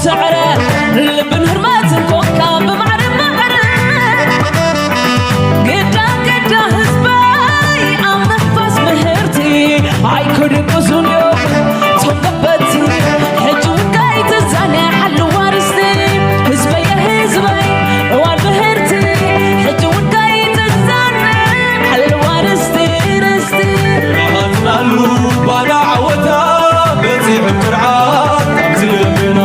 ስዕረ ልብን ህርመትን ኮንካ ብማዕረ ማዕረ ግዳ ግዳ ህዝበይ ኣብ ምፍኳስ ምህርቲ ኣይክድቅሱን እዮም ቶም ገበቲ ሕጂ እውን ከይትዛነ ሓልዋ ርስቲ ህዝበየ ህዝበይ እዋን ምህርቲ ሕጂ እውን ከይትዛነ ሓልዋ ርስቲ ርስቲ ናሃትናሉ ባና ዓወታ በፂሑ ትርዓት ኣብዚ ልብና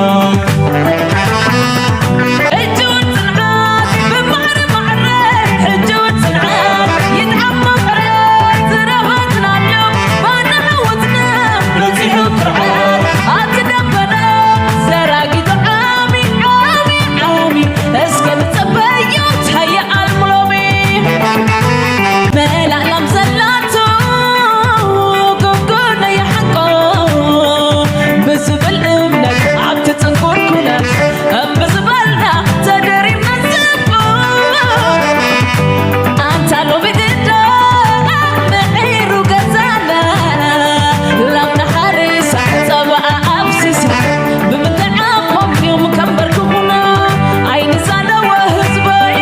ሕጂ እውን ፅንዓት ብማዕረ ማዕረ ሕጂ እውን ፅንዓት ይጥዓም መቐረት ዝረኸትናሉ ባና ዓወትና በፂሑ ትርዓት ኣብቲ ደበና ዘራጊቱ ዓሚ ዓሚ ዓሚ እስከ ንፀበዮ ተየኣልሙ ሎሚ መላእላም ዘላቶ ጎጎነይ ሓቆ ብዝብል እምነት ኣብቲ ጽንኩር ኩነት እምቢ ዝበልና ተደሪብና ዝብሉ ኣንታ ሎሚ ግዳ ምዒሩ ገዛና ላም ንሓርሳ ጸባኣ ኣፍሲሳ ብምንታይ ዓቕሞም እዮም ከንበርክኹና ኣይንዛነወ ህዝበይ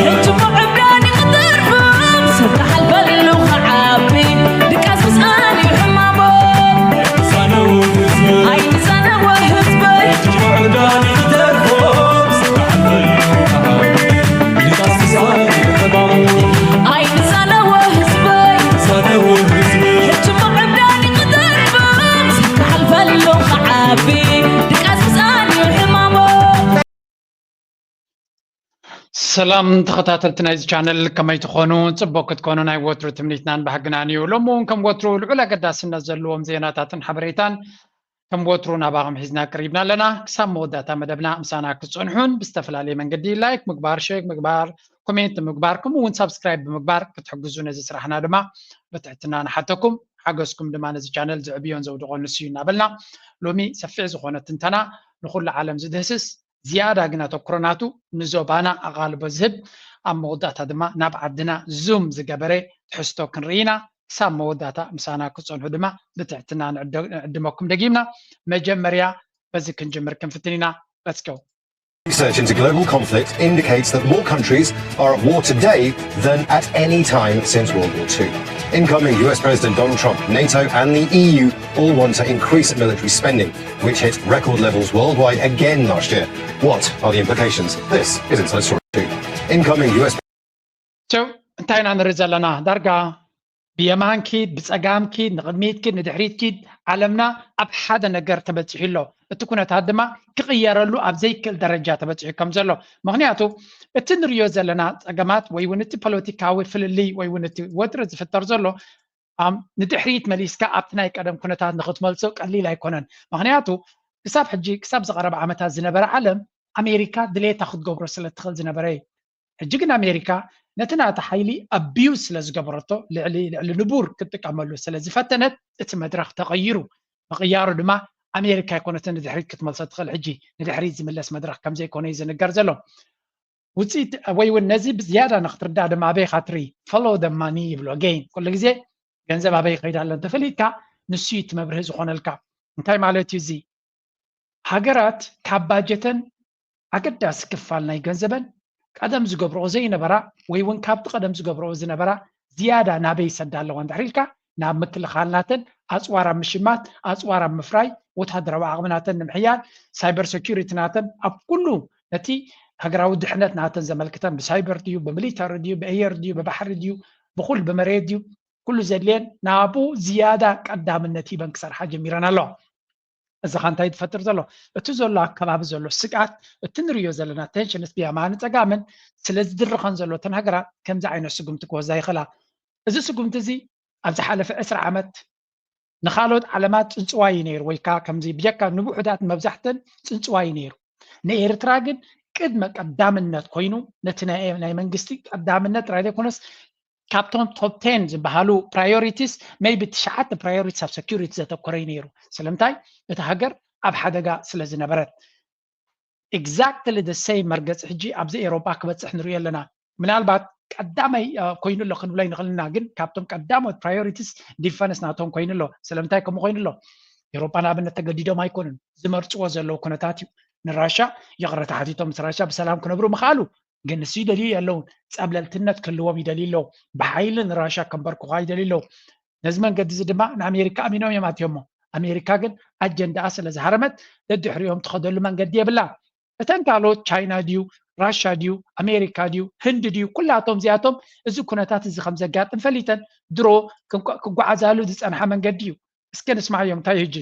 ሕጂ ምዕብዳን ይኽተርፎም ሰብ ክሓልፈሉ ክዓቢ ድቃስ ምስኣን እዩ ሕማሞም ኣይንዛነወ ህዝበይ ኣይንዛነወ ህዝበይ ሕጂ ምዕብዳን ይኽተርፎም ሰብ ክሓልፈሉ ክዓቢ ድቃስ ምስኣን እዩ ሕማሞም ሰላም ተኸታተልቲ ናይዚ ቻነል ከመይ ትኾኑ? ጽቡቕ ክትኮኑ ናይ ወትሩ ትምኒትናን ባህግናን እዩ። ሎሚ እውን ከም ወትሩ ልዑል ኣገዳስነት ዘለዎም ዜናታትን ሓበሬታን ከም ወትሩ ናባኹም ሒዝና ቀሪብና ኣለና። ክሳብ መወዳእታ መደብና ምሳና ክትጸንሑን ብዝተፈላለየ መንገዲ ላይክ ምግባር፣ ሼር ምግባር፣ ኮሜንት ምግባር ከምኡ እውን ሳብስክራይብ ብምግባር ክትሕግዙ ነዚ ስራሕና ድማ ብትሕትና ንሓተኩም። ሓገዝኩም ድማ ነዚ ቻነል ዝዕብዮን ዘውድቖን ንሱ እዩ እናበልና ሎሚ ሰፊሕ ዝኾነ ትንተና ንኹሉ ዓለም ዝድህስስ ዝያዳ ግን ኣተኩሮ ናቱ ንዞባና ኣቓልቦ ዝህብ ኣብ መወዳእታ ድማ ናብ ዓድና ዙም ዝገበረ ትሕዝቶ ክንርኢ ኢና። ክሳብ መወዳእታ ምሳና ክጸንሑ ድማ ብትሕትና ንዕደ- ንዕድመኩም ደጊምና። መጀመርያ በዚ ክንጅምር ክንፍትን ኢና። Let's go. Research into global conflict indicates that more countries are at war today than at any time since World War Two. Incoming U S President Donald Trump, NATO, and the E U all want to increase military spending, which hit record levels worldwide again last year. What are the implications? This is Inside Story two. Incoming U S ቸው እንታይ ኢና ንርኢ ዘለና? ዳርጋ ብየማን ኪድ፣ ብጸጋም ኪድ፣ ንቕድሚት ኪድ፣ ንድሕሪት ኪድ፣ ዓለምና ኣብ ሓደ ነገር ተበጺሑ ኣሎ። እቲ ኩነታት ድማ ክቕየረሉ ኣብ ዘይክእል ደረጃ ተበጺሑ ከም ዘሎ። ምኽንያቱ እቲ ንርእዮ ዘለና ጸገማት ወይ እውን እቲ ፖለቲካዊ ፍልልይ ወይ እውን እቲ ወጥሪ ዝፍጠር ዘሎ ኣም፣ ንድሕሪት መሊስካ ኣብቲ ናይ ቀደም ኩነታት ንኽትመልሶ ቀሊል ኣይኮነን። ምኽንያቱ ክሳብ ሕጂ፣ ክሳብ ዝቐረበ ዓመታት ዝነበረ ዓለም ኣሜሪካ ድሌታ ክትገብሮ ስለ ትኽእል ዝነበረ እዩ። ሕጂ ግን ኣሜሪካ ነቲ ናታ ሓይሊ ኣቢዩዝ ስለ ዝገበረቶ ልዕሊ ልዕሊ ንቡር ክትጥቀመሉ ስለ ዝፈተነት እቲ መድረኽ ተቐይሩ። ምቕያሩ ድማ ኣሜሪካ ኣይኮነትን ንድሕሪት ክትመልሶ ትኽእል። ሕጂ ንድሕሪት ዝምለስ መድረኽ ከም ዘይኮነ እዩ ዝንገር ዘሎ። ውፅኢት ወይ እውን ነዚ ብዝያዳ ንክትርዳእ ድማ ኣበይ ኢኻ ትርኢ? Follow the money ይብሎ። Again ኩሉ ግዜ ገንዘብ ኣበይ ይኸይድ ኣሎ እንተፈሊጥካ ንሱ እዩ እቲ መብርሂ ዝኾነልካ። እንታይ ማለት እዩ እዚ? ሃገራት ካብ ባጀተን ኣገዳሲ ክፋል ናይ ገንዘበን ቀደም ዝገብርኦ ዘይነበራ ወይ እውን ካብቲ ቀደም ዝገብርኦ ዝነበራ ዝያዳ ናበይ ይሰዳ ኣለዋ እንድሕር ኢልካ ናብ ምክልኻል ናተን ኣፅዋር ኣብ ምሽማት ኣፅዋር ኣብ ምፍራይ ወታደራዊ ዓቕሚ ናተን ንምሕያል ሳይበር ሴኩሪቲ ናተን ኣብ ኩሉ ነቲ ሃገራዊ ድሕነት ናተን ዘመልክተን ብሳይበር ድዩ ብሚሊተሪ ድዩ ብኤየር ድዩ ብባሕሪ ድዩ ብኩል ብመሬት ድዩ ኩሉ ዘድልየን ናብኡ ዝያዳ ቀዳምነት ሂበን ክሰርሓ ጀሚረን ኣለዋ። እዚ ኸ እንታይ ዝፈጥር ዘሎ? እቲ ዘሎ ኣከባቢ ዘሎ ስግኣት፣ እቲ ንርእዮ ዘለና ቴንሽንስ ብየማንን ጸጋምን ስለ ዝድርኸን ዘሎ እተን ሃገራት ከምዚ ዓይነት ስጉምቲ ክወስዳ ይኽእላ። እዚ ስጉምቲ እዚ ኣብ ዝሓለፈ ዕስራ ዓመት ንኻልኦት ዓለማት ጽንጽዋይ እዩ ነይሩ፣ ወይ ከኣ ከምዚ ብጀካ ንውሑዳት መብዛሕተን ጽንጽዋይ እዩ ነይሩ። ንኤርትራ ግን ቅድመ ቀዳምነት ኮይኑ ነቲ ናይ ናይ መንግስቲ ቀዳምነት ጥራይ ዘይኮነስ ካብቶም ቶፕ ቴን ዝበሃሉ ፕራዮሪቲስ ሜይቢ ትሽዓተ ፕራዮሪቲስ ኣብ ሰኪሪቲ ዘተኮረ እዩ ነይሩ። ስለምንታይ? እታ ሃገር ኣብ ሓደጋ ስለ ዝነበረት። ኤግዛክትሊ ደ ሴም መርገፂ ሕጂ ኣብዚ ኤሮጳ ክበፅሕ ንሪኦ ኣለና። ምናልባት ቀዳማይ ኮይኑ ኣሎ ክንብሎ ኣይንኽእልና፣ ግን ካብቶም ቀዳሞት ፕራዮሪቲስ ዲፈንስ ናቶም ኮይኑ ኣሎ። ስለምንታይ ከምኡ ኮይኑ ኣሎ? ኤውሮጳ ንኣብነት ተገዲዶም ኣይኮኑን፣ ዝመርፅዎ ዘለዉ ኩነታት እዩ። ንራሻ ይቕረታ ሓቲቶም ምስ ራሻ ብሰላም ክነብሩ ምኽኣሉ፣ ግን ንሱ ይደልዩ የለውን። ፀብለልትነት ክህልዎም ይደልዩ ኣለዉ። ብሓይሊ ንራሻ ከንበርክኳ ይደልዩ ኣለዉ። ነዚ መንገዲ እዚ ድማ ንኣሜሪካ ኣሚኖም እዮም ኣትዮሞ። ኣሜሪካ ግን ኣጀንዳኣ ስለ ዝሃረመት ደድሕሪኦም ትኸደሉ መንገዲ የብላ። እተን ካልኦት ቻይና ድዩ፣ ራሻ ድዩ፣ ኣሜሪካ ድዩ፣ ህንዲ ድዩ፣ ኩላቶም እዚኣቶም እዚ ኩነታት እዚ ከም ዘጋጥም ፈሊጠን ድሮ ክጓዓዛሉ ዝፀንሓ መንገዲ እዩ። እስከ ንስማዕዮም እንታይ ህጂ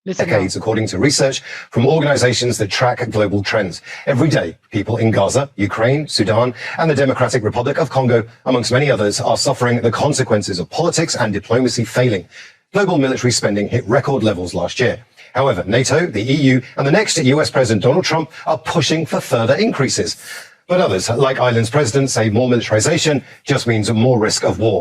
decades, according to research from organizations that track global trends. Every day, people in Gaza, Ukraine, Sudan, and the Democratic Republic of Congo, amongst many others, are suffering the consequences of politics and diplomacy failing. Global military spending hit record levels last year. However, NATO, the E U, and the next U S President Donald Trump are pushing for further increases. But others, like Ireland's president, say more militarisation just means more risk of war.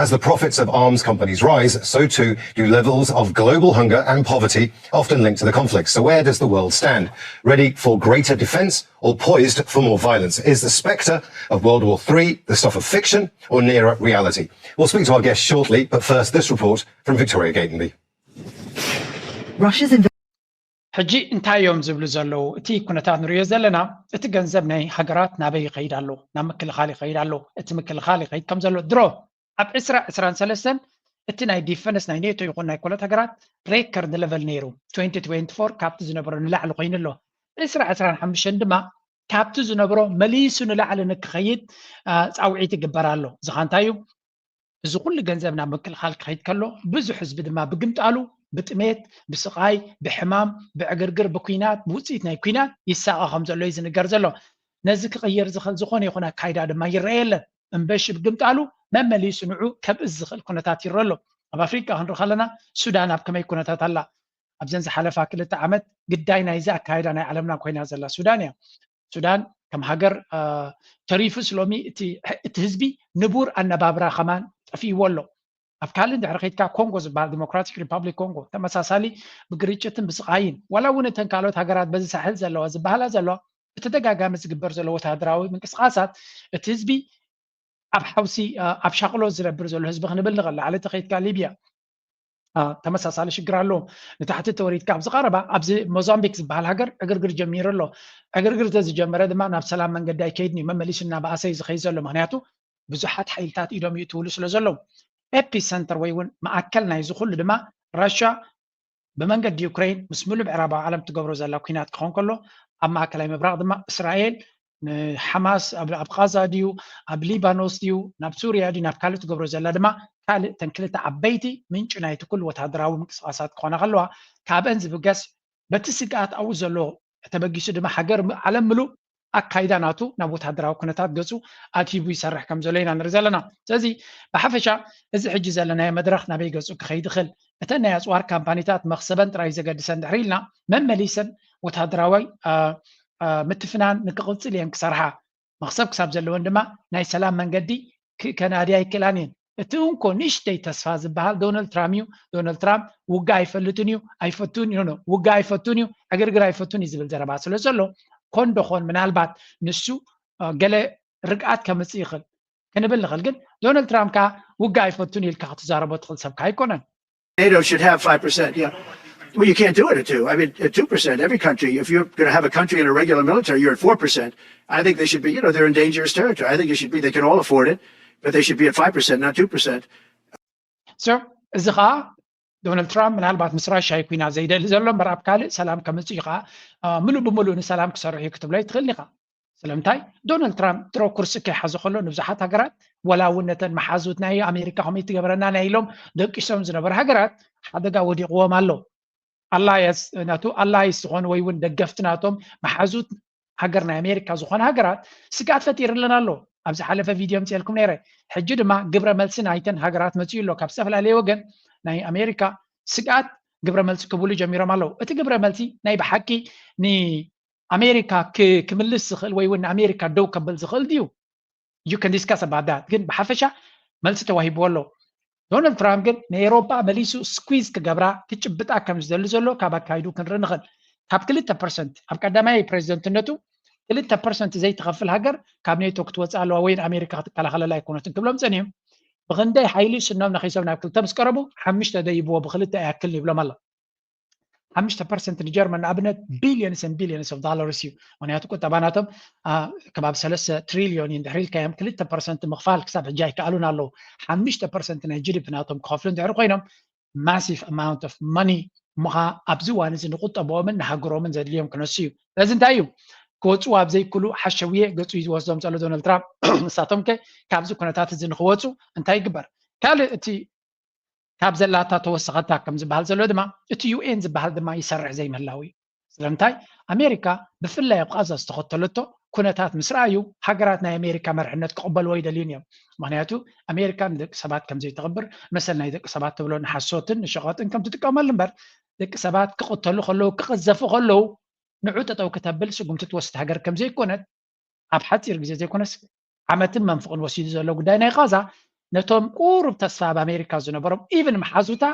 As the profits of arms companies rise, so too do levels of global hunger and poverty, often linked to the conflict. So where does the world stand? Ready for greater defence or poised for more violence? Is the spectre of World War Three the stuff of fiction or nearer reality? We'll speak to our guests shortly, but first this report from Victoria Gatenby. Russia's ሕጂ እንታይ እዮም ዝብሉ ዘለዉ? እቲ ኩነታት ንሪኦ ዘለና፣ እቲ ገንዘብ ናይ ሃገራት ናበይ ይኸይድ ኣሎ? ናብ ምክልኻል ይኸይድ ኣሎ። እቲ ምክልኻል ይኸይድ ከም ዘሎ ድሮ ኣብ ዕስራ ዕስራን ሰለስተን እቲ ናይ ዲፈንስ ናይ ኔቶ ይኹን ናይ ኮለት ሃገራት ሬከርድ ለቨል ነይሩ። ትወንቲ ትወንቲ ፎር ካብቲ ዝነበሮ ንላዕሊ ኮይኑ ኣሎ። ዕስራ ዕስራን ሓሙሽተን ድማ ካብቲ ዝነበሮ መሊሱ ንላዕሊ ንክኸይድ ፃውዒት ይግበር ኣሎ። እዚ ኸ እንታይ እዩ? እዚ ኩሉ ገንዘብ ናብ ምክልኻል ክኸይድ ከሎ ብዙሕ ህዝቢ ድማ ብግምጣሉ ብጥሜት፣ ብስቓይ፣ ብሕማም፣ ብዕግርግር፣ ብኲናት፣ ብውፅኢት ናይ ኲናት ይሳቐ ከም ዘሎ እዩ ዝንገር ዘሎ። ነዚ ክቕይር ዝኽእል ዝኾነ ይኹን ኣካይዳ ድማ ይረአ የለን። እምበሺ ብግምጣሉ መመሊሱ ንዑ ከብእስ ዝኽእል ኩነታት ይረአ ኣሎ። ኣብ ኣፍሪቃ ክንርኢ ከለና ሱዳን ኣብ ከመይ ኩነታት ኣላ? ኣብዘን ዝሓለፋ ክልተ ዓመት ግዳይ ናይዚ ኣካይዳ ናይ ዓለምና ኮይና ዘላ ሱዳን እያ። ሱዳን ከም ሃገር ተሪፉስ ሎሚ እቲ ህዝቢ ንቡር ኣነባብራ ከማን ጠፊእዎ ኣሎ። ኣብ ካልእ እንድሕሪ ከይድካ ኮንጎ ዝበሃል ዲሞክራቲክ ሪፓብሊክ ኮንጎ ተመሳሳሊ ብግርጭትን ብስቓይን ዋላ እውን እተን ካልኦት ሃገራት በዚ ሳሕል ዘለዋ ዝበሃላ ዘለዋ ብተደጋጋሚ ዝግበር ዘሎ ወታደራዊ ምንቅስቃሳት እቲ ህዝቢ ኣብ ሓውሲ ኣብ ሻቕሎት ዝነብር ዘሎ ህዝቢ ክንብል ንኽእል። ላዕሊ ተኸይድካ ሊብያ ተመሳሳሊ ሽግር ኣለዎም። ንታሕቲ ተወሪድካ ኣብዚ ቀረባ ኣብዚ ሞዛምቢክ ዝበሃል ሃገር ዕግርግር ጀሚሩ ኣሎ። ዕግርግር ተዝጀመረ ድማ ናብ ሰላም መንገዲ ኣይከይድን እዩ። መመሊሱ እናበኣሰ እዩ ዝኸይድ ዘሎ። ምክንያቱ ብዙሓት ሓይልታት ኢዶም ይእትውሉ ስለ ዘለዉ ኤፒ ሰንተር ወይ እውን ማእከል ናይዚ ኩሉ ድማ ራሻ ብመንገዲ ዩክሬን ምስ ሙሉእ ምዕራባዊ ዓለም ትገብሮ ዘላ ኲናት ክኸውን ከሎ ኣብ ማእከላይ ምብራቕ ድማ እስራኤል ንሓማስ ኣብ ቃዛ ድዩ ኣብ ሊባኖስ ድዩ ናብ ሱርያ ድዩ ናብ ካልእ ትገብሮ ዘላ ድማ ካልእ ተን ክልተ ዓበይቲ ምንጪ ናይቲ ኩሉ ወታደራዊ ምንቅስቃሳት ክኾና ከለዋ ካብአን ዝብገስ በቲ ስግኣት ኣብኡ ዘሎ ተበጊሱ ድማ ሃገር ዓለም ምሉእ ኣካይዳ ናቱ ናብ ወታደራዊ ኩነታት ገፁ ኣትሂቡ ይሰርሕ ከም ዘሎ ኢና ንርኢ ዘለና። ስለዚ ብሓፈሻ እዚ ሕጂ ዘለናዮ መድረኽ ናበይ ገፁ ክኸይድ ይኽእል? እተን ናይ ኣፅዋር ካምፓኒታት መኽሰበን ጥራይ ዘገድሰን ድሕሪ ኢልና መመሊሰን ወታደራዊ ምትፍናን ንክቕፅል እየን ክሰርሓ። መኽሰብ ክሳብ ዘለወን ድማ ናይ ሰላም መንገዲ ከናድያ ኣይክእላን እየን። እቲ እንኮ ንእሽተይ ተስፋ ዝበሃል ዶናልድ ትራምፕ እዩ። ዶናልድ ትራምፕ ውጋ ኣይፈልጥን እዩ፣ ኣይፈቱን እዩ፣ ውጋ ኣይፈቱን እዩ፣ ዕግርግር ኣይፈቱን እዩ ዝብል ዘረባ ስለ ዘሎ ኮን ዶኾን ምናልባት ንሱ ገለ ርግኣት ከምፅእ ይኽእል ክንብል ንኽእል። ግን ዶናልድ ትራምፕ ከዓ ውጋ ኣይፈቱን ኢልካ ክትዛረቦ ትኽእል ሰብካ ኣይኮነን። NATO should have five percent. Yeah. Well, you can't do it at two. I mean, at two percent, every country, if you're going to have a country in a regular military, you're at four percent. I think they should be, you know, they're in dangerous territory. I think it should be, they can all afford it, but they should be at five percent, not two percent. So, እዚ ኸዓ ዶናልድ ትራምፕ ምናልባት ምስ ራሻ እዩ ኩናት ዘይደሊ ዘሎ እምበር ኣብ ካልእ ሰላም ከምፅእ እዩ ከዓ ምሉእ ብምሉእ ንሰላም ክሰርሕ እዩ ክትብሎ ይትኽእል ኢኻ። ስለምንታይ ዶናልድ ትራምፕ ድሮ ኩርሲ ከይሓዘ ከሎ ንብዙሓት ሃገራት ወላ እውን ነተን መሓዙት ናይ ኣሜሪካ ከመይ ትገብረና ናይ ኢሎም ደቂሶም ዝነበሩ ሃገራት ሓደጋ ወዲቕዎም ኣሎ። ኣላየስ ናቱ ኣላይስ ዝኾኑ ወይ እውን ደገፍቲ ናቶም መሓዙት ሃገር ናይ ኣሜሪካ ዝኾነ ሃገራት ስግኣት ፈጢርለን ኣሎ። ኣብ ዝሓለፈ ቪድዮ ምፅኤልኩም ነይረ። ሕጂ ድማ ግብረ መልሲ ናይተን ሃገራት መፅኡ ኣሎ። ካብ ዝተፈላለየ ወገን ናይ ኣሜሪካ ስግኣት ግብረ መልሲ ክብሉ ጀሚሮም ኣለዉ። እቲ ግብረ መልሲ ናይ ብሓቂ ንኣሜሪካ ክምልስ ዝኽእል ወይ እውን ንኣሜሪካ ደው ከብል ዝኽእል ድዩ? You can discuss about that። ግን ብሓፈሻ መልሲ ተዋሂብዎ ኣሎ። ዶናልድ ትራምፕ ግን ንኤሮፓ መሊሱ ስኩዝ ክገብራ ክጭብጣ ከም ዝደሊ ዘሎ ካብ ኣካይዱ ክንርኢ ንኽእል። ካብ ክልተ ፐርሰንት ኣብ ቀዳማይ ፕሬዚደንትነቱ ክልተ ፐርሰንት ዘይትኸፍል ሃገር ካብ ኔቶ ክትወፅእ ኣለዋ ወይ ኣሜሪካ ክትከላኸለላ ኣይኮነትን ክብሎም ፀኒሑ። ብኽንደይ ሓይሊ ስኖም ነኺሶም ናብ ክልተ ምስ ቀረቡ ሓሙሽተ ደይብዎ ብክልተ ኣይኣክልን ይብሎም ኣሎ። ሓሙሽተ ፐርሰንት ንጀርመን ንኣብነት billions and billions of dollars እዩ። ምክንያቱ ቁጠባ ናቶም ከባቢ ሰለስተ ትሪልዮን እዩ። እንድሕር ኢልካዮም ክልተ ፐርሰንት ምኽፋል ክሳብ ሕጂ ኣይከኣሉን ኣለዉ። ሓሙሽተ ፐርሰንት ናይ ጂ ዲ ፒ ናቶም ክኸፍሉ እንድሕር ኮይኖም massive amount of money እሞ ከዓ ኣብዚ እዋን እዚ ንቁጠብኦምን ንሃገሮምን ዘድልዮም ክነሱ እዩ። ስለዚ እንታይ እዩ ክወፅኡ ኣብ ዘይክሉ ሓሸውየ ገፁ እዩ ዝወስዶም ዘሎ ዶናልድ ትራምፕ። ንሳቶም ከ ካብዚ ኩነታት እዚ ንክወፁ እንታይ ይግበር? ካልእ እቲ ካብ ዘላታ ተወሰኸታ ከም ዝበሃል ዘሎ ድማ እቲ ዩ ኤን ዝበሃል ድማ ይሰርሕ ዘይምህላው እዩ። ስለምንታይ ኣሜሪካ ብፍላይ ኣብ ቃዛ ዝተኸተለቶ ኩነታት ምስ ረኣዩ ሃገራት ናይ ኣሜሪካ መርሕነት ክቕበልዎ ይደልዩን እዮም። ምክንያቱ ኣሜሪካ ንደቂ ሰባት ከም ዘይተኽብር መሰል ናይ ደቂ ሰባት ትብሎ ንሓሶትን ንሸቐጥን ከም ትጥቀመሉ እምበር ደቂ ሰባት ክቕተሉ ከለዉ ክቕዘፉ ከለዉ ንዑ ጠጠው ክተብል ስጉምቲ ትወስድ ሃገር ከም ዘይኮነት ኣብ ሓፂር ግዜ ዘይኮነስ ዓመትን መንፍቕን ወሲዱ ዘሎ ጉዳይ ናይ ቃዛ ነቶም ቁሩብ ተስፋ ኣብ ኣሜሪካ ዝነበሮም ኢቭን መሓዙታ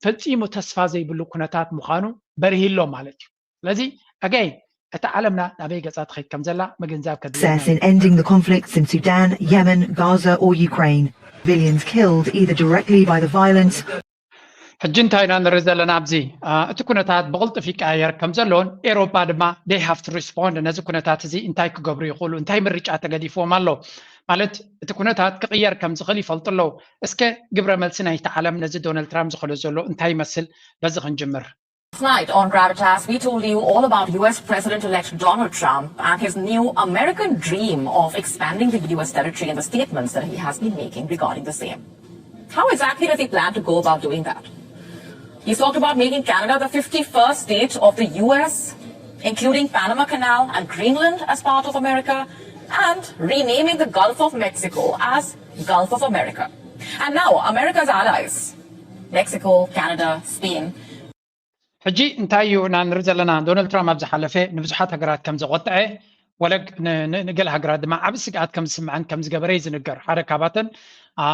ፈፂሙ ተስፋ ዘይብሉ ኩነታት ምዃኑ በርሂሎ ማለት እዩ። ስለዚ ኣገይ እታ ዓለምና ናበይ ገፃ ትኸይድ ከም ዘላ ምግንዛብ ከድልየና Success in ending the conflicts in Sudan, Yemen, Gaza or Ukraine. Billions killed either directly by the violence ሕጂ እንታይ ኢና ንርኢ ዘለና ኣብዚ እቲ ኩነታት ብቕልጡፍ ይቀያየር ከም ዘሎን ኤሮፓ ድማ they have to respond ነዚ ኩነታት እዚ እንታይ ክገብሩ ይኽእሉ እንታይ ምርጫ ተገዲፍዎም ኣሎ ማለት እቲ ኩነታት ክቕየር ከም ዝኽእል ይፈልጡ ኣለዉ እስከ ግብረ መልሲ ናይቲ ዓለም ነዚ ዶናልድ ትራምፕ ዝኽእሎ ዘሎ እንታይ ይመስል በዚ ክንጅምር Last night on Gravitas, we told you all about U S President-elect Donald Trump and his new American dream of expanding the U S territory and the statements that he has been making regarding the same. How exactly does he plan to go about doing that? He's talked about making Canada the fifty-first state of the U S, including Panama Canal and Greenland as part of America, and renaming the Gulf of Mexico as Gulf of America. And now, America's allies, Mexico, Canada, Spain, ሕጂ እንታይ እዩ ኢና ንርኢ ዘለና ዶናልድ ትራምፕ ኣብ ዝሓለፈ ንብዙሓት ሃገራት ከም ዘቆጥዐ ወለግ ንገለ ሃገራት ድማ ዓብ ስግኣት ከም ዝስምዐን ከም ዝገበረ እዩ ዝንገር ሓደ ካባተን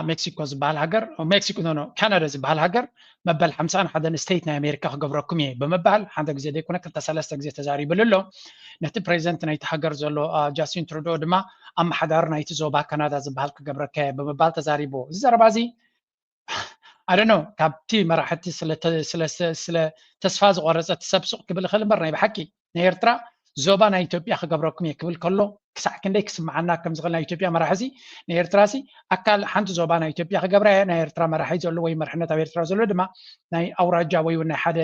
ሜክሲኮ ዝበሃል ሃገር ሜክሲኮ ኖ ካናዳ ዝበሃል ሃገር መበል ሓምሳን ሓደን ስቴት ናይ ኣሜሪካ ክገብረኩም እየ ብምባል ሓደ ግዜ ዘይኮነ ክልተ ሰለስተ ግዜ ተዛሪብሉ ኣሎ ነቲ ፕሬዚደንት ናይቲ ሃገር ዘሎ ጃስቲን ትሩዶ ድማ ኣመሓዳሪ ናይቲ ዞባ ካናዳ ዝበሃል ክገብረካ እየ ብምባል ተዛሪብዎ እዚ ዘረባ እዚ ኣደኖ ካብቲ መራሕቲ ስለ ተስፋ ዝቆረፀ ትሰብ ሱቕ ክብል ይኽእል እምበር ናይ ብሓቂ ናይ ኤርትራ ዞባ ናይ ኢትዮጵያ ክገብረኩም እየ ክብል ከሎ ክሳዕ ክንደይ ክስምዓና ከም ዝኽእል ናይ ኢትዮጵያ መራሒ እዚ ናይ ኤርትራ ሲ ኣካል ሓንቲ ዞባ ናይ ኢትዮጵያ ክገብራ እየ ናይ ኤርትራ መራሒ ዘሎ ወይ መርሕነት ኣብ ኤርትራ ዘሎ ድማ ናይ ኣውራጃ ወይ እውን ናይ ሓደ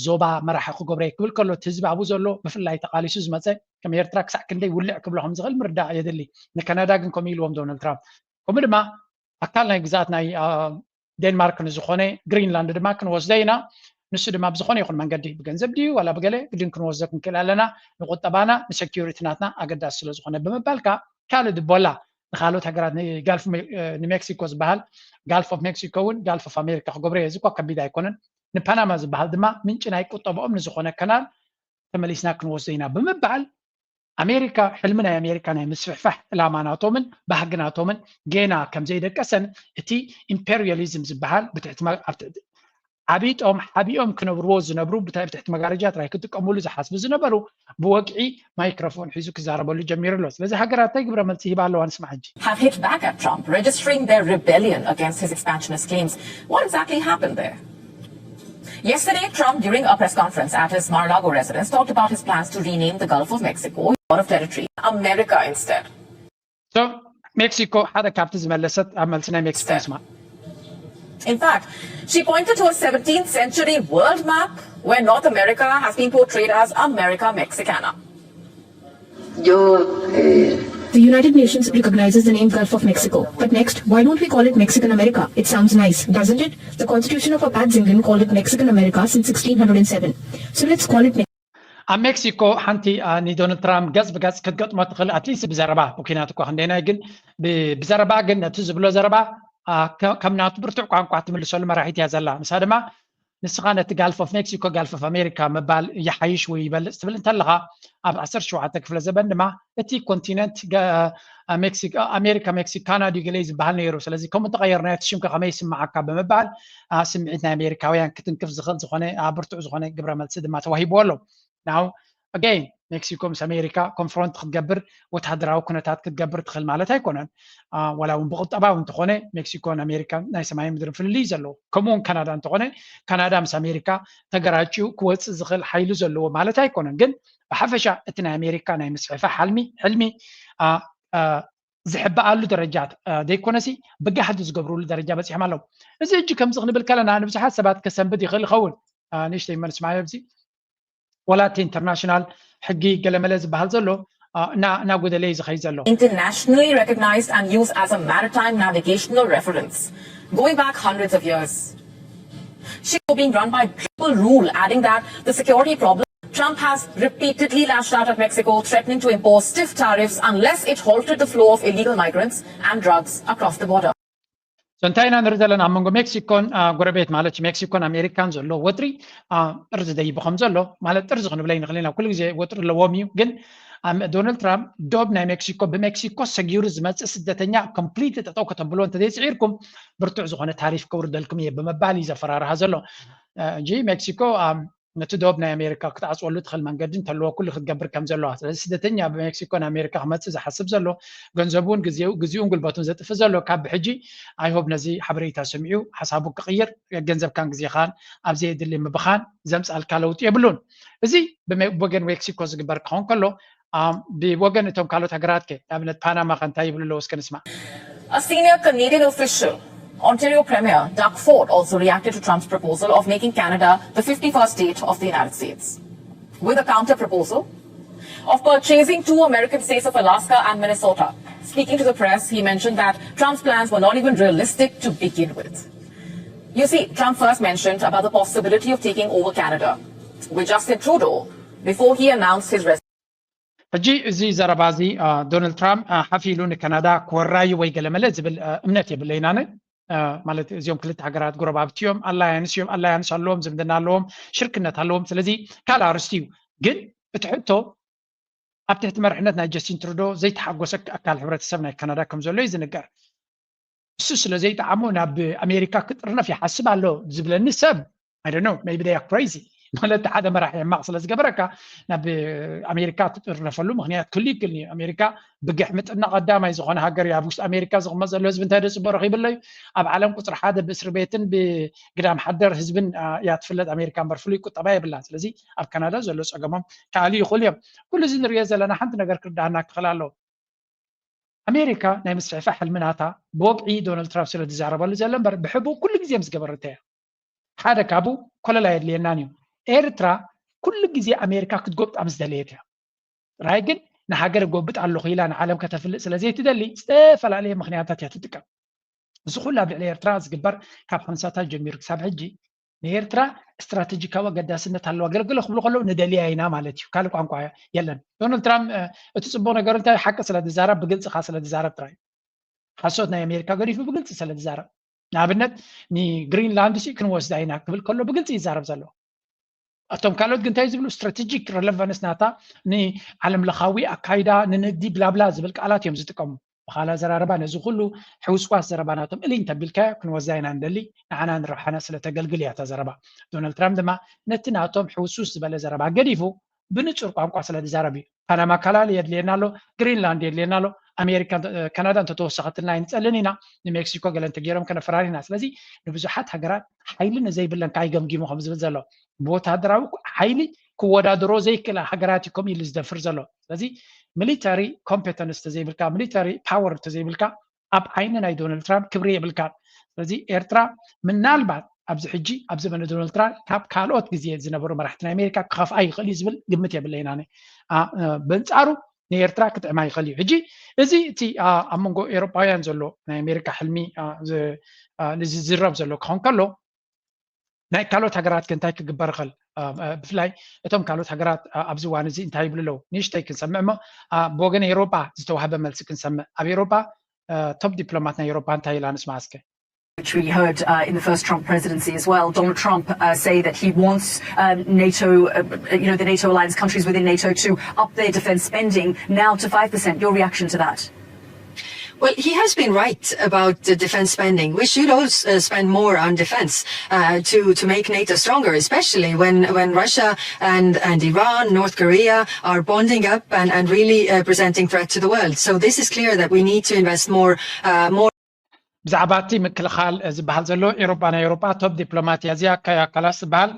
ዞባ መራሒ ክገብረ እየ ክብል ከሎ እቲ ህዝቢ ኣብኡ ዘሎ ብፍላይ ተቓሊሱ ዝመፀ ከም ኤርትራ ክሳዕ ክንደይ ውልዕ ክብሎ ከም ዝኽእል ምርዳእ የድሊ ንካናዳ ግን ከምኡ ኢልዎም ዶናልድ ትራምፕ ከምኡ ድማ ኣካል ናይ ግዛኣት ናይ ዴንማርክ ንዝኾነ ግሪንላንድ ድማ ክንወስደ ኢና ንሱ ድማ ብዝኾነ ይኹን መንገዲ ብገንዘብ ድዩ ዋላ ብገለ ግድን ክንወስዶ ክንክእል ኣለና ንቁጠባና ንሰኪሪቲ ናትና ኣገዳሲ ስለ ዝኾነ ብምባልካ ካልእ ድቦላ ንካልኦት ሃገራት ንጋልፍ ንሜክሲኮ ዝበሃል ጋልፍ ኦፍ ሜክሲኮ እውን ጋልፍ ኦፍ ኣሜሪካ ክገብሮ እየ እዚ እኳ ከቢድ ኣይኮነን ንፓናማ ዝበሃል ድማ ምንጪ ናይ ቁጠብኦም ንዝኾነ ከናል ተመሊስና ክንወስዶ ኢና ብምባል ኣሜሪካ ሕልሚ ናይ ኣሜሪካ ናይ ምስፍሕፋሕ ዕላማ ናቶምን ባህጊ ናቶምን ጌና ከም ዘይደቀሰን እቲ ኢምፔሪያሊዝም ዝበሃል ብትሕቲ ዓቢጦም ሓቢኦም ክነብርዎ ዝነብሩ ብትሕቲ መጋረጃ ጥራይ ክጥቀምሉ ዝሓስቡ ዝነበሩ ብወግዒ ማይክሮፎን ሒዙ ክዛረበሉ ጀሚሩ ኣሎ ስለዚ ሃገራት እንታይ ግብረ መልሲ ሂባ ኣለዋ ንስማዕ ሕጂ have hit back at Trump, registering their rebellion against his expansionist claims. What exactly happened there? Yesterday, Trump, during a press conference at his Mar-a-Lago residence, talked about his plans to rename the Gulf of Mexico, a lot of territory, America instead. So, ሜክሲኮ ሓደ ካብቲ ዝመለሰት ኣብ መልሲ ናይ ሜክሲኮ ንስማ In fact, she pointed to a seventeenth century world map where North America has been portrayed as America Mexicana. Yo, eh, The United Nations recognizes the name Gulf of Mexico. But next, why don't we call it Mexican America? It sounds nice, doesn't it? The constitution of Apatzingán called it Mexican America since sixteen hundred seven. So let's call it Mexico. ኣብ ሜክሲኮ ሓንቲ ንዶናልድ ትራምፕ ገጽ ብገጽ ክትገጥሞ ትኽእል ኣትሊስት ብዘረባ ብኩናት እኳ ክንደይናይ ግን ብዘረባ ግን ነቲ ዝብሎ ዘረባ ከም ናቱ ብርቱዕ ቋንቋ ትምልሰሉ መራሒት እያ ዘላ ንሳ ድማ ንስኻ ነቲ ጋልፍ ኦፍ ሜክሲኮ ጋልፍ ኦፍ ኣሜሪካ ምባል ይሓይሽ ወይ ይበልፅ ትብል እንተለኻ ኣብ ዓሰርተ ሸውዓተ ክፍለ ዘበን ድማ እቲ ኮንቲነንት ኣሜሪካ ሜክሲካና ድዩ ገለ ዝበሃል ነይሩ ስለዚ ከምኡ እንተቐየርናዮ እቲ ሽምከ ከመይ ይስምዓካ ብምባል ስምዒት ናይ ኣሜሪካውያን ክትንክፍ ዝኽእል ዝኾነ ብርቱዕ ዝኾነ ግብረ መልሲ ድማ ተዋሂብዎ ኣሎ ናው ኣገይን ሜክሲኮ ምስ ኣሜሪካ ኮንፍሮንት ክትገብር፣ ወታደራዊ ኩነታት ክትገብር ትኽእል ማለት ኣይኮነን። ዋላ እውን ብቁጠባዊ እንተኾነ ሜክሲኮን ኣሜሪካን ናይ ሰማይ ምድሪ ፍልልይ ዘለዎ፣ ከምኡውን ካናዳ እንተኾነ ካናዳ ምስ ኣሜሪካ ተገራጭዩ ክወፅእ ዝኽእል ሓይሊ ዘለዎ ማለት ኣይኮነን። ግን ብሓፈሻ እቲ ናይ ኣሜሪካ ናይ ምስፍሕፋ ሓልሚ ሕልሚ ዝሕበኣሉ ደረጃ ዘይኮነሲ ብጋህዲ ዝገብርሉ ደረጃ በፂሖም ኣለዉ። እዚ እጂ ከምዚ ክንብል ከለና ንብዙሓት ሰባት ከሰንብድ ይኽእል ይኸውን። ንእሽተይ መልስ ማዮ ኣብዚ ወላ እቲ ኢንተርናሽናል ሕጊ ገለመለ ዝበሃል ዘሎ እናጎደለ እዩ ዝኸይ ዘሎ። Internationally recognized and used as a maritime navigational reference going back hundreds of years. Chico being run by triple rule, adding that the security problem, Trump has repeatedly lashed out at Mexico, threatening to impose stiff tariffs unless it halted the flow of illegal migrants and drugs across the border. So እንታይ ኢና ንርኢ ዘለና ኣብ መንጎ ሜክሲኮን ጎረቤት ማለት ሜክሲኮን ኣሜሪካን ዘሎ ወጥሪ ጥርዚ ደይቡ ከም ዘሎ ማለት ጥርዚ ክንብለ ይንኽእል ኢና። ኩሉ ግዜ ወጥሪ ኣለዎም እዩ። ግን ዶናልድ ትራምፕ ዶብ ናይ ሜክሲኮ ብሜክሲኮ ሰጊሩ ዝመፅእ ስደተኛ ኮምፕሊት ጠጠው ከተብሎ እንተዘይፅዒርኩም ብርቱዕ ዝኾነ ታሪፍ ከውርደልኩም እየ ብምባል እዩ ዘፈራርሃ ዘሎ እንጂ ሜክሲኮ ነቲ ዶብ ናይ ኣሜሪካ ክትዓፅወሉ ትኽእል መንገዲ እንተለዎ ኩሉ ክትገብር ከም ዘለዋ። ስለዚ ስደተኛ ብሜክሲኮ ንኣሜሪካ ክመፅእ ዝሓስብ ዘሎ ገንዘቡ እውን ግዜኡን ጉልበቱን ዘጥፍእ ዘሎ ካብ ብሕጂ ኣይሆብ ነዚ ሓበሬታ ሰሚዑ ሓሳቡ ክቕይር ገንዘብካን ግዜኻን ኣብ ዘየድሊ ምብኻን ዘምፅኣልካ ለውጢ የብሉን። እዚ ብወገን ሜክሲኮ ዝግበር ክኸውን ከሎ ብወገን እቶም ካልኦት ሃገራት ከ ንኣብነት ፓናማ ከ እንታይ ይብሉ ኣለዉ እስከ ንስማዕ። A senior Canadian official, Ontario Premier Doug Ford, also reacted to Trump's proposal of making Canada the fifty-first state of the United States with a counter proposal of purchasing two American states of Alaska and Minnesota. Speaking to the press, he mentioned that Trump's plans were not even realistic to begin with. You see, Trump first mentioned about the possibility of taking over Canada with Justin Trudeau before he announced his resignation. ሕጂ እዚ ዘረባ እዚ ዶናልድ ትራምፕ ሓፊሉ ንካናዳ ክወራዩ ወይ ገለመለ ዝብል እምነት የብለይናነ። ማለት እዚኦም ክልተ ሃገራት ጎረባብቲ እዮም፣ ኣላያንስ እዮም፣ ኣላያንስ ኣለዎም፣ ዝምድና ኣለዎም፣ ሽርክነት ኣለዎም። ስለዚ ካልእ ኣርስቲ እዩ። ግን እቲ ሕቶ ኣብ ትሕቲ መርሕነት ናይ ጀስቲን ትሩዶ ዘይተሓጎሰ ኣካል ሕብረተሰብ ናይ ካናዳ ከም ዘሎ እዩ ዝንገር። እሱ ስለ ዘይጠዓሞ ናብ ኣሜሪካ ክጥርነፍ ይሓስብ ኣሎ ዝብለኒ ሰብ I don't know, maybe they are crazy። ማለት ሓደ መራሒ ሕማቕ ስለ ዝገበረካ ናብ ኣሜሪካ ትጥርነፈሉ ምክንያት ክሉ ይክል እዩ። ኣሜሪካ ብግሕምጥና ቀዳማይ ዝኾነ ሃገር እዩ። ኣብ ውሽጢ ኣሜሪካ ዝቕመጥ ዘሎ ህዝቢ እንታይ ደፅቦ ረኺብሎ እዩ? ኣብ ዓለም ቁፅሪ ሓደ ብእስሪ ቤትን ብግዳም ሓደር ህዝብን እያ ትፍለጥ ኣሜሪካ እምበር ፍሉይ ቁጠባ የብላን። ስለዚ ኣብ ካናዳ ዘሎ ፀገሞም ክኣልዩ ይኽእሉ እዮም። ኩሉ እዚ ንሪኦ ዘለና ሓንቲ ነገር ክርዳኣና ክኽእል ኣለዎ። ኣሜሪካ ናይ ምስፍሕፋሕ ሕልሚ ናታ ብወግዒ ዶናልድ ትራምፕ ስለ ዝዛረበሉ ዘሎ እምበር ብሕቡእ ኩሉ ግዜ ምስ ገበረቶ እያ። ሓደ ካብኡ ኮለል ኣየድልየናን እዩ። ኤርትራ ኩሉ ግዜ ኣሜሪካ ክትጎብጣ ምስ ደለየት እያ። ጥራይ ግን ንሃገር እጎብጥ ኣለኹ ኢላ ንዓለም ከተፍልጥ ስለ ዘይትደሊ ዝተፈላለየ ምኽንያታት እያ ትጥቀም። እዚ ኩሉ ኣብ ልዕሊ ኤርትራ ዝግበር ካብ ሓምሳታት ጀሚሩ ክሳብ ሕጂ ንኤርትራ ስትራቴጂካዊ ኣገዳስነት ኣለዋ። ገለገለ ክብሉ ከለዉ ንደልያ ኢና ማለት እዩ። ካልእ ቋንቋ የለን። ዶናልድ ትራምፕ እቲ ፅቡቅ ነገር እንታይ ሓቂ ስለ ዝዛረብ ብግልፂ ካ ስለ ዝዛረብ ጥራይ ሓሶት ናይ ኣሜሪካ ገዲፉ ብግልፂ ስለ ዝዛረብ ንኣብነት ንግሪንላንድ ሲ ክንወስዳ ኢና ክብል ከሎ ብግልፂ ይዛረብ ዘሎ። እቶም ካልኦት ግን እንታይ ዝብሉ ስትራቴጂክ ረለቫንስ ናታ ንዓለም ለኻዊ ኣካይዳ ንንግዲ ብላብላ ዝብል ቃላት እዮም ዝጥቀሙ። ብኻላ ዘራርባ ነዚ ኩሉ ሕውስዋስ ዘረባ ናቶም እሊ እንተቢልካዮ ክንወዛ ኢና ንደሊ ንዓና ንረብሓና ስለ ተገልግል እያ እታ ዘረባ። ዶናልድ ትራምፕ ድማ ነቲ ናቶም ሕውስውስ ዝበለ ዘረባ ገዲፉ ብንጹር ቋንቋ ስለ ዝዛረብ እዩ። ፓናማ ካላል የድልየና ኣሎ፣ ግሪንላንድ የድልየና ኣሎ፣ ኣሜሪካ ካናዳ እንተተወሰኸትልና ኣይንጸልን ኢና፣ ንሜክሲኮ ገለ እንተገይሮም ከነፈራሪና። ስለዚ ንብዙሓት ሃገራት ሓይሊ ንዘይብለን ከኣ ይገምጊሙ ከም ዝብል ዘሎ ብወታደራዊ ሓይሊ ክወዳደሮ ዘይክእላ ሃገራት እዩ ከምኡ ኢሉ ዝደፍር ዘሎ። ስለዚ ሚሊተሪ ኮምፔተንስ ተዘይብልካ፣ ሚሊተሪ ፓወር ተዘይብልካ ኣብ ዓይኒ ናይ ዶናልድ ትራምፕ ክብሪ የብልካን። ስለዚ ኤርትራ ምናልባት ኣብዚ ሕጂ ኣብ ዘመነ ዶናልድ ትራምፕ ካብ ካልኦት ግዜ ዝነበሩ መራሕቲ ናይ ኣሜሪካ ክኸፍኣ ይኽእል እዩ ዝብል ግምት የብለይን ኣነ። ብንጻሩ ንኤርትራ ክጥዕማ ይኽእል እዩ። ሕጂ እዚ እቲ ኣብ መንጎ ኤሮጳውያን ዘሎ ናይ ኣሜሪካ ሕልሚ ዝዝረብ ዘሎ ክኸውን ከሎ ናይ ካልኦት ሃገራት ከ እንታይ ክግበር ይኽእል? ብፍላይ እቶም ካልኦት ሃገራት ኣብዚ እዋን እዚ እንታይ ይብሉ ኣለዉ? ንእሽተይ ክንሰምዕ እሞ ብወገን ኤውሮጳ ዝተዋህበ መልሲ ክንሰምዕ። ኣብ ኤውሮጳ ቶፕ ዲፕሎማት ናይ ኤውሮጳ እንታይ ኢላ ንስማዕ እስከ። Which we heard uh, in the first Trump presidency as well, Donald Trump uh, say that he wants um, NATO, uh, you know, the NATO alliance countries within NATO to up their defense spending now to five percent. Your reaction to that? Well, he has been right about the defense spending. We should all uh, spend more on defense uh, to, to make NATO stronger, especially when, when Russia and, and Iran, North Korea are bonding up and, and really uh, presenting threat to the world. So this is clear that we need to invest more, uh, more. ብዛዕባ እቲ ምክልኻል ዝበሃል ዘሎ ኤሮጳ ናይ ኤሮጳ ቶፕ ዲፕሎማት እያ እዚኣ ካያ ካላስ ዝበሃል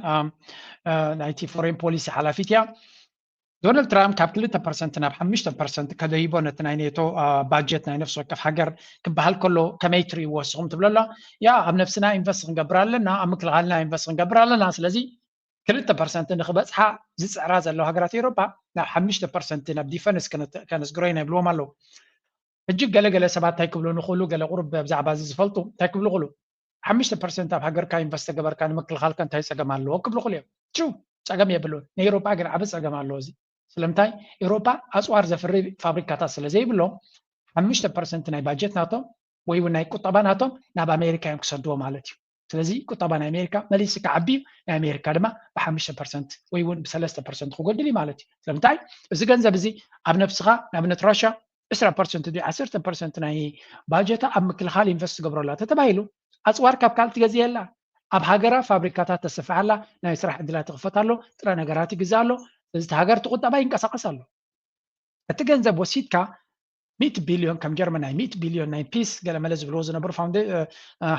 ናይቲ ፎሬን ፖሊሲ ሓላፊት እያ። ዶናልድ ትራምፕ ካብ ክልተ ፐርሰንት ናብ ሓሙሽተ ፐርሰንት ከደይቦ ነቲ ናይ ኔቶ ባጀት ናይ ነፍሲ ወከፍ ሃገር ክበሃል ከሎ ከመይ ትርእይዎ ንስኹም ትብሎ ኣሎ። ያ ኣብ ነብስና ኢንቨስት ክንገብር ኣለና፣ ኣብ ምክልኻልና ኢንቨስት ክንገብር ኣለና። ስለዚ ክልተ ፐርሰንት ንክበፅሓ ዝፅዕራ ዘለዋ ሃገራት ኤሮፓ ናብ ሓሙሽተ ፐርሰንት ናብ ዲፈንስ ከነስግሮ ኢና ይብልዎም ኣለዉ። ሕጂ ገለገለ ሰባት እንታይ ክብሉ ንኽእሉ፣ ገለ ቁሩብ ብዛዕባ እዚ ዝፈልጡ እንታይ ክብሉ ክእሉ፣ ሓሙሽተ ፐርሰንት ኣብ ሃገርካ ኢንቨስት ተገበርካ ንምክልኻልካ እንታይ ፀገም ኣለዎ ክብሉ ክእሉ እዮም። ትሩ፣ ፀገም የብሉን። ንኤሮፓ ግን ዓቢ ፀገም ኣለዎ እዚ። ስለምንታይ? ኤሮፓ ኣፅዋር ዘፍሪ ፋብሪካታት ስለ ዘይብሎም ሓሙሽተ ፐርሰንት ናይ ባጀት ናቶም ወይ እውን ናይ ቁጠባ ናቶም ናብ ኣሜሪካ እዮም ክሰድዎ ማለት እዩ። ስለዚ ቁጠባ ናይ ኣሜሪካ መሊሱ ክዓቢ እዩ፣ ናይ ኣሜሪካ ድማ ብሓሙሽተ ፐርሰንት ወይ እውን ብሰለስተ ፐርሰንት ክጎድል እዩ ማለት እዩ። ስለምንታይ? እዚ ገንዘብ እዚ ኣብ ነብስኻ ንኣብነት ራሽያ ዕስራ ፐርሰንት ድዩ ዓሰርተ ፐርሰንት ናይ ባጀታ ኣብ ምክልኻል ኢንቨስት ትገብረላ ተተባሂሉ ኣፅዋር ካብ ካልእ ትገዝእ የላ፣ ኣብ ሃገራ ፋብሪካታት ተስፍሕ ኣላ፣ ናይ ስራሕ ዕድላት ትኽፈት ኣሎ፣ ጥረ ነገራት ይግዛእ ኣሎ። ስለዚ እቲ ሃገር እቲ ቁጠባ ይንቀሳቐስ ኣሎ። እቲ ገንዘብ ወሲድካ ሚእቲ ቢልዮን ከም ጀርመን ናይ ሚእቲ ቢልዮን ናይ ፒስ ገለመለ ዝብልዎ ዝነበሩ ፋውንደ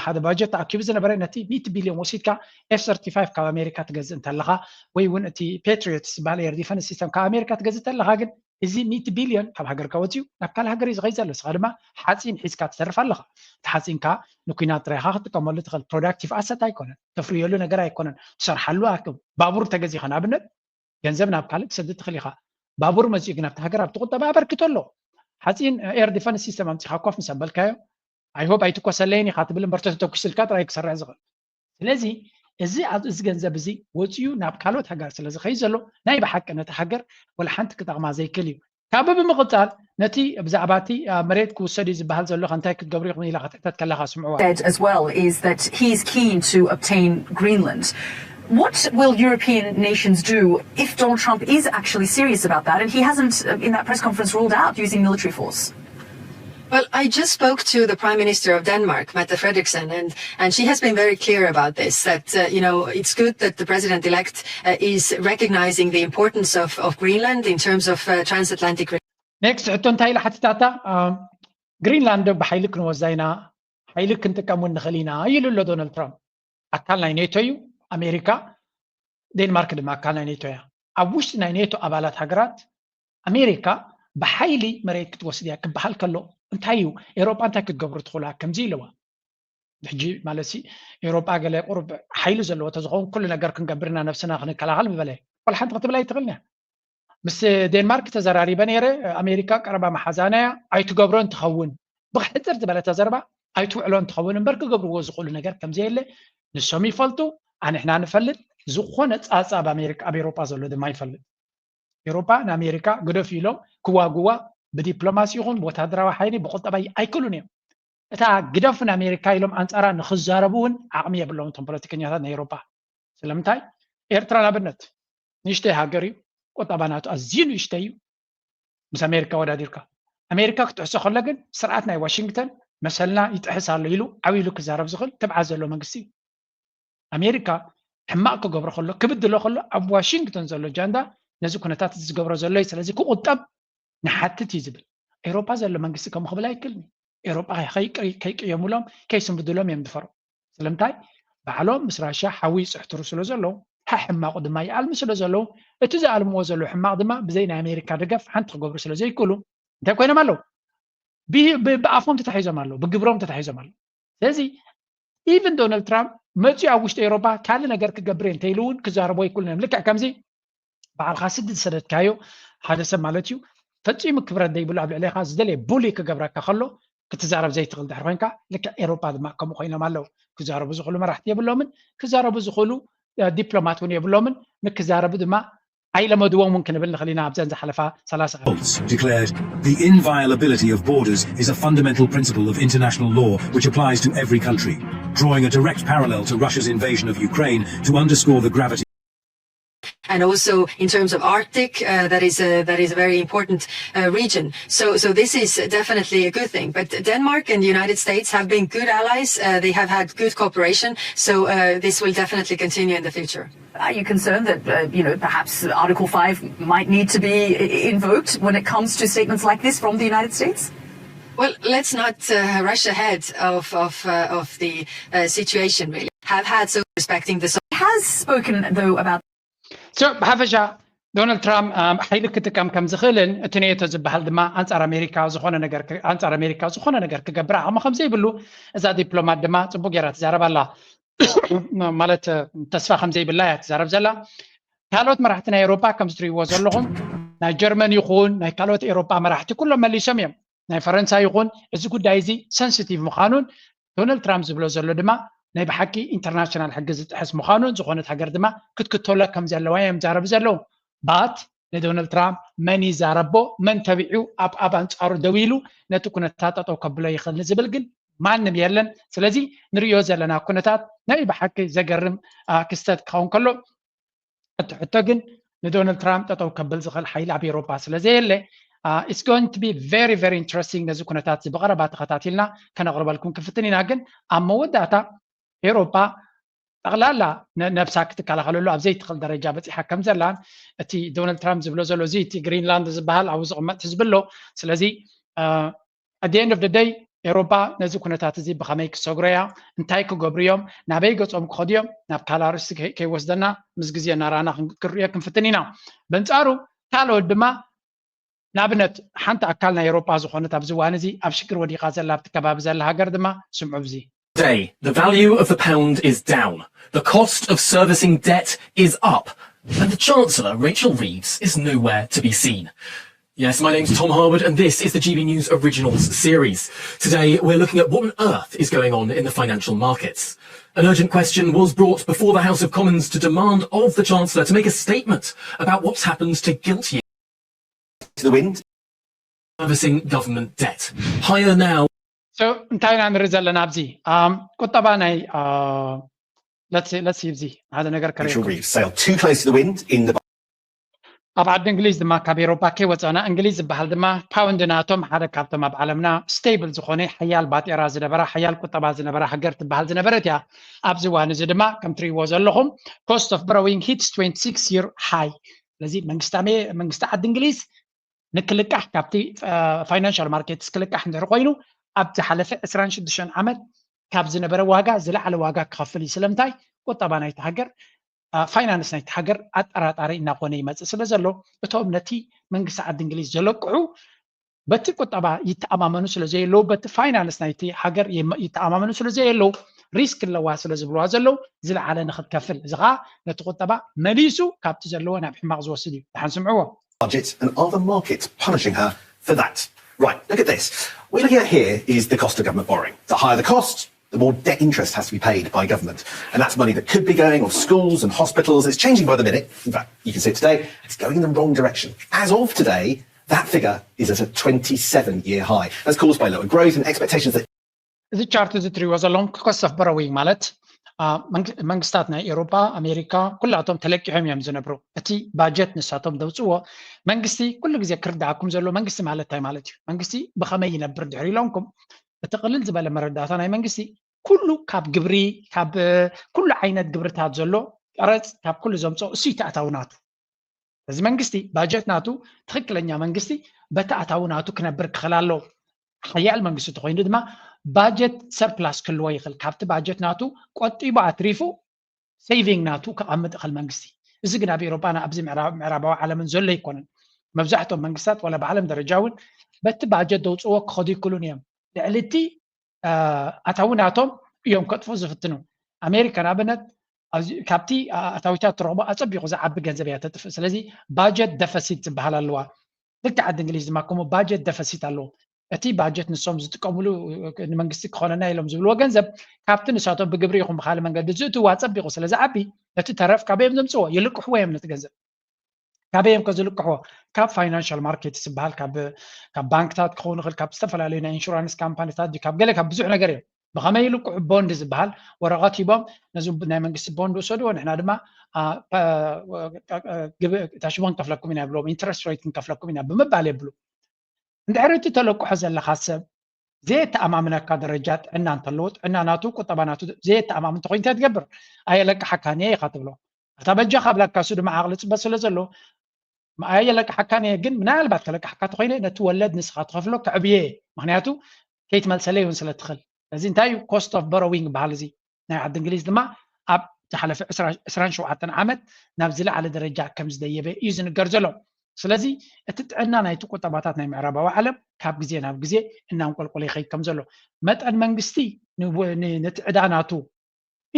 ሓደ ባጀት ተኣኪቡ ዝነበረ ነቲ ሚእቲ ቢልዮን ወሲድካ ኤፍ ሰርቲፋይቭ ካብ ኣሜሪካ ትገዝእ እንተለኻ ወይ እውን እቲ ፔትሪዮት ዝበሃል ኤር ዲፈንስ ሲስተም ካብ ኣሜሪካ ትገዝእ እንተለኻ ግን እዚ ሚእቲ ቢልዮን ካብ ሃገርካ ወፂኡ ናብ ካልእ ሃገር እዩ ዝኸይድ ዘሎ። ንስኻ ድማ ሓፂን ሒዝካ ትተርፍ ኣለኻ። እቲ ሓፂንካ ንኲናት ጥራይኻ ክትጥቀመሉ ትኽእል ፕሮዳክቲቭ ኣሰት ኣይኮነን፣ ተፍርየሉ ነገር ኣይኮነን፣ ትሰርሓሉ ኣክብ ባቡር ተገዚኻ ንኣብነት ገንዘብ ናብ ካልእ ትሰድድ ትኽእል ኢኻ። ባቡር መፂኡ ግን ኣብቲ ሃገር ኣብቲ ቁጠባ ኣበርክቶ ኣሎ። ሓፂን ኤር ዲፈንስ ሲስተም ኣምፂኻ ኮፍ ምስ ኣበልካዮ ኣይሆብ ኣይትኮሰለይን ኢኻ ትብል እምበር ተተኩስልካ ጥራይ ክሰርሕ ዝኽእል። ስለዚ እዚ እዚ ገንዘብ እዚ ወፂኡ ናብ ካልኦት ሃገር ስለ ዝኸይድ ዘሎ ናይ ብሓቂ ነቲ ሃገር ወላ ሓንቲ ክጠቕማ ዘይክእል እዩ። ካብ ብምቕፃል ነቲ ብዛዕባ እቲ መሬት ክውሰድ እዩ ዝበሃል ዘሎ እንታይ ክትገብሩ ኢኹም ኢላ ክትሕተት ከለኻ ስምዕዋ። Said as well is that he's keen to obtain Greenland. What will European nations do if Donald Trump is actually serious about that and he hasn't, in that press conference, ruled out using military force? Well, I just spoke to the Prime Minister of Denmark, Mette Frederiksen, and, and she has been very clear about this, that, uh, you know, it's good that the president-elect uh, is recognizing the importance of, of Greenland in terms of uh, transatlantic. ኔክስት ሕቶ እንታይ ኢላ ሓቲታታ? ግሪንላንድ ብሓይሊ ክንወዛ ኢና፣ ሓይሊ ክንጥቀም እውን ንኽእል ኢና ኢሉ ኣሎ ዶናልድ ትራምፕ። ኣካል ናይ ኔቶ እዩ ኣሜሪካ፣ ዴንማርክ ድማ ኣካል ናይ ኔቶ እያ። ኣብ ውሽጢ ናይ ኔቶ ኣባላት ሃገራት ኣሜሪካ ብሓይሊ መሬት ክትወስድ እያ ክበሃል ከሎ እንታይ እዩ ኤሮጳ እንታይ ክትገብሩ ትኽእሉ ከምዚ ኢለዋ። ሕጂ ማለት ሲ ኤሮጳ ገለ ቁሩብ ሓይሊ ዘለዎ ተዝኸውን ኩሉ ነገር ክንገብርና ነብስና ክንከላኸል ምበለ ቆል ሓንቲ ክትብል ኣይትኽእልን እያ። ምስ ዴንማርክ ተዘራሪበ ነይረ። ኣሜሪካ ቀረባ መሓዛና እያ፣ ኣይትገብሮን ትኸውን። ብሕፅር ዝበለ ተዘርባ ኣይትውዕሎን ትኸውን እምበር ክገብርዎ ዝኽእሉ ነገር ከምዘየለ ንሶም ይፈልጡ፣ ኣንሕና ንፈልጥ። ዝኾነ ፃፃ ኣብ ኣሜሪካ ኣብ ኤሮጳ ዘሎ ድማ ይፈልጥ። ኤሮጳ ንኣሜሪካ ግደፍ ኢሎም ክዋግዋ ብዲፕሎማሲ ይኹን ብወታደራዊ ሓይሊ ብቁጠባ ኣይክእሉን እዮም። እታ ግደፍ ንኣሜሪካ ኢሎም ኣንፃራ ንክዛረቡ እውን ዓቕሚ የብሎም እቶም ፖለቲከኛታት ናይ ኤሮጳ። ስለምንታይ? ኤርትራ ንኣብነት ንእሽተይ ሃገር እዩ፣ ቁጠባ ናቱ ኣዝዩ ንእሽተይ እዩ ምስ ኣሜሪካ ወዳዲርካ። ኣሜሪካ ክትሕሶ ከሎ ግን ስርዓት ናይ ዋሽንግተን መሰልና ይጥሕስ ኣሎ ኢሉ ዓው ኢሉ ክዛረብ ዝኽእል ትብዓት ዘለዎ መንግስቲ እዩ። ኣሜሪካ ሕማቕ ክገብሮ ከሎ ክብድሎ ከሎ ኣብ ዋሽንግተን ዘሎ ጃንዳ ነዚ ኩነታት እዚ ዝገብሮ ዘሎ እዩ፣ ስለዚ ክቁጠብ ንሓትት እዩ ዝብል። ኤውሮጳ ዘሎ መንግስቲ ከምኡ ክብል ኣይክእልን እዩ። ኤውሮጳ ከይቅየሙሎም ከይስንብድሎም እዮም ዝፈርሑ። ስለምንታይ? ባዕሎም ምስ ራሽያ ሓዊ ይፅሕትሩ ስለ ዘለዉ ሕማቑ ድማ ይኣልሙ ስለ ዘለዉ እቲ ዝኣልምዎ ዘለዉ ሕማቕ ድማ ብዘይ ናይ ኣሜሪካ ደገፍ ሓንቲ ክገብሩ ስለ ዘይክእሉ እንታይ ኮይኖም ኣለዉ? ብኣፎም ተታሒዞም ኣለዉ፣ ብግብሮም ተታሒዞም ኣለዉ። ስለዚ ኢቨን ዶናልድ ትራምፕ መፅኡ ኣብ ውሽጢ ኤውሮፓ ካልእ ነገር ክገብር እየ እንተኢሉ እውን ክዛረቦ ኣይክእሉን እዮም። ልክዕ ከምዚ ባዕልኻ ስዲ ዝሰደድካዮ ሓደ ሰብ ማለት እዩ ፈፂሙ ክብረት ዘይብሉ ኣብ ልዕሌኻ ዝደለየ ቡሊ ክገብረካ ከሎ ክትዛረብ ዘይትኽእል ድሕር ኮይንካ ልክዕ ኤውሮፓ ድማ ከምኡ ኮይኖም ኣለዉ። ክዛረቡ ዝኽእሉ መራሕቲ የብሎምን፣ ክዛረቡ ዝኽእሉ ዲፕሎማት እውን የብሎምን፣ ንክዛረቡ ድማ ኣይለመድዎም እውን ክንብል ንኽእል ኢና ኣብዘን ዝሓለፋ ሰላሳ ዓመት። Declared the inviolability of borders is a fundamental principle of international law which applies to every country, drawing a direct parallel to Russia's invasion of Ukraine to underscore the gravity. And also in terms of Arctic, uh, that is a, that is a very important uh, region. So, so this is definitely a good thing. But Denmark and the United States have been good allies. Uh, they have had good cooperation. So uh, this will definitely continue in the future. Are you concerned that, uh, you know, perhaps Article five might need to be invoked when it comes to statements like this from the United States? Well, let's not uh, rush ahead of of, uh, of the uh, situation. Really, have had so respecting the. He has spoken, though, about So ብሓፈሻ ዶናልድ ትራምፕ ሓይሊ ክጥቀም ከም ዝኽእልን እቲ ኔቶ ዝበሃል ድማ ኣንጻር ኣሜሪካ ዝኾነ ነገር ኣንጻር ኣሜሪካ ዝኾነ ነገር ክገብር ዓቕሚ ከም ዘይብሉ እዛ ዲፕሎማት ድማ ጽቡቅ ገይራ ትዛረብ ኣላ። ማለት ተስፋ ከም ዘይብላ እያ ትዛረብ ዘላ። ካልኦት መራሕቲ ናይ ኤሮፓ ከም ዝትሪእዎ ዘለኹም ናይ ጀርመን ይኹን ናይ ካልኦት ኤሮፓ መራሕቲ ኩሎም መሊሶም እዮም። ናይ ፈረንሳ ይኹን እዚ ጉዳይ እዚ ሰንሲቲቭ ምዃኑን ዶናልድ ትራምፕ ዝብሎ ዘሎ ድማ ናይ ብሓቂ ኢንተርናሽናል ሕጊ ዝጥሕስ ምዃኑን ዝኾነት ሃገር ድማ ክትክተሎ ከም ዘለዋ እዮም ዛረቡ ዘለዉ። ባት ንዶናልድ ትራምፕ መን ይዛረቦ መን ተቢዑ ኣብ ኣብ ኣንጻሩ ደው ኢሉ ነቲ ኩነታት ጠጠው ከብሎ ይኽእል ንዝብል ግን ማንም የለን። ስለዚ ንሪኦ ዘለና ኩነታት ናይ ብሓቂ ዘገርም ክስተት ክኸውን ከሎ እቲ ሕቶ ግን ንዶናልድ ትራምፕ ጠጠው ከብል ዝኽእል ሓይሊ ኣብ ኤሮፓ ስለ ዘየለ it's going to be very very interesting ነዚ ኩነታት እዚ ብቐረባ ተኸታቲልና ከነቕርበልኩም ክፍትን ኢና። ግን ኣብ መወዳእታ ኤሮፓ ጠቕላላ ነብሳ ክትከላኸለሉ ኣብ ዘይትኽእል ደረጃ በፂሓ ከም ዘላን እቲ ዶናልድ ትራምፕ ዝብሎ ዘሎ እዚ እቲ ግሪንላንድ ዝበሃል ኣብኡ ዝቕመጥ ህዝቢ ኣሎ። ስለዚ at the end of the day ኤሮፓ ነዚ ኩነታት እዚ ብኸመይ ክሰግሮ እያ፣ እንታይ ክገብሩ እዮም፣ ናበይ ገጾም ክኸዱ እዮም፣ ናብ ካላርስ ከይወስደና ምስ ግዜ እናረኣና ክንሪኦ ክንፍትን ኢና። በንጻሩ ካልኦት ድማ ንኣብነት ሓንቲ ኣካል ናይ ኤሮፓ ዝኾነት ኣብዚ እዋን እዚ ኣብ ሽግር ወዲቓ ዘላ ኣብቲ ከባቢ ዘላ ሃገር ድማ ስምዑ ብዚ። Today, the value of the pound is down. The cost of servicing debt is up. And the Chancellor, Rachel Reeves, is nowhere to be seen. Yes, my name's Tom Harwood, and this is the G B News Originals series. Today, we're looking at what on earth is going on in the financial markets. An urgent question was brought before the House of Commons to demand of the Chancellor to make a statement about what's happened to gilt yields. To the wind. Servicing government debt. Higher now. So እንታይ ኢና ንርኢ ዘለና ኣብዚ ቁጠባ ናይ let's see እዚ ሓደ ነገር ከሪር sail too close to the wind in the ኣብ ዓዲ እንግሊዝ ድማ ካብ ኤሮፓ ከይወፀና እንግሊዝ ዝበሃል ድማ ፓውንድ ናቶም ሓደ ካብቶም ኣብ ዓለምና ስቴብል ዝኾነ ሓያል ባጤራ ዝነበራ ሓያል ቁጠባ ዝነበራ ሃገር ትበሃል ዝነበረት እያ። ኣብዚ እዋን እዚ ድማ ከም ትሪእዎ ዘለኹም cost of borrowing hits twenty six year high። ስለዚ መንግስቲ ዓዲ እንግሊዝ ንክልቃሕ ካብቲ ፋይናንሻል ማርኬትስ ክልቃሕ እንድሕር ኮይኑ ኣብ ዝሓለፈ ዕስራን ሽዱሽተን ዓመት ካብ ዝነበረ ዋጋ ዝለዓለ ዋጋ ክኸፍል እዩ። ስለምንታይ? ቁጠባ ናይቲ ሃገር ፋይናንስ ናይቲ ሃገር ኣጠራጣሪ እናኾነ ይመፅእ ስለ ዘሎ እቶም ነቲ መንግስቲ ዓዲ እንግሊዝ ዘለቅሑ በቲ ቁጠባ ይተኣማመኑ ስለ ዘየለዉ በቲ ፋይናንስ ናይቲ ሃገር ይተኣማመኑ ስለ ዘየለዉ ሪስክ ኣለዋ ስለ ዝብልዋ ዘለዉ ዝለዓለ ንክትከፍል እዚ ከዓ ነቲ ቁጠባ መሊሱ ካብቲ ዘለዎ ናብ ሕማቕ ዝወስድ እዩ። ደሓን ስምዕዎ። budget and are the markets punishing her for that? Right, look at this. What we're looking at here is the cost of government borrowing. The higher the cost, the more debt interest has to be paid by government. And that's money that could be going on schools and hospitals. It's changing by the minute. In fact, you can see it today. It's going in the wrong direction. As of today, that figure is at a twenty-seven year high. That's caused by lower growth and expectations that እዚ ቻርት እዚ ትሪእዎ ዘለኹም ኮስት ኦፍ ቦሮዊንግ ማለት መንግስታት ናይ ኤሮፓ ኣሜሪካ ኩላቶም ተለቂሖም እዮም ዝነብሩ። እቲ ባጀት ንሳቶም ደውፅዎ መንግስቲ ኩሉ ግዜ ክርዳኣኩም ዘሎ መንግስቲ ማለት እንታይ ማለት እዩ? መንግስቲ ብኸመይ ይነብር ድሕሪ ኢሎምኩም እቲ ቅልል ዝበለ መረዳእታ ናይ መንግስቲ ኩሉ ካብ ግብሪ ካብ ኩሉ ዓይነት ግብርታት ዘሎ ቀረፅ ካብ ኩሉ ዘምፅኦ እሱ ይተኣታዊ ናቱ እዚ መንግስቲ ባጀት ናቱ ትኽክለኛ መንግስቲ በቲ ኣታዊ ናቱ ክነብር ክኽእል ኣለዎ። ሓያል መንግስቲ ተኮይኑ ድማ ባጀት ሰርፕላስ ክህልዎ ይኽእል። ካብቲ ባጀት ናቱ ቆጢቡ ኣትሪፉ ሴቪንግ ናቱ ከቐምጥ ይኽእል መንግስቲ። እዚ ግን ኣብ ኤሮጳን ኣብዚ ምዕራባዊ ዓለምን ዘሎ ኣይኮነን። መብዛሕትኦም መንግስታት ዋላ ብዓለም ደረጃ እውን በቲ ባጀት ደውፅዎ ክኸዱ ይክእሉን እዮም። ልዕሊ እቲ ኣታዊ ናቶም እዮም ከጥፍኡ ዝፍትኑ። ኣሜሪካ ንኣብነት ካብቲ ኣታዊታት ትረኽቦ ኣፀቢቑ ዝዓቢ ገንዘብ እያ ተጥፍእ። ስለዚ ባጀት ደፈሲት ዝበሃል ኣለዋ። ልክዕ ዓዲ እንግሊዝ ድማ ከምኡ ባጀት ደፈሲት ኣለዎ። እቲ ባጀት ንሶም ዝጥቀምሉ ንመንግስቲ ክኾነና ኢሎም ዝብልዎ ገንዘብ ካብቲ ንሳቶም ብግብሪ ይኹን ብካልእ መንገዲ ዝእትዎ ኣፀቢቑ ስለ ዝዓቢ ነቲ ተረፍ ካበይ እዮም ዘምፅዎ? ይልቅሕዎ እዮም ነቲ ገንዘብ። ካበይ እዮም ከ ዝልቅሕዎ? ካብ ፋይናንሻል ማርኬት ዝበሃል ካብ ካብ ባንክታት ክኸውን ይኽእል፣ ካብ ዝተፈላለዩ ናይ ኢንሹራንስ ካምፓኒታት ድዩ፣ ካብ ገለ ካብ ብዙሕ ነገር እዮም። ብኸመይ ይልቅሑ? ቦንድ ዝበሃል ወረቐት ሂቦም፣ ነዚ ናይ መንግስቲ ቦንድ ውሰድዎ፣ ንሕና ድማ እታ ሽቦ ክንከፍለኩም ኢና ይብልዎም፣ ኢንትረስት ሬት ክንከፍለኩም ኢና ብምባል የብሉ። እንድሕሪ እቲ ተለቅሖ ዘለኻ ሰብ ዘየተኣማምነካ ደረጃ ጥዕና እንተለዎ፣ ጥዕና ናቱ፣ ቁጠባ ናቱ ዘየተኣማምን እንተኮይኑ እንታይ ትገብር? ኣየለቅሓካን እየ ኢኻ ትብሎ። እታ በጃኻ ብላካ፣ እሱ ድማ ዓቕሊ ፅበት ስለ ዘለዎ ኣየለቅሓካን እየ፣ ግን ምናልባት ከለቅሓካ ተኮይነ ነቲ ወለድ ንስኻ ትኸፍሎ ከዕብየ እየ፣ ምክንያቱ ከይትመልሰለይ እውን ስለ ትኽእል። ስለዚ እንታይ እዩ? ኮስት ኦፍ ቦሮዊንግ በሃል። እዚ ናይ ዓዲ እንግሊዝ ድማ ኣብ ዝሓለፈ ዕስራን ሸውዓተን ዓመት ናብ ዝለዓለ ደረጃ ከም ዝደየበ እዩ ዝንገር ዘሎ። ስለዚ እቲ ጥዕና ናይቲ ቁጠባታት ናይ ምዕራባዊ ዓለም ካብ ግዜ ናብ ግዜ እናንቆልቆለ ይኸይድ ከም ዘሎ፣ መጠን መንግስቲ ንትዕዳ ናቱ፣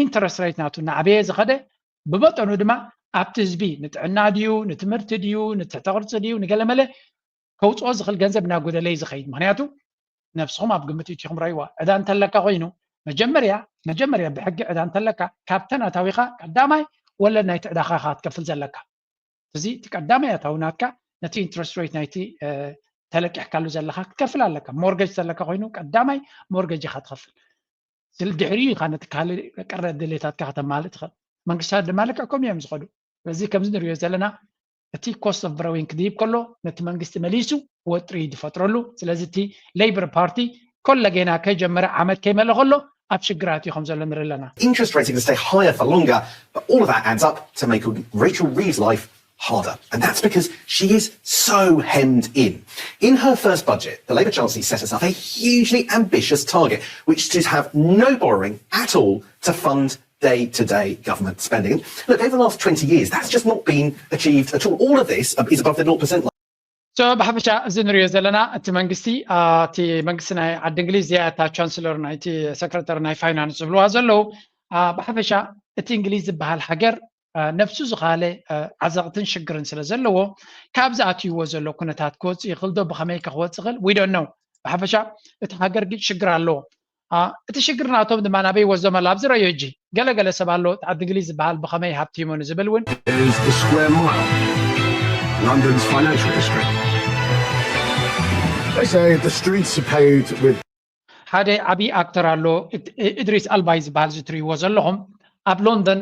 ኢንተረስት ሬት ናቱ እናዓበየ ዝኸደ፣ ብመጠኑ ድማ ኣብቲ ህዝቢ ንጥዕና ድዩ ንትምህርቲ ድዩ ንትሕተ ቅርፂ ድዩ ንገለመለ ከውፅኦ ዝኽእል ገንዘብ እናጎደለ እዩ ዝኸይድ። ምክንያቱ ነብስኹም ኣብ ግምት እቲኹም ረይዋ፣ ዕዳ እንተለካ ኮይኑ መጀመርያ መጀመርያ ብሕጊ ዕዳ እንተለካ ካብተን ኣታዊኻ ቀዳማይ ወለድ ናይቲ ዕዳኻ ኢኻ ክትከፍል ዘለካ። እዚ እቲ ቀዳማይ ኣታዊ ናትካ ነቲ ኢንትረስት ሬት ናይቲ ተለቂሕካሉ ዘለካ ክትከፍል ኣለካ። ሞርገጅ ዘለካ ኮይኑ ቀዳማይ ሞርገጅ ኢኻ ትኸፍል። ስለ ድሕሪኡ ኢኻ ነቲ ካልእ ቀረ ድሌታትካ ከተማልእ ትኽእል። መንግስታት ድማ ልክዕ ከምኡ እዮም ዝኸዱ። ስለዚ ከምዚ ንሪኦ ዘለና እቲ ኮስት ኦፍ ብሮዊንግ ክድይብ ከሎ ነቲ መንግስቲ መሊሱ ወጥሪ ዝፈጥረሉ። ስለዚ እቲ ሌበር ፓርቲ ኮለጌና ከይጀመረ ዓመት ከይመለ ከሎ ኣብ ሽግራት እዩ ከም ዘሎ ንርኢ ኣለና። Interest rates are going to stay higher for longer, but all of that adds up to make Rachel Reeves' life harder. And that's because she is so hemmed in. In her first budget, the Labour Chancellor set herself a hugely ambitious target, which is to have no borrowing at all to fund day-to-day government spending. And look, over the last twenty years, that's just not been achieved at all. All of this is above the nought percent line. So ብሓፈሻ እዚ ንሪኦ ዘለና እቲ መንግስቲ እቲ መንግስቲ ናይ ዓዲ እንግሊዝ እዚኣ እታ ቻንስለር ናይቲ ሰክረተር ናይ ፋይናንስ ዝብልዋ ዘለዉ ብሓፈሻ እቲ እንግሊዝ ዝበሃል ሃገር ነብሱ ዝኻለ ዓዘቕትን ሽግርን ስለ ዘለዎ ካብዚ ኣትይዎ ዘሎ ኩነታት ክወፅእ ይኽእል ዶ? ብኸመይ ከ ክወፅእ ይኽእል? We don't know። ብሓፈሻ እቲ ሃገር ግን ሽግር ኣለዎ። እቲ ሽግር ናቶም ድማ ናበይ ይወስዶም ኣሎ? ኣብዚ ረዮ ሕጂ ገለገለ ሰብ ኣሎ እቲ ዓዲ እንግሊዝ ዝበሃል ብኸመይ ሃብቲሙ ንዝብል እውን is the square mile, London's financial district. They say the streets are paved with ሓደ ዓብዪ ኣክተር ኣሎ እድሪስ ኣልባይ ዝበሃል ዝትርእይዎ ዘለኹም ኣብ ሎንደን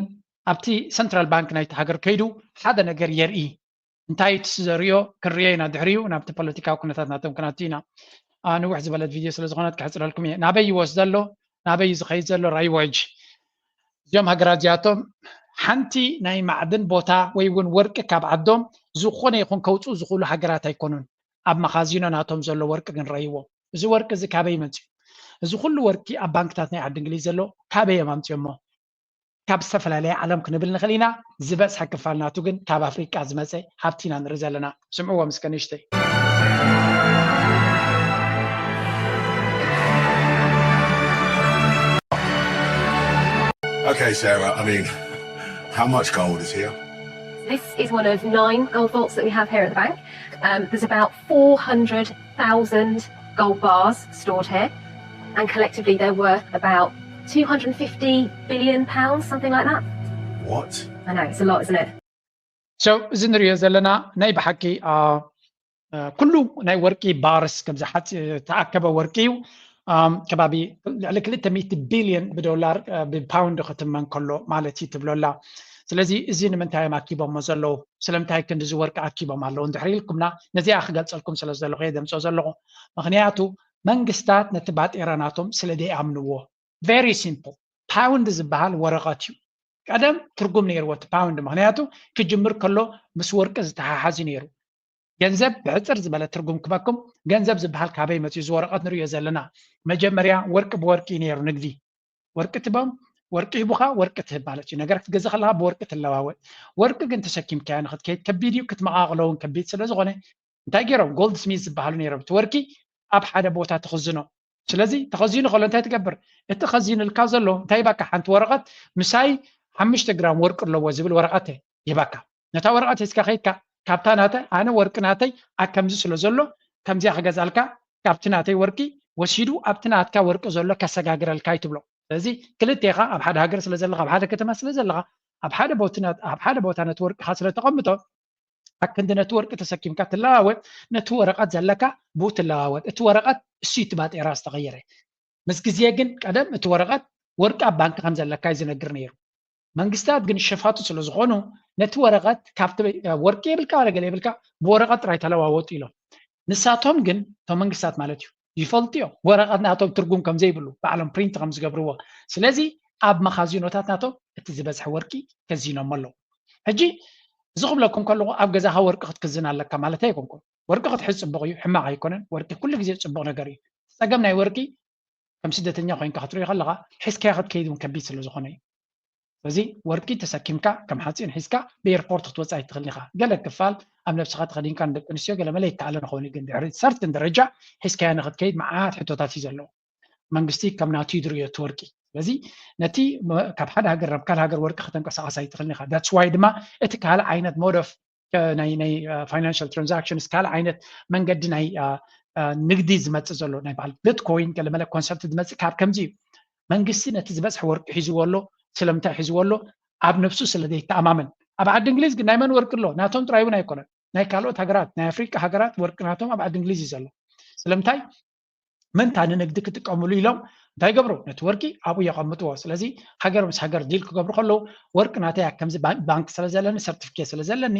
ኣብቲ ሰንትራል ባንክ ናይቲ ሃገር ከይዱ ሓደ ነገር የርኢ። እንታይ እቲ ዘርእዮ ክንርእዮ ኢና ድሕሪኡ ናብቲ ፖለቲካዊ ኩነታት ናቶም ክነቱ ኢና። ንውሕ ዝበለት ቪድዮ ስለ ዝኾነት ክሕፅረልኩም እየ። ናበይ ይወስድ ዘሎ ናበይ እዩ ዝኸይድ ዘሎ ራይዎ ሕጂ። እዚኦም ሃገራት እዚኣቶም ሓንቲ ናይ ማዕድን ቦታ ወይ እውን ወርቂ ካብ ዓዶም ዝኾነ ይኹን ከውፅኡ ዝኽእሉ ሃገራት ኣይኮኑን። ኣብ መኻዚኖ ናቶም ዘሎ ወርቂ ግን ረይዎ። እዚ ወርቂ እዚ ካበይ መፅዩ? እዚ ኩሉ ወርቂ ኣብ ባንክታት ናይ ዓዲ እንግሊዝ ዘሎ ካበይ እዮም ኣምፅዮሞ? ካብ ዝተፈላለየ ዓለም ክንብል ንኽእል ኢና። ዝበዝሐ ክፋል ናቱ ግን ካብ ኣፍሪቃ ዝመፀ ሃብቲ ኢና ንርኢ ዘለና። ስምዕዎ ምስ ከንሽተይ። Okay, Sarah, I mean, how much gold is here? This is one of nine gold vaults that we have here at the bank. Um, there's about four hundred thousand gold bars stored here, and collectively they're worth about two hundred fifty billion pounds, something like that. What? I know, it's a lot, isn't it? So እዚ ንሪኦ ዘለና ናይ ብሓቂ ኩሉ ናይ ወርቂ ባርስ ከምዚ ሓፂ ተኣከበ ወርቂ እዩ። ከባቢ ልዕሊ ክልተ ሚእቲ ቢልዮን ብዶላር ብፓውንድ ክትመን ከሎ ማለት እዩ ትብሎ ኣላ። ስለዚ እዚ ንምንታይ እዮም ኣኪቦሞ ዘለዉ? ስለምንታይ ክንድዚ ወርቂ ኣኪቦም ኣለዉ እንድሕር ኢልኩምና ነዚኣ ክገልፀልኩም ስለ ዘለኹ እየ ደምፅኦ ዘለኹ። ምክንያቱ መንግስታት ነቲ ባጤራ ናቶም ስለ ዘይኣምንዎ። Very simple። ፓውንድ ዝበሃል ወረቐት እዩ። ቀደም ትርጉም ነይርዎ እቲ ፓውንድ፣ ምክንያቱ ክጅምር ከሎ ምስ ወርቂ ዝተሓሓዝ እዩ ነይሩ። ገንዘብ ብሕፅር ዝበለ ትርጉም ክበኩም፣ ገንዘብ ዝበሃል ካበይ መፅዩ? እዚ ወረቐት ንሪኦ ዘለና መጀመርያ ወርቂ ብወርቂ እዩ ነይሩ ንግዲ። ወርቂ ትቦም ወርቂ ሂቡኻ ወርቂ ትህብ ማለት እዩ። ነገር ክትገዝእ ከለኻ ብወርቂ ትለዋወጥ። ወርቂ ግን ተሰኪምካዮ ንክትከይድ ከቢድ እዩ፣ ክትመቓቕሎ እውን ከቢድ ስለ ዝኾነ እንታይ ገይሮም? ጎልድ ስሚዝ ዝበሃሉ ነይሮም። እቲ ወርቂ ኣብ ሓደ ቦታ ትኽዝኖ። ስለዚ ተኸዚኑ ከሎ እንታይ ትገብር? እቲ ኸዚንልካ ዘሎ እንታይ ይባካ? ሓንቲ ወረቐት ምሳይ ሓሙሽተ ግራም ወርቂ ኣለዎ ዝብል ወረቐት ይባካ። ነታ ወረቐት ሒዝካ ከይድካ ካብታ ናተ ኣነ ወርቂ ናተይ ኣብ ከምዚ ስለ ዘሎ ከምዚኣ ክገዛልካ ካብቲ ናተይ ወርቂ ወሲዱ ኣብቲ ናትካ ወርቂ ዘሎ ከሰጋግረልካ ይትብሎ። ስለዚ ክልቴኻ ኣብ ሓደ ሃገር ስለ ዘለኻ ኣብ ሓደ ከተማ ስለ ዘለኻ ኣብ ሓደ ቦትና ኣብ ሓደ ቦታ ነቲ ወርቅኻ ስለ ተቐምጦ ኣክንዲ ነቲ ወርቂ ተሰኪምካ ትለዋወጥ ነቲ ወረቐት ዘለካ ብኡ ትለዋወጥ። እቲ ወረቐት እሱ እቲ ባጤራ ዝተቐየረ። ምስ ግዜ ግን ቀደም እቲ ወረቐት ወርቂ ኣብ ባንክ ከም ዘለካ እዩ ዝነግር ነይሩ። መንግስታት ግን ሸፋቱ ስለ ዝኾኑ ነቲ ወረቐት ካብቲ ወርቂ የብልካ ዋላ ገለ የብልካ ብወረቐት ጥራይ ተለዋወጡ ኢሎም። ንሳቶም ግን እቶም መንግስታት ማለት እዩ ይፈልጡ እዮም ወረቐት ናቶም ትርጉም ከም ዘይብሉ ባዕሎም ፕሪንት ከም ዝገብርዎ። ስለዚ ኣብ መኻዚኖታት ናቶም እቲ ዝበዝሐ ወርቂ ከዚኖም ኣለዉ። ሕጂ እዚ ክብለኩም ከለኹ ኣብ ገዛኻ ወርቂ ክትክዝን ኣለካ ማለት ኣይኮንኩን። ወርቂ ክትሕዝ ፅቡቕ እዩ፣ ሕማቕ ኣይኮነን። ወርቂ ኩሉ ግዜ ፅቡቕ ነገር እዩ። ፀገም ናይ ወርቂ ከም ስደተኛ ኮይንካ ክትሪኦ ከለኻ ሒዝካዮ ክትከይድ እውን ከቢድ ስለ ዝኾነ እዩ። ስለዚ ወርቂ ተሰኪምካ ከም ሓፂን ሒዝካ ብኤርፖርት ክትወፅእ ኣይትኽእልን ኢኻ። ገለ ክፋል ኣብ ነብስኻ ተኸዲንካ ንደቂ ኣንስትዮ ገለ መለ ይከኣለን ይኸውን እዩ፣ ግን ድሕሪ ሰርትን ደረጃ ሒዝካዮ ንክትከይድ መዓት ሕቶታት እዩ ዘለዎ። መንግስቲ ከም ናቱ እዩ ዝርእዮ እቲ ወርቂ። ስለዚ ነቲ መ- ካብ ሓደ ሃገር ናብ ካልእ ሃገር ወርቂ ከተንቀሳቐስ ኣይትኽእልን ኢኻ። That's why ድማ እቲ ካልእ ዓይነት mode of ናይ ናይ ፋይናንሻል ትራንዛክሽንስ ካልእ ዓይነት መንገዲ ናይ ንግዲ ዝመፅእ ዘሎ ናይ በዓል ቢትኮይን ገለ መለ ኮንሰፕት ዝመፅእ ካብ ከምዚ እዩ። መንግስቲ ነቲ ዝበፅሐ ወርቂ ሒዝዎ ኣሎ። ስለምንታይ ሒዝዎ ኣሎ? ኣብ ነብሱ ስለ ዘይተኣማመን። ኣብ ዓዲ እንግሊዝ ግን ናይ መን ወርቂ ኣሎ? ናቶም ጥራይ እውን ኣይኮነን፣ ናይ ካልኦት ሃገራት፣ ናይ ኣፍሪቃ ሃገራት ወርቂ ናቶም ኣብ ዓዲ እንግሊዝ እዩ ዘሎ። ስለምንታይ? ምንታ ንንግዲ ክጥቀምሉ ኢሎም እንታይ ገብሩ? ነቲ ወርቂ ኣብኡ የቐምጥዎ። ስለዚ ሃገር ምስ ሃገር ዲል ክገብሩ ከለዉ ወርቂ ናተይ ኣብ ከምዚ ባን- ባንክ ስለ ዘለኒ ሰርቲፊኬት ስለ ዘለኒ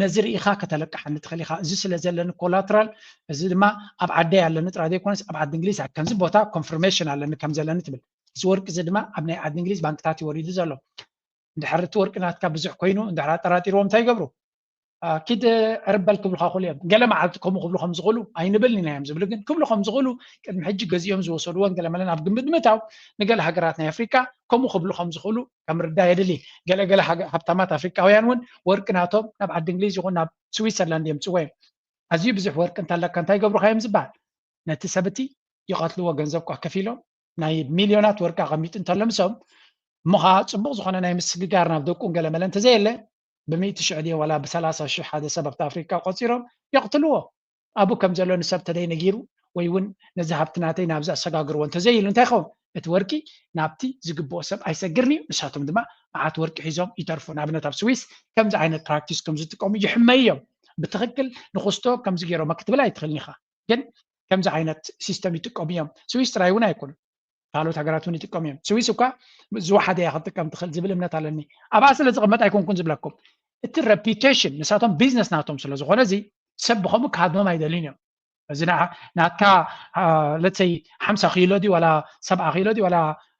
ነዚ ርኢኻ ከተለቅሓኒ ትኽእል ኢኻ። እዚ ስለ ዘለኒ ኮላትራል እዚ ድማ ኣብ ዓደይ ኣለኒ ጥራይ ዘይኮነስ ኣብ ዓዲ እንግሊዝ ኣብ ከምዚ ቦታ ኮንፍርሜሽን ኣለኒ ከም ዘለኒ ትብል። እዚ ወርቂ እዚ ድማ ኣብ ናይ ዓዲ እንግሊዝ ባንክታት እዩ ወሪዱ ዘሎ። እንድሕር እቲ ወርቂ ናትካ ብዙሕ ኮይኑ እንድሕር ኣጠራጢርዎም እንታይ ይገብሩ? ኪድ ዕርበል ክብሉኻ ክእሉ እዮም። ገለ መዓልቲ ከምኡ ክብሉ ከም ዝኽእሉ ኣይንብልን ኢና እዮም ዝብሉ፣ ግን ክብሉ ከም ዝኽእሉ ቅድሚ ሕጂ ገዚኦም ዝወሰድዎን ገለ መለን ኣብ ግምት ንምእታው ንገለ ሃገራት ናይ ኣፍሪካ ከምኡ ክብሉ ከም ዝኽእሉ ከም ርዳ የድሊ። ገለ ገለ ሃገ- ሃብታማት ኣፍሪካውያን እውን ወርቂ ናቶም ናብ ዓዲ እንግሊዝ ይኹን ናብ ስዊትዘርላንድ የምፅዎ እዮም። ኣዝዩ ብዙሕ ወርቂ እንተለካ እንታይ ይገብሩኻ እዮም ዝበሃል? ነቲ ሰብ እቲ ይቐትልዎ፣ ገንዘብ እኳ ከፊሎም ናይ ሚልዮናት ወርቂ ኣቐሚጡ እንተሎ ምሶም እሞ ከዓ ፅቡቕ ዝኾነ ናይ ምስግጋር ናብ ደቁን ገለ መለ እንተዘየለ ብሚእቲ ሽሕ ድዮ ዋላ ብሰላሳ ሽሕ ሓደ ሰብ ኣብቲ ኣፍሪካ ቆፂሮም የቕትልዎ። ኣብኡ ከም ዘሎ ንሰብ ተደይ ነጊሩ ወይ እውን ነዚ ሃብቲ ናተይ ናብዚ ኣሰጋግርዎ እንተዘይኢሉ እንታይ ይኸውን? እቲ ወርቂ ናብቲ ዝግብኦ ሰብ ኣይሰግርን እዩ። ንሳቶም ድማ መዓት ወርቂ ሒዞም ይተርፉ። ንኣብነት ኣብ ስዊስ ከምዚ ዓይነት ፕራክቲስ ከም ዝጥቀሙ ይሕመዩ እዮም። ብትኽክል ንክስቶ ከምዚ ገይሮም ክትብል ኣይትኽእልን ኢኻ። ግን ከምዚ ዓይነት ሲስተም ይጥቀሙ እዮም። ስዊስ ጥራይ እውን ኣይኮኑን፣ ካልኦት ሃገራት እውን ይጥቀሙ እዮም። ስዊስ እኳ ዝወሓደ እያ ክትጥቀም ትኽእል ዝብል እምነት ኣለኒ። ኣብኣ ስለ ዝቕመጥ ኣይኮንኩን ዝብለኩም። እቲ ሬፒቴሽን ንሳቶም ቢዝነስ ናቶም ስለ ዝኾነ እዚ ሰብ ብኸምኡ ክሃድሞም ኣይደልዩን እዮም። እዚ ንዓ- ናትካ ለትሰይ ሓምሳ ኪሎ ድዩ ዋላ ሰብዓ ኪሎ ድዩ ዋላ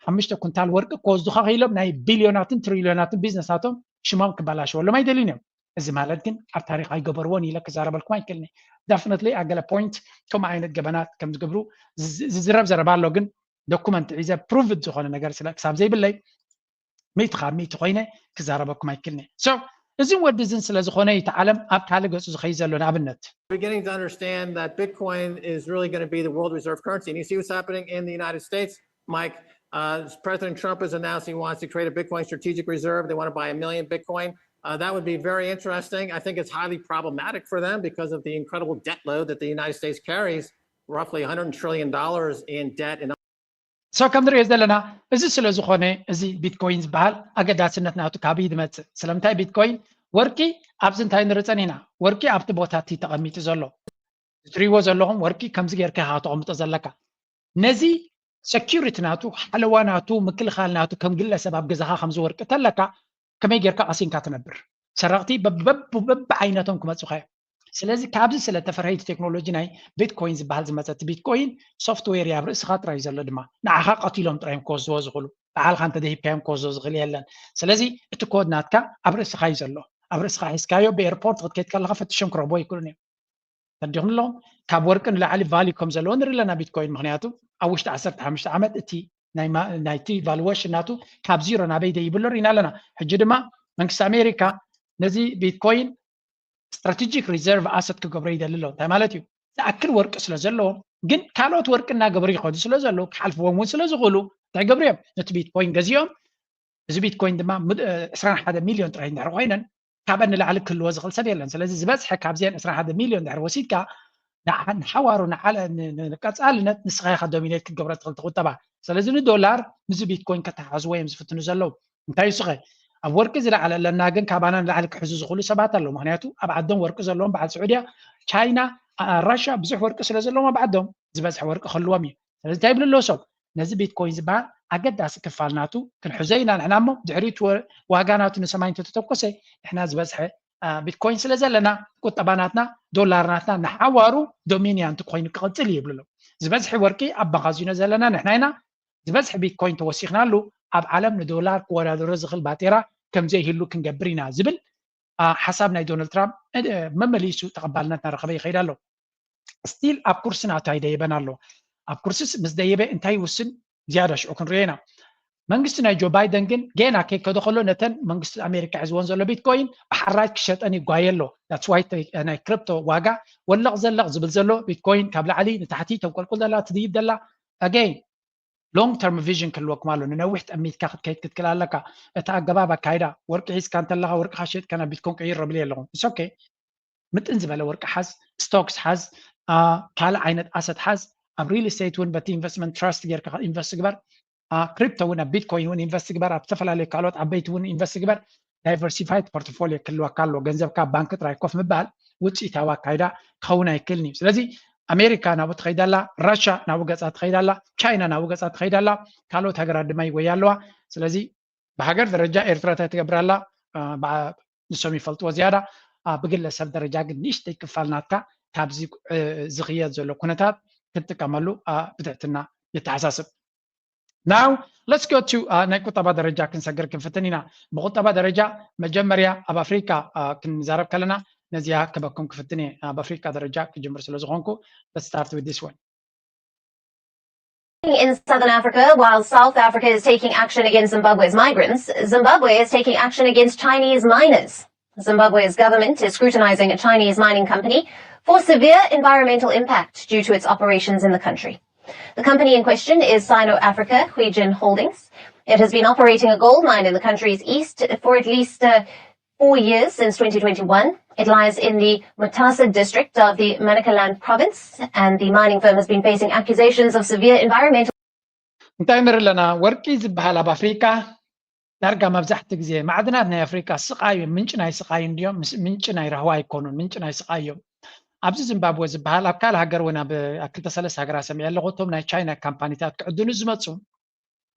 ሓሙሽተ ኩንታል ወርቂ ክወስዱኻ ክኢሎም ናይ ቢልዮናትን ትሪልዮናትን ቢዝነስ ናቶም ሽሞም ክበላሸወሎም ኣይደልዩን እዮም። እዚ ማለት ግን ኣብ ታሪክ ኣይገበርዎን ኢለ ክዛረበልኩም ኣይክእልኒ። ዳፍነትሊ ኣገለ ፖይንት ከምኡ ዓይነት ገበናት ከም ዝገብሩ ዝዝ- ዝዝረብ ዘረባ ኣሎ፣ ግን ዶኩመንት ሒዘ ፕሩቭድ ዝኾነ ነገር ስለ ክሳብ ዘይብለይ ሚእቲ ካብ ሚእቲ ኮይነ ክዛረበኩም ኣይክእልኒ። So እዚን ወዲ እዝን ስለ ዝኾነ እቲ ዓለም ኣብ ካልእ ገፁ ዝኸይድ ዘሎ ንኣብነት beginning to understand that Bitcoin is really going to be the world reserve currency. And you see what's happening in the United States, Mike. Uh, President Trump has announced he wants to create a Bitcoin strategic reserve. They want to buy a million Bitcoin. Uh, that would be very interesting. I think it's highly problematic for them because of the incredible debt load that the United States carries, roughly one hundred trillion dollars in debt. And So ከም ንሪኦ ዘለና እዚ ስለ ዝኾነ እዚ ቢትኮይን ዝበሃል ኣገዳስነት ናቱ ካበይ ዝመፅእ? ስለምንታይ ቢትኮይን ወርቂ ኣብዚ እንታይ ንርፀን ኢና? ወርቂ ኣብቲ ቦታ እቲ ተቐሚጡ ዘሎ እትሪእዎ ዘለኹም ወርቂ ከምዚ ጌርካ ኢኻ ተቐምጦ ዘለካ። ነዚ ሰኪሪቲ ናቱ ሓለዋ ናቱ ምክልኻል ናቱ ከም ግለሰብ ኣብ ገዛኻ ከምዚ ወርቂ ተለካ ከመይ ጌርካ ቀሲንካ ትነብር? ሰረቕቲ በብዓይነቶም ክመፁኻ እዮም። ስለዚ ካብዚ ስለ ተፈርሀ እቲ ቴክኖሎጂ ናይ ቢትኮይን ዝበሃል ዝመፀ። እቲ ቢትኮይን ሶፍትዌር እዩ ኣብ ርእስኻ ጥራይ ዘሎ ድማ ንዓኻ ቀቲሎም ጥራይ እዮም ክወስድዎ ዝኽእሉ። ባዕልኻ እንተደሂብካዮም ክወስዶ ዝኽእል የለን። ስለዚ እቲ ኮድ ናትካ ኣብ ርእስኻ እዩ ዘሎ። ኣብ ርእስኻ ሒዝካዮ ብኤርፖርት ክትከይድ ከለኻ ፈትሾም ክረኽቦ ኣይክእሉን እዮም። ተረዲኹም ኣለኹም? ካብ ወርቂ ንላዕሊ ቫልዩ ከም ዘለዎ ንርኢ ኣለና ቢትኮይን። ምክንያቱ ኣብ ውሽጢ ዓሰርተ ሓሙሽተ ዓመት እቲ ናይ ማ- ናይቲ ቫሉዌሽን ናቱ ካብ ዚሮ ናበይ ደይብሎ ርኢና ኣለና። ሕጂ ድማ መንግስቲ ኣሜሪካ ነዚ ቢትኮይን ስትራቴጂክ ሪዘርቭ ኣሰት ክገብሮ ይደሊ ኣሎ። እንታይ ማለት እዩ? ዝኣክል ወርቂ ስለ ዘለዎ ግን ካልኦት ወርቂ እናገበሩ ይኸዱ ስለ ዘለዉ ክሓልፍዎም እውን ስለ ዝኽእሉ እንታይ ገብሩ እዮም? ነቲ ቢትኮይን ገዚኦም እዚ ቢትኮይን ድማ ዕስራን ሓደ ሚልዮን ጥራይ እንድሕር ኮይነን ካብአን ንላዕሊ ክህልዎ ዝኽእል ሰብ የለን። ስለዚ ዝበዝሐ ካብዚአን ዕስራን ሓደ ሚልዮን እንድሕር ወሲድካ ንሓዋሩ ንዓለ ንቀፃልነት ንስኻ ኢኻ ዶሚኔት ክትገብሮ ትኽእል ትቁጠባ። ስለዚ ንዶላር ምስዚ ቢትኮይን ከተሓሕዝዎ እዮም ዝፍትኑ ዘለዉ። እንታይ እሱኸ ኣብ ወርቂ ዝለዓለ ኣለና ግን ካባና ንላዕሊ ክሕዙ ዝኽእሉ ሰባት ኣለዉ። ምክንያቱ ኣብ ዓዶም ወርቂ ዘለዎም በዓል ስዑድያ፣ ቻይና፣ ራሻ ብዙሕ ወርቂ ስለ ዘለዎም ኣብ ዓዶም ዝበዝሐ ወርቂ ክህልዎም እዩ። ስለዚ እንታይ ይብሉ ኣለዉ ሰብ ነዚ ቢትኮይን ዝበሃል ኣገዳሲ ክፋል ናቱ ክንሕዞ ኢና ንሕና። እሞ ድሕሪቱ ዋጋ ናቱ ንሰማይ እንተተተኮሰ ንሕና ዝበዝሐ ቢትኮይን ስለ ዘለና ቁጠባ ናትና፣ ዶላር ናትና ንሓዋሩ ዶሚኒያንት ኮይኑ ክቕፅል እዩ ይብሉ ኣለዉ። ዝበዝሐ ወርቂ ኣብ መኻዚኖ ዘለና ንሕና ኢና። ዝበዝሐ ቢትኮይን ተወሲኽናሉ ኣብ ዓለም ንዶላር ክወዳደሮ ዝኽእል ባጤራ ከም ዘይህሉ ክንገብር ኢና ዝብል ሓሳብ ናይ ዶናልድ ትራምፕ መመሊሱ ተቐባልነት እናረኸበ ይኸይድ ኣሎ። ስቲል ኣብ ኩርሲ ናቱ ኣይደየበን ኣሎ። ኣብ ኩርሲስ ምስ ደየበ እንታይ ይውስን ዝያዳ ሽዑ ክንሪኦ ኢና። መንግስቲ ናይ ጆ ባይደን ግን ጌና ከይከደ ከሎ ነተን መንግስቲ ኣሜሪካ ሒዝወን ዘሎ ቢትኮይን ብሓራጅ ክሸጠን ይጓየ ኣሎ። ዳትስ ዋይ ናይ ክሪፕቶ ዋጋ ወለቕ ዘለቕ ዝብል ዘሎ፣ ቢትኮይን ካብ ላዕሊ ንታሕቲ ተንቆልቁል ዘላ ትድይብ ዘላ። ኣገይን ሎንግ ተርም ቪዥን ክህልወኩም ኣሎ። ንነዊሕ ጠሚትካ ክትከይድ ክትክእል ኣለካ። እቲ ኣገባብ ኣካይዳ ወርቂ ሒዝካ እንተለካ ወርቅካ ሸጥካ ናብ ቢትኮይን ቀይር ረብል ኣለኹም። ኦኬ ምጥን ዝበለ ወርቂ ሓዝ፣ ስቶክስ ሓዝ፣ ካልእ ዓይነት ኣሰት ሓዝ። ኣብ ሪል ስቴት እውን በቲ ኢንቨስትመንት ትራስት ጌርካ ኢንቨስት ግበር። ክሪፕቶ እውን ኣብ ቢትኮይን እውን ኢንቨስት ግበር። ኣብ ዝተፈላለዩ ካልኦት ዓበይቲ እውን ኢንቨስት ግበር። ዳይቨርሲፋይድ ፖርትፎሊዮ ክህልወካ ኣሎ። ገንዘብካ ባንክ ጥራይ ኮፍ ምባል ውፅኢታዊ ኣካይዳ ክኸውን ኣይክእልን እዩ። ስለዚ ኣሜሪካ ናብኡ ትኸይድ ኣላ፣ ራሻ ናብኡ ገፃ ትኸይድ ኣላ፣ ቻይና ናብኡ ገፃ ትኸይድ ኣላ፣ ካልኦት ሃገራት ድማ ይጎያ ኣለዋ። ስለዚ ብሃገር ደረጃ ኤርትራ እንታይ ትገብር ኣላ ንሶም ይፈልጥዎ ዝያዳ። ብግለሰብ ደረጃ ግን ንእሽተይ ክፋል ናትካ ካብዚ ዝኽየድ ዘሎ ኩነታት ክትጥቀመሉ ብትሕትና የተሓሳስብ። Now let's go to ናይ ቁጠባ ደረጃ ክንሰግር ክንፍትን ኢና። ብቁጠባ ደረጃ መጀመርያ ኣብ ኣፍሪካ ክንዛረብ ከለና ነዚኣ ክበኩም ክፍትን እየ። ኣብ ኣፍሪካ ደረጃ ክጅምር ስለ ዝኾንኩ let's start with this one. In southern Africa, while South Africa is taking action against Zimbabwe's migrants, Zimbabwe is taking action against Chinese miners. Zimbabwe's government is scrutinizing a Chinese mining company for severe environmental impact due to its operations in the country. The company in question is Sino Africa Huijin Holdings. It has been operating a gold mine in the country's east for at least uh, four years, since twenty twenty-one. It lies in the Mutasa district of the Manicaland province, and the mining firm has been facing accusations of severe environmental እንታይ ንርኢ ኣለና? ወርቂ ዝበሃል ኣብ ኣፍሪካ ዳርጋ መብዛሕቲ ግዜ ማዕድናት ናይ ኣፍሪካ ስቃይ እዮም። ምንጭ ናይ ስቃይ እንድዮም፣ ምንጭ ናይ ራህዋ ኣይኮኑን፣ ምንጭ ናይ ስቃይ እዮም። ኣብዚ ዚምባብወ ዝበሃል ኣብ ካልእ ሃገር እውን ኣብ ክልተ ሰለስተ ሃገራት ሰሚዐ ኣለኹ። እቶም ናይ ቻይና ካምፓኒታት ክዕድኑ ዝመፁ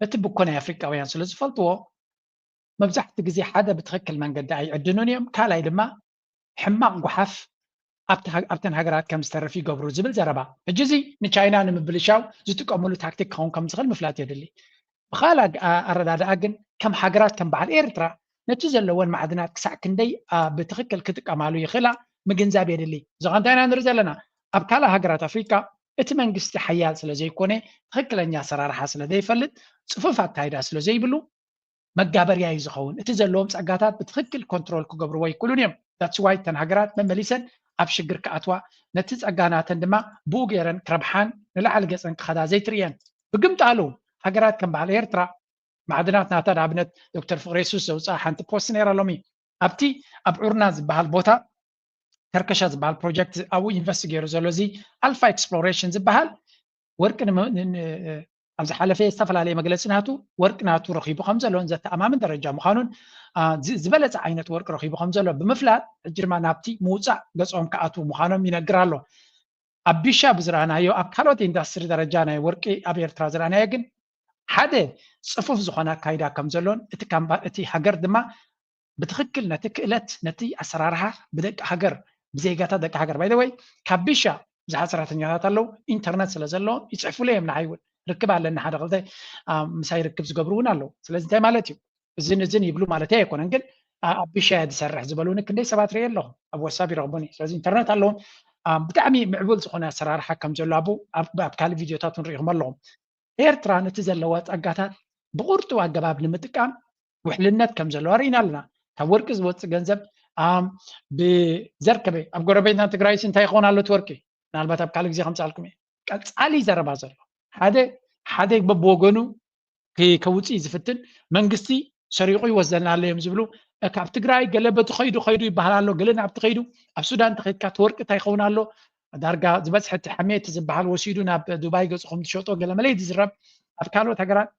ነቲ ብኮ ናይ ኣፍሪቃውያን ስለ ዝፈልጥዎ መብዛሕቲ ግዜ ሓደ ብትኽክል መንገዲ ኣይዕድኑን እዮም። ካልኣይ ድማ ሕማቕ ጓሓፍ ኣብተን ሃገራት ከም ዝተርፍ ይገብሩ ዝብል ዘረባ። ሕጂ እዚ ንቻይና ንምብልሻው ዝጥቀምሉ ታክቲክ ክኸውን ከም ዝኽእል ምፍላጥ የድሊ። ብኻልእ ኣረዳድኣ ግን ከም ሃገራት ከም በዓል ኤርትራ ነቲ ዘለወን ማዕድናት ክሳዕ ክንደይ ብትኽክል ክጥቀማሉ ይኽእላ ምግንዛብ የድሊ። እዚ ኸ እንታይ ኢና ንርኢ ዘለና? ኣብ ካልእ ሃገራት ኣፍሪቃ እቲ መንግስቲ ሓያል ስለ ዘይኮነ ትኽክለኛ ኣሰራርሓ ስለ ዘይፈልጥ ፅፉፍ ኣካይዳ ስለ ዘይብሉ መጋበርያ እዩ ዝኸውን። እቲ ዘለዎም ፀጋታት ብትኽክል ኮንትሮል ክገብርዎ ኣይክእሉን እዮም። ዳትስ ዋይ እተን ሃገራት መመሊሰን ኣብ ሽግር ክኣትዋ ነቲ ፀጋ ናተን ድማ ብኡ ገይረን ክረብሓን ንላዕሊ ገፀን ክኸዳ ዘይትርእየን። ብግምጣሉ ሃገራት ከም በዓል ኤርትራ ማዕድናት ናታ ንኣብነት ዶክተር ፍቅረ የሱስ ዘውፅኣ ሓንቲ ፖስት ነይራ ሎሚ ኣብቲ ኣብ ዑርና ዝበሃል ቦታ ከርከሻ ዝበሃል ፕሮጀክት ኣብኡ ኢንቨስት ገይሩ ዘሎ እዚ ኣልፋ ኤክስፕሎሬሽን ዝበሃል ወርቂ ኣብ ዝሓለፈ ዝተፈላለየ መግለፂ ናቱ ወርቂ ናቱ ረኺቡ ከም ዘሎን ዘተኣማምን ደረጃ ምዃኑን ዝበለፀ ዓይነት ወርቂ ረኺቡ ከም ዘሎ ብምፍላጥ ሕጂ ድማ ናብቲ ምውፃእ ገፆም ክኣትዉ ምዃኖም ይነግር ኣሎ። ኣብ ቢሻ ብዝረኣናዮ ኣብ ካልኦት ኢንዳስትሪ ደረጃ ናይ ወርቂ ኣብ ኤርትራ ዝረኣናዮ ግን ሓደ ፅፉፍ ዝኾነ ኣካይዳ ከም ዘሎን እቲ ሃገር ድማ ብትኽክል ነቲ ክእለት ነቲ ኣሰራርሓ ብደቂ ሃገር ብዜጋታት ደቂ ሃገር ባይደወይ ካብ ቢሻ ብዙሓት ሰራሕተኛታት ኣለዉ ኢንተርነት ስለ ዘለዎም ይፅሕፉሉ እዮም ንዓይ እውን ርክብ ኣለና ሓደ ክልተ ምሳይ ርክብ ዝገብሩ እውን ኣለዉ ስለዚ እንታይ ማለት እዩ እዝን እዝን ይብሉ ማለት ኣይኮነን ግን ኣብ ቢሻ እየ ዝሰርሕ ዝበሉኒ ክንደይ ሰባት ርየ ኣለኹ ኣብ ወሳብ ይረኽቡኒ ስለዚ ኢንተርነት ኣለዎም ብጣዕሚ ምዕቡል ዝኾነ ኣሰራርሓ ከም ዘሎ ኣብ ካልእ ቪድዮታት ንሪኢኹም ኣለኹም ኤርትራ ነቲ ዘለዋ ጸጋታት ብቕርጡው ኣገባብ ንምጥቃም ውሕልነት ከም ዘለዋ ርኢና ኣለና። ካብ ወርቂ ዝወፅእ ገንዘብ ብዘርከበ ኣብ ጎረቤትና ትግራይስ እንታይ ይኸውን ኣሎ እቲ ወርቂ? ምናልባት ኣብ ካልእ ግዜ ከምፅኣልኩም እየ። ቀፃሊ ዘረባ ዘሎ ሓደ ሓደ በብወገኑ ከውፅእ ዝፍትን መንግስቲ ሰሪቑ ይወስደና ኣሎ እዮም ዝብሉ ካብ ትግራይ ገለ በቲ ከይዱ ከይዱ ይበሃል ኣሎ ገለ ናብቲ ከይዱ ኣብ ሱዳን ተኸይድካ እቲ ወርቂ እንታይ ይኸውን ኣሎ ዳርጋ ዝበዝሐ እቲ ሕሜት ዝበሃል ወሲዱ ናብ ዱባይ ገፅኹም ትሸጦ ገለ መለ ዝዝረብ ኣብ ካልኦት ሃገራት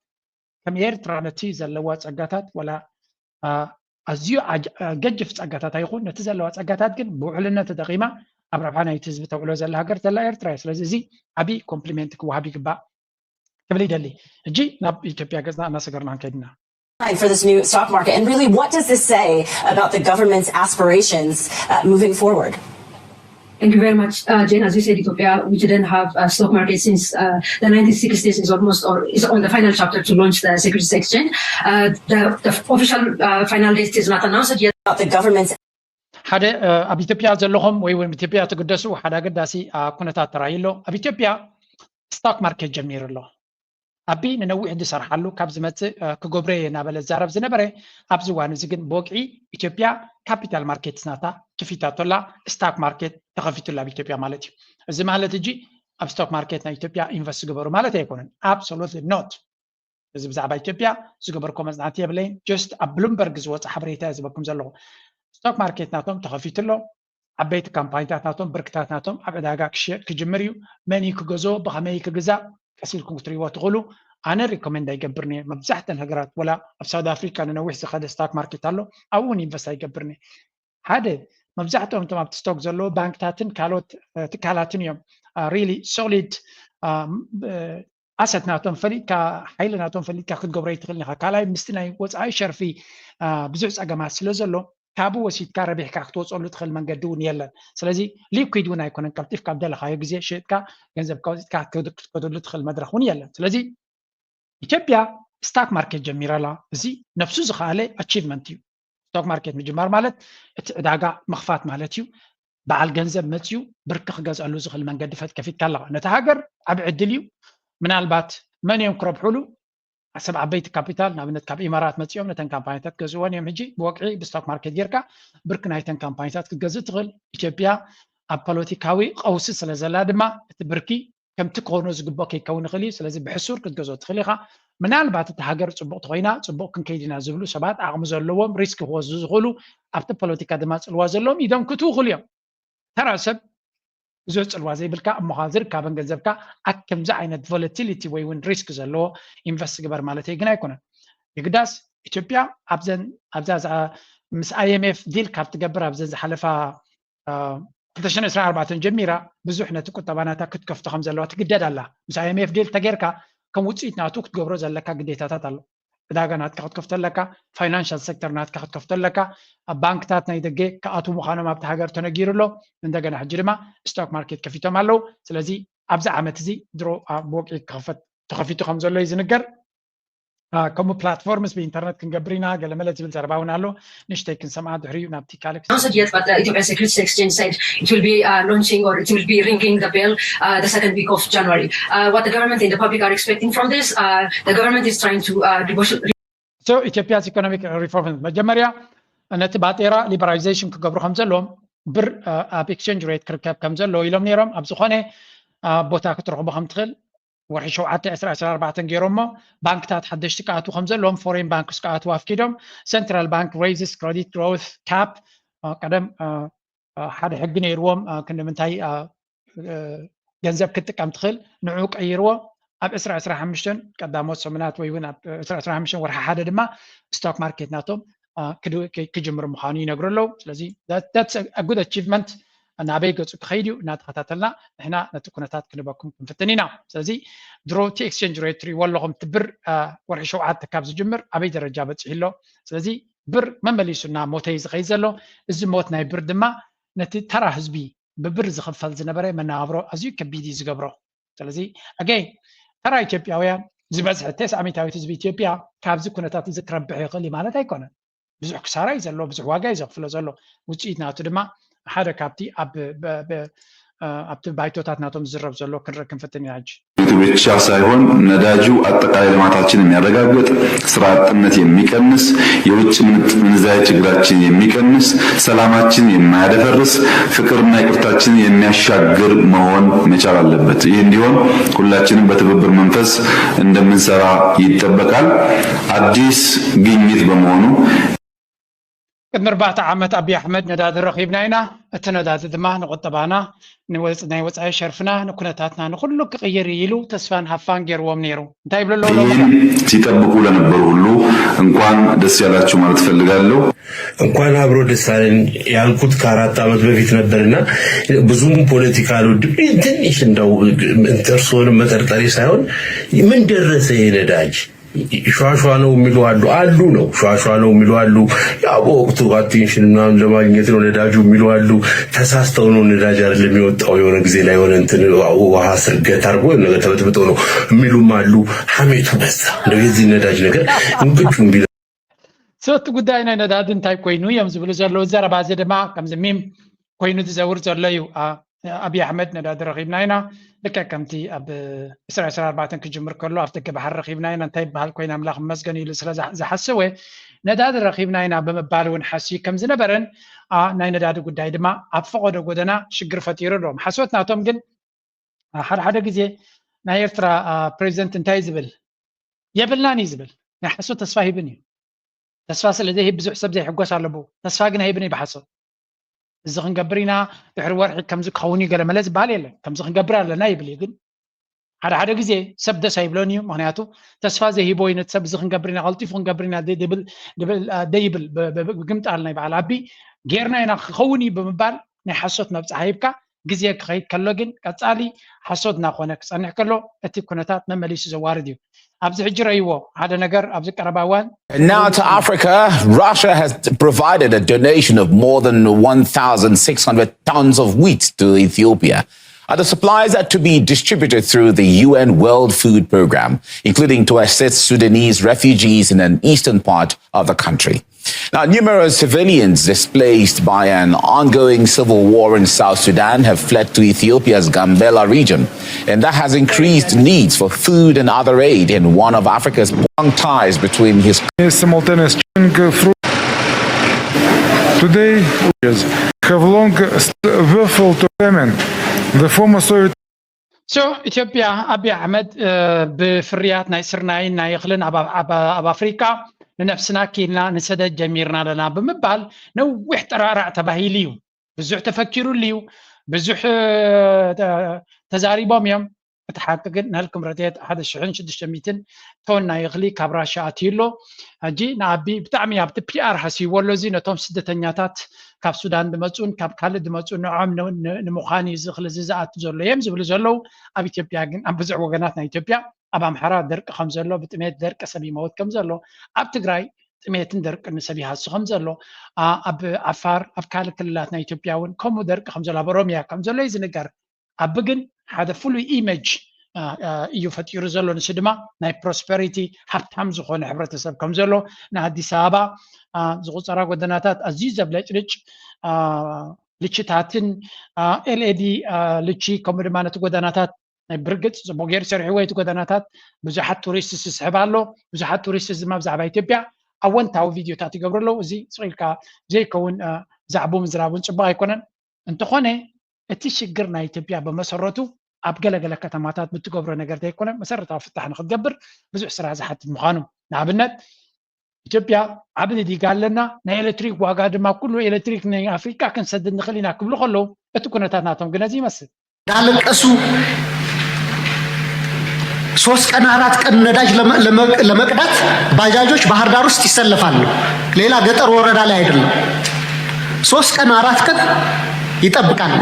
ከም ኤርትራ ነቲ ዘለዋ ፀጋታት ወላ ኣዝዩ ገጅፍ ፀጋታት ኣይኹን ነቲ ዘለዋ ፀጋታት ግን ብውዕልነት ተጠቂማ ኣብ ረብሓ ናይቲ ህዝቢ ተውዕሎ ዘላ ሃገር ዘላ ኤርትራ እያ ስለዚ እዚ ዓብዪ ኮምፕሊሜንት ክወሃብ ይግባእ ክብል ይደሊ። ሕጂ ናብ ኢትዮጵያ ገጽና እናሰገርና ክንከይድ ኢና። For this new stock market? And really, what does this say about the government's aspirations uh, moving forward? Thank you very much, uh, Jane. As you said, Ethiopia, we didn't have a stock market since uh, the nineteen sixties is almost or is on the final chapter to launch the Securities Exchange. Uh, the, the official uh, final date is not announced yet. About the government's ሓደ ኣብ ኢትዮጵያ ዘለኹም ወይ እውን ኢትዮጵያ ትግደሱ ሓደ ኣገዳሲ ኩነታት ተራእዩ ኣሎ። ኣብ ኢትዮጵያ ስቶክ ማርኬት ጀሚሩ ኣሎ። ኣቢ ንነዊሕ ዝሰርሓሉ ካብ ዝመፅእ ክገብሮ እየ እናበለ ዝዛረብ ዝነበረ፣ ኣብዚ እዋን እዚ ግን ብወግዒ ኢትዮጵያ ካፒታል ማርኬት ናታ ክፊታቶላ፣ ስታክ ማርኬት ተኸፊቱላ ኣብ ኢትዮጵያ ማለት እዩ። እዚ ማለት እጂ ኣብ ስቶክ ማርኬት ናይ ኢትዮጵያ ኢንቨስት ዝገበሩ ማለት ኣይኮነን። Absolutely not። እዚ ብዛዕባ ኢትዮጵያ ዝገበርኮ መፅናዕቲ የብለይን። ጀስት ኣብ ብሉምበርግ ዝወፀ ሓበሬታ እየ ዝበኩም ዘለኹ። ስቶክ ማርኬት ናቶም ተኸፊቱ ኣሎ። ዓበይቲ ካምፓኒታት ናቶም፣ ብርክታት ናቶም ኣብ ዕዳጋ ክሽየጥ ክጅምር እዩ። መን እዩ ክገዝኦ፣ ብኸመይ ክግዛእ ቀስ ኢልኩም ክትሪእዎ ትኽእሉ። ኣነ ሪኮመንድ ኣይገብርን እየ። መብዛሕተን ሃገራት፣ ወላ ኣብ ሳውት ኣፍሪካ ንነዊሕ ዝኸደ ስታክ ማርኬት ኣሎ፣ ኣብኡ እውን ኢንቨስት ኣይገብርን እየ። ሓደ፣ መብዛሕትኦም እቶም ኣብቲ ስቶክ ዘለዎ ባንክታትን ካልኦት ትካላትን እዮም። ሪሊ ሶሊድ ኣሰት ናቶም ፈሊጥካ፣ ሓይሊ ናቶም ፈሊጥካ ክትገብሮ ይትኽእል ኢኻ። ካልኣይ፣ ምስቲ ናይ ወፃኢ ሸርፊ ብዙሕ ፀገማት ስለ ዘሎ፣ ካብኡ ወሲድካ ረቢሕካ ክትወፀሉ ትኽእል መንገዲ እውን የለን። ስለዚ ሊኩዊድ እውን ኣይኮነን፣ ቀልጢፍካ ኣብ ደለኻዮ ግዜ ሸጥካ ገንዘብካ ወፂጥካ ክትከደሉ ትኽእል መድረኽ እውን የለን። ስለዚ ኢትዮጵያ ስታክ ማርኬት ጀሚራ ኣላ። እዚ ነብሱ ዝኸኣለ ኣቺቭመንት እዩ። ስቶክ ማርኬት ምጅማር ማለት እቲ ዕዳጋ ምኽፋት ማለት እዩ። በዓል ገንዘብ መፅዩ ብርኪ ክገዝኣሉ ዝኽእል መንገዲ ፈት ከፊትካ ኣለኻ። ነቲ ሃገር ዓብ ዕድል እዩ። ምናልባት መን እዮም ክረብሕሉ? ሰብ ዓበይቲ ካፒታል ንኣብነት ካብ ኢማራት መፂኦም ነተን ካምፓኒታት ገዝእወን እዮም። ሕጂ ብወግዒ ብስቶክ ማርኬት ጌርካ ብርኪ ናይተን ካምፓኒታት ክትገዝእ ትኽእል። ኢትዮጵያ ኣብ ፖለቲካዊ ቀውሲ ስለ ዘላ ድማ እቲ ብርኪ ከምቲ ክኾኖ ዝግብኦ ከይከውን ይኽእል እዩ። ስለዚ ብሕሱር ክትገዝኦ ትኽእል ኢኻ። ምናልባት እቲ ሃገር ፅቡቕ ተኾይና ፅቡቕ ክንከይድ ኢና ዝብሉ ሰባት ዓቕሚ ዘለዎም ሪስክ ክወስዱ ዝኽእሉ ኣብቲ ፖለቲካ ድማ ፅልዋ ዘለዎም ኢዶም ክትውኽሉ እዮም። ተራ ሰብ ብዙሕ ፅልዋ ዘይብልካ እሞ ከዓ ዝርካብን ገንዘብካ ኣብ ከምዚ ዓይነት ቮለቲሊቲ ወይ እውን ሪስክ ዘለዎ ኢንቨስት ግበር ማለት ግን ኣይኮነን። የግዳስ ኢትዮጵያ ኣብዘን ኣብዛ ምስ ኣይኤምኤፍ ዲል ካብ ትገብር ኣብዘን ዝሓለፋ ክልተ ሽሕን ዕስራን ኣርባዕተን ጀሚራ ብዙሕ ነቲ ቁጠባ ናታ ክትከፍቶ ከም ዘለዋ ትግደድ ኣላ። ምስ ኣይኤምኤፍ ዲል ተጌርካ ከም ውፅኢት ናቱ ክትገብሮ ዘለካ ግዴታታት ኣሎ። ዕዳጋ ናትካ ክትከፍቶ ኣለካ፣ ፋይናንሻል ሴክተር ናትካ ክትከፍቶ ኣለካ። ኣብ ባንክታት ናይ ደገ ክኣትዉ ምዃኖም ኣብቲ ሃገር ተነጊሩ ኣሎ። እንደገና ሕጂ ድማ ስቶክ ማርኬት ከፊቶም ኣለዉ። ስለዚ ኣብዚ ዓመት እዚ ድሮ ብወግዒ ክኸፈት ተኸፊቱ ከም ዘሎ እዩ ዝንገር። ከምኡ ፕላትፎርምስ ብኢንተርነት ክንገብር ኢና ገለመለ ዝብል ዘረባ እውን ኣሎ። ንእሽተይ ክንሰምዓ ድሕሪኡ ናብቲ ካልእ Not yet, but the Ethiopian Securities Exchange said it will be uh, launching or it will be ringing the bell uh, the second week of January. Uh, what the government and the public are expecting from this, uh, the government is trying to uh, devotion. So ኢትዮጵያስ ኢኮኖሚክ ሪፎርም መጀመርያ ነቲ ባጤራ ሊበራላይዜሽን ክገብሩ ከም ዘለዎም ብር ኣብ ኤክስቼንጅ ሬት ክርከብ ከም ዘለዎ ኢሎም ነይሮም። ኣብ ዝኾነ ቦታ ክትረኽቦ ከም ትኽእል ወርሒ ሸውዓተ ዕስራ ዕስራ ኣርባዕተ ገይሮሞ። ባንክታት ሓደሽቲ ክኣትዉ ከም ዘለዎም ፎሬን ባንክስ ክኣትዉ ኣፍቂዶም። ሰንትራል ባንክ ሬይዝስ ክረዲት ግሮውስ ካፕ ቀደም ሓደ ሕጊ ነይርዎም ክንዲ ምንታይ ገንዘብ ክትጥቀም ትኽእል ንዑ ቀይርዎ። ኣብ ዕስራ ዕስራ ሓሙሽተን ቀዳሞት ሰሙናት ወይ እውን ኣብ ዕስራ ዕስራ ሓሙሽተን ወርሒ ሓደ ድማ ስቶክ ማርኬት ናቶም ክጅምር ምዃኑ ይነግሩ ኣለዉ። ስለዚ ጉድ ኣቺቭመንት ናበይ ገፁ ክኸይድ እዩ እናተኸታተልና ንሕና ነቲ ኩነታት ክንበኩም ክንፍትን ኢና። ስለዚ ድሮ እቲ ኤክስቼንጅ ሬት ትሪእዎ ኣለኹም ትብር ወርሒ ሸውዓተ ካብ ዝጅምር ኣበይ ደረጃ በፂሑ ኣሎ። ስለዚ ብር መመሊሱ እናሞተ እዩ ዝኸይድ ዘሎ። እዚ ሞት ናይ ብር ድማ ነቲ ተራ ህዝቢ ብብር ዝኽፈል ዝነበረ መነባብሮ ኣዝዩ ከቢድ እዩ ዝገብሮ። ስለዚ ኣገይ ተራ ኢትዮጵያውያን ዝበዝሐ ተስዓ ሚእታዊት ህዝቢ ኢትዮጵያ ካብዚ ኩነታት እዚ ክረብሕ ይኽእል እዩ ማለት ኣይኮነን። ብዙሕ ክሳራ እዩ ዘሎ፣ ብዙሕ ዋጋ እዩ ዘኽፍሎ ዘሎ። ውፅኢት ናቱ ድማ ሓደ ካብቲ ኣብ ኣብቲ ባይቶታት ናቶም ዝዝረብ ዘሎ ክንርኢ ክንፍትን ኢና ሕጂ። ብቻ ሳይሆን ነዳጁ አጠቃላይ ልማታችን የሚያረጋግጥ፣ ስራ አጥነት የሚቀንስ፣ የውጭ ምንዛሪ ችግራችን የሚቀንስ፣ ሰላማችን የማያደፈርስ፣ ፍቅርና ይቅርታችንን የሚያሻግር መሆን መቻል አለበት። ይህ እንዲሆን ሁላችንም በትብብር መንፈስ እንደምንሰራ ይጠበቃል። አዲስ ግኝት በመሆኑ ቅድሚ ኣርባዕተ ዓመት ኣብይ ኣሕመድ ነዳዲ ረኺብና ኢና፣ እቲ ነዳዲ ድማ ንቁጠባና፣ ንወፅ- ናይ ወፃኢ ሸርፍና፣ ንኩነታትና ንኩሉ ክቕይር እዩ ኢሉ ተስፋን ሃፋን ገይርዎም ነይሩ። እንታይ ይብሉ ኣለዉ? ይህን ሲጠብቁ ለነበሩ ሁሉ እንኳን ደስ ያላችሁ ማለት እፈልጋለሁ። እንኳን አብሮ ደስ አለን ያልኩት ከአራት ዓመት በፊት ነበርና ብዙም ፖለቲካ አልወድም። ትንሽ እንደው እርስዎንም መጠርጠሬ ሳይሆን ምን ደረሰ ይሄ ነዳጅ? ሸዋሸዋ ነው የሚሉ አሉ አሉ ነው ሸዋሸዋ ነው የሚሉ አሉ። ያው በወቅቱ አቴንሽን ምናምን ለማግኘት ነው ነዳጁ የሚሉ አሉ። ተሳስተው ነው ነዳጅ አይደለም የወጣው የሆነ ጊዜ ላይ የሆነ እንትን ውሃ ስር ገት አድርጎ የሆነ ነገር ተበጥብጦ ነው የሚሉም አሉ። ሐሜቱ በዛ። እንደው የዚህ ነዳጅ ነገር እንቅጩ ቢለ ሰቲ ጉዳይ ናይ ነዳዲ እንታይ ኮይኑ እዮም ዝብሉ ዘለዉ። ዘረባ እዚ ድማ ከምዚ ሚም ኮይኑ ዝዘውር ዘሎ እዩ። አ- ኣብይ ኣሕመድ ነዳዲ ረኺብና ኢና፣ ልክዕ ከምቲ ኣብ ዕስራ ዕስራ ኣርባዕተ ክጅምር ከሎ ኣብ ደገ ባሕሪ ረኺብና ኢና እንታይ ይበሃል ኮይና ኣምላኽ መስገን ኢሉ ስለ ዝሓ- ዝሓሰወ ነዳዲ ረኺብና ኢና ብምባል እውን ሓስዩ ከም ዝነበረን አ፣ ናይ ነዳዲ ጉዳይ ድማ ኣብ ፈቐዶ ጎደና ሽግር ፈጢሩ ኣሎ። ሓሶት ናቶም ግን አ፣ ሓደ ሓደ ግዜ ናይ ኤርትራ አ፣ ፕሬዚደንት እንታይ ዝብል የብልናን እዩ ዝብል ናይ ሓሶት ተስፋ ሂብን እዩ። ተስፋ ስለ ዘይህብ ብዙሕ ሰብ ዘይሕጎስ ኣለቡ። ተስፋ ግን ኣይህብን እዩ ብሓሶት። እዚ ክንገብር ኢና ድሕሪ ወርሒ ከምዚ ክኸውን እዩ ገለ መለ ዝበሃል የለን። ከምዚ ክንገብር ኣለና ይብል እዩ ግን ሓደ ሓደ ግዜ ሰብ ደስ ኣይብሎን እዩ። ምክንያቱ ተስፋ ዘይሂቦ እዩ ነቲ ሰብ እዚ ክንገብር ኢና ቀልጢፉ ክንገብር ኢና ደይብል ደይብል ብግምጣል ናይ በዓል ኣቢ ጌርና ኢና ክኸውን እዩ ብምባል ናይ ሓሶት መብፅዓ ሂብካ ግዜ ክኸይድ ከሎ ግን ቀፃሊ ሓሶት እናኾነ ክፀንሕ ከሎ እቲ ኩነታት መመሊሱ ዘዋርድ እዩ። ኣብዚ ሕጂ ረእይዎ ሓደ ነገር ኣብዚ ቀረባ እዋን And now to Africa, Russia has provided a donation of more than one thousand six hundred tons of wheat to Ethiopia. Uh, the supplies are to be distributed through the U N World Food Programme, including to assist Sudanese refugees in an eastern part of the country. Now, numerous civilians displaced by an ongoing civil war in South Sudan have fled to Ethiopia's Gambela region, and that has increased needs for food and other aid in one of Africa's long ties between his Simultaneous change through today have long wafel to famine. The former Soviet So ኢትዮጵያ ኣብይ ኣሕመድ ብፍርያት ናይ ስርናይን ናይ እኽልን ኣብ ኣፍሪካ ንነብስና ኪልና ንሰደድ ጀሚርና ኣለና ብምባል ነዊሕ ጠራራዕ ተባሂሉ እዩ። ብዙሕ ተፈኪሩሉ እዩ። ብዙሕ ተዛሪቦም እዮም። እቲ ሓቂ ግን ንህልክም ረድኤት ሓደ ሽሕን ሽዱሽተ ሚእትን ቶን ናይ እኽሊ ካብ ራሻ ኣትዩ ኣሎ። ሕጂ ንኣቢ ብጣዕሚ ኣብቲ ፒኣር ሃሲዎ ኣሎ። እዚ ነቶም ስደተኛታት ካብ ሱዳን ዝመፁን ካብ ካልእ ዝመፁ ንዖም ንምዃን እዩ እዚ እኽሊ እዚ ዝኣቱ ዘሎ እዮም ዝብሉ ዘለዉ። ኣብ ኢትዮጵያ ግን ኣብ ብዙሕ ወገናት ናይ ኢትዮጵያ ኣብ ኣምሓራ ደርቂ ከም ዘሎ ብጥሜት ደርቂ ሰብ ይመውት ከም ዘሎ ኣብ ትግራይ ጥሜትን ደርቅን ሰብ ይሃሱ ከም ዘሎ ኣብ ዓፋር ኣብ ካልእ ክልላት ናይ ኢትዮጵያ እውን ከምኡ ደርቂ ከም ዘሎ ኣብ ኦሮሚያ ከም ዘሎ እዩ ዝንገር። ኣቢ ግን ሓደ ፍሉይ ኢመጅ እዩ ፈጢሩ ዘሎ። ንሱ ድማ ናይ ፕሮስፐሪቲ ሃብታም ዝኾነ ሕብረተሰብ ከም ዘሎ ንኣዲስ ኣበባ ዝቁፀራ ጎደናታት ኣዝዩ ዘብለጭልጭ ልችታትን ኤልኤዲ ልቺ ከምኡ ድማ ነቲ ጎደናታት ናይ ብርግፅ ፅቡቅ ገይሩ ሰሪሕዎ እቲ ጎደናታት ብዙሓት ቱሪስት ዝስሕብ ኣሎ። ብዙሓት ቱሪስት ድማ ብዛዕባ ኢትዮጵያ ኣወንታዊ ቪድዮታት ይገብሩ ኣለዉ። እዚ ስኢልካ ዘይከውን ዛዕቡ ምዝራቡን ፅቡቅ ኣይኮነን። እንተኾነ እቲ ሽግር ናይ ኢትዮጵያ ብመሰረቱ ኣብ ገለገለ ከተማታት ብትገብሮ ነገር ዘይኮነ መሰረታዊ ፍታሕ ንክትገብር ብዙሕ ስራሕ ዝሓትት ምዃኑ ንኣብነት ኢትዮጵያ ዓብዲ ዲጋ ኣለና ናይ ኤሌክትሪክ ዋጋ ድማ ኩሉ ኤሌክትሪክ ናይ ኣፍሪካ ክንሰድድ ንኽእል ኢና ክብሉ ከለዉ እቲ ኩነታት ናቶም ግን እዚ ይመስል። ያለቀሱ ሶስት ቀን አራት ቀን ነዳጅ ለመቅዳት ባጃጆች ባህር ዳር ውስጥ ይሰለፋሉ። ሌላ ገጠር ወረዳ ላይ አይደለም። ሶስት ቀን አራት ቀን ይጠብቃሉ።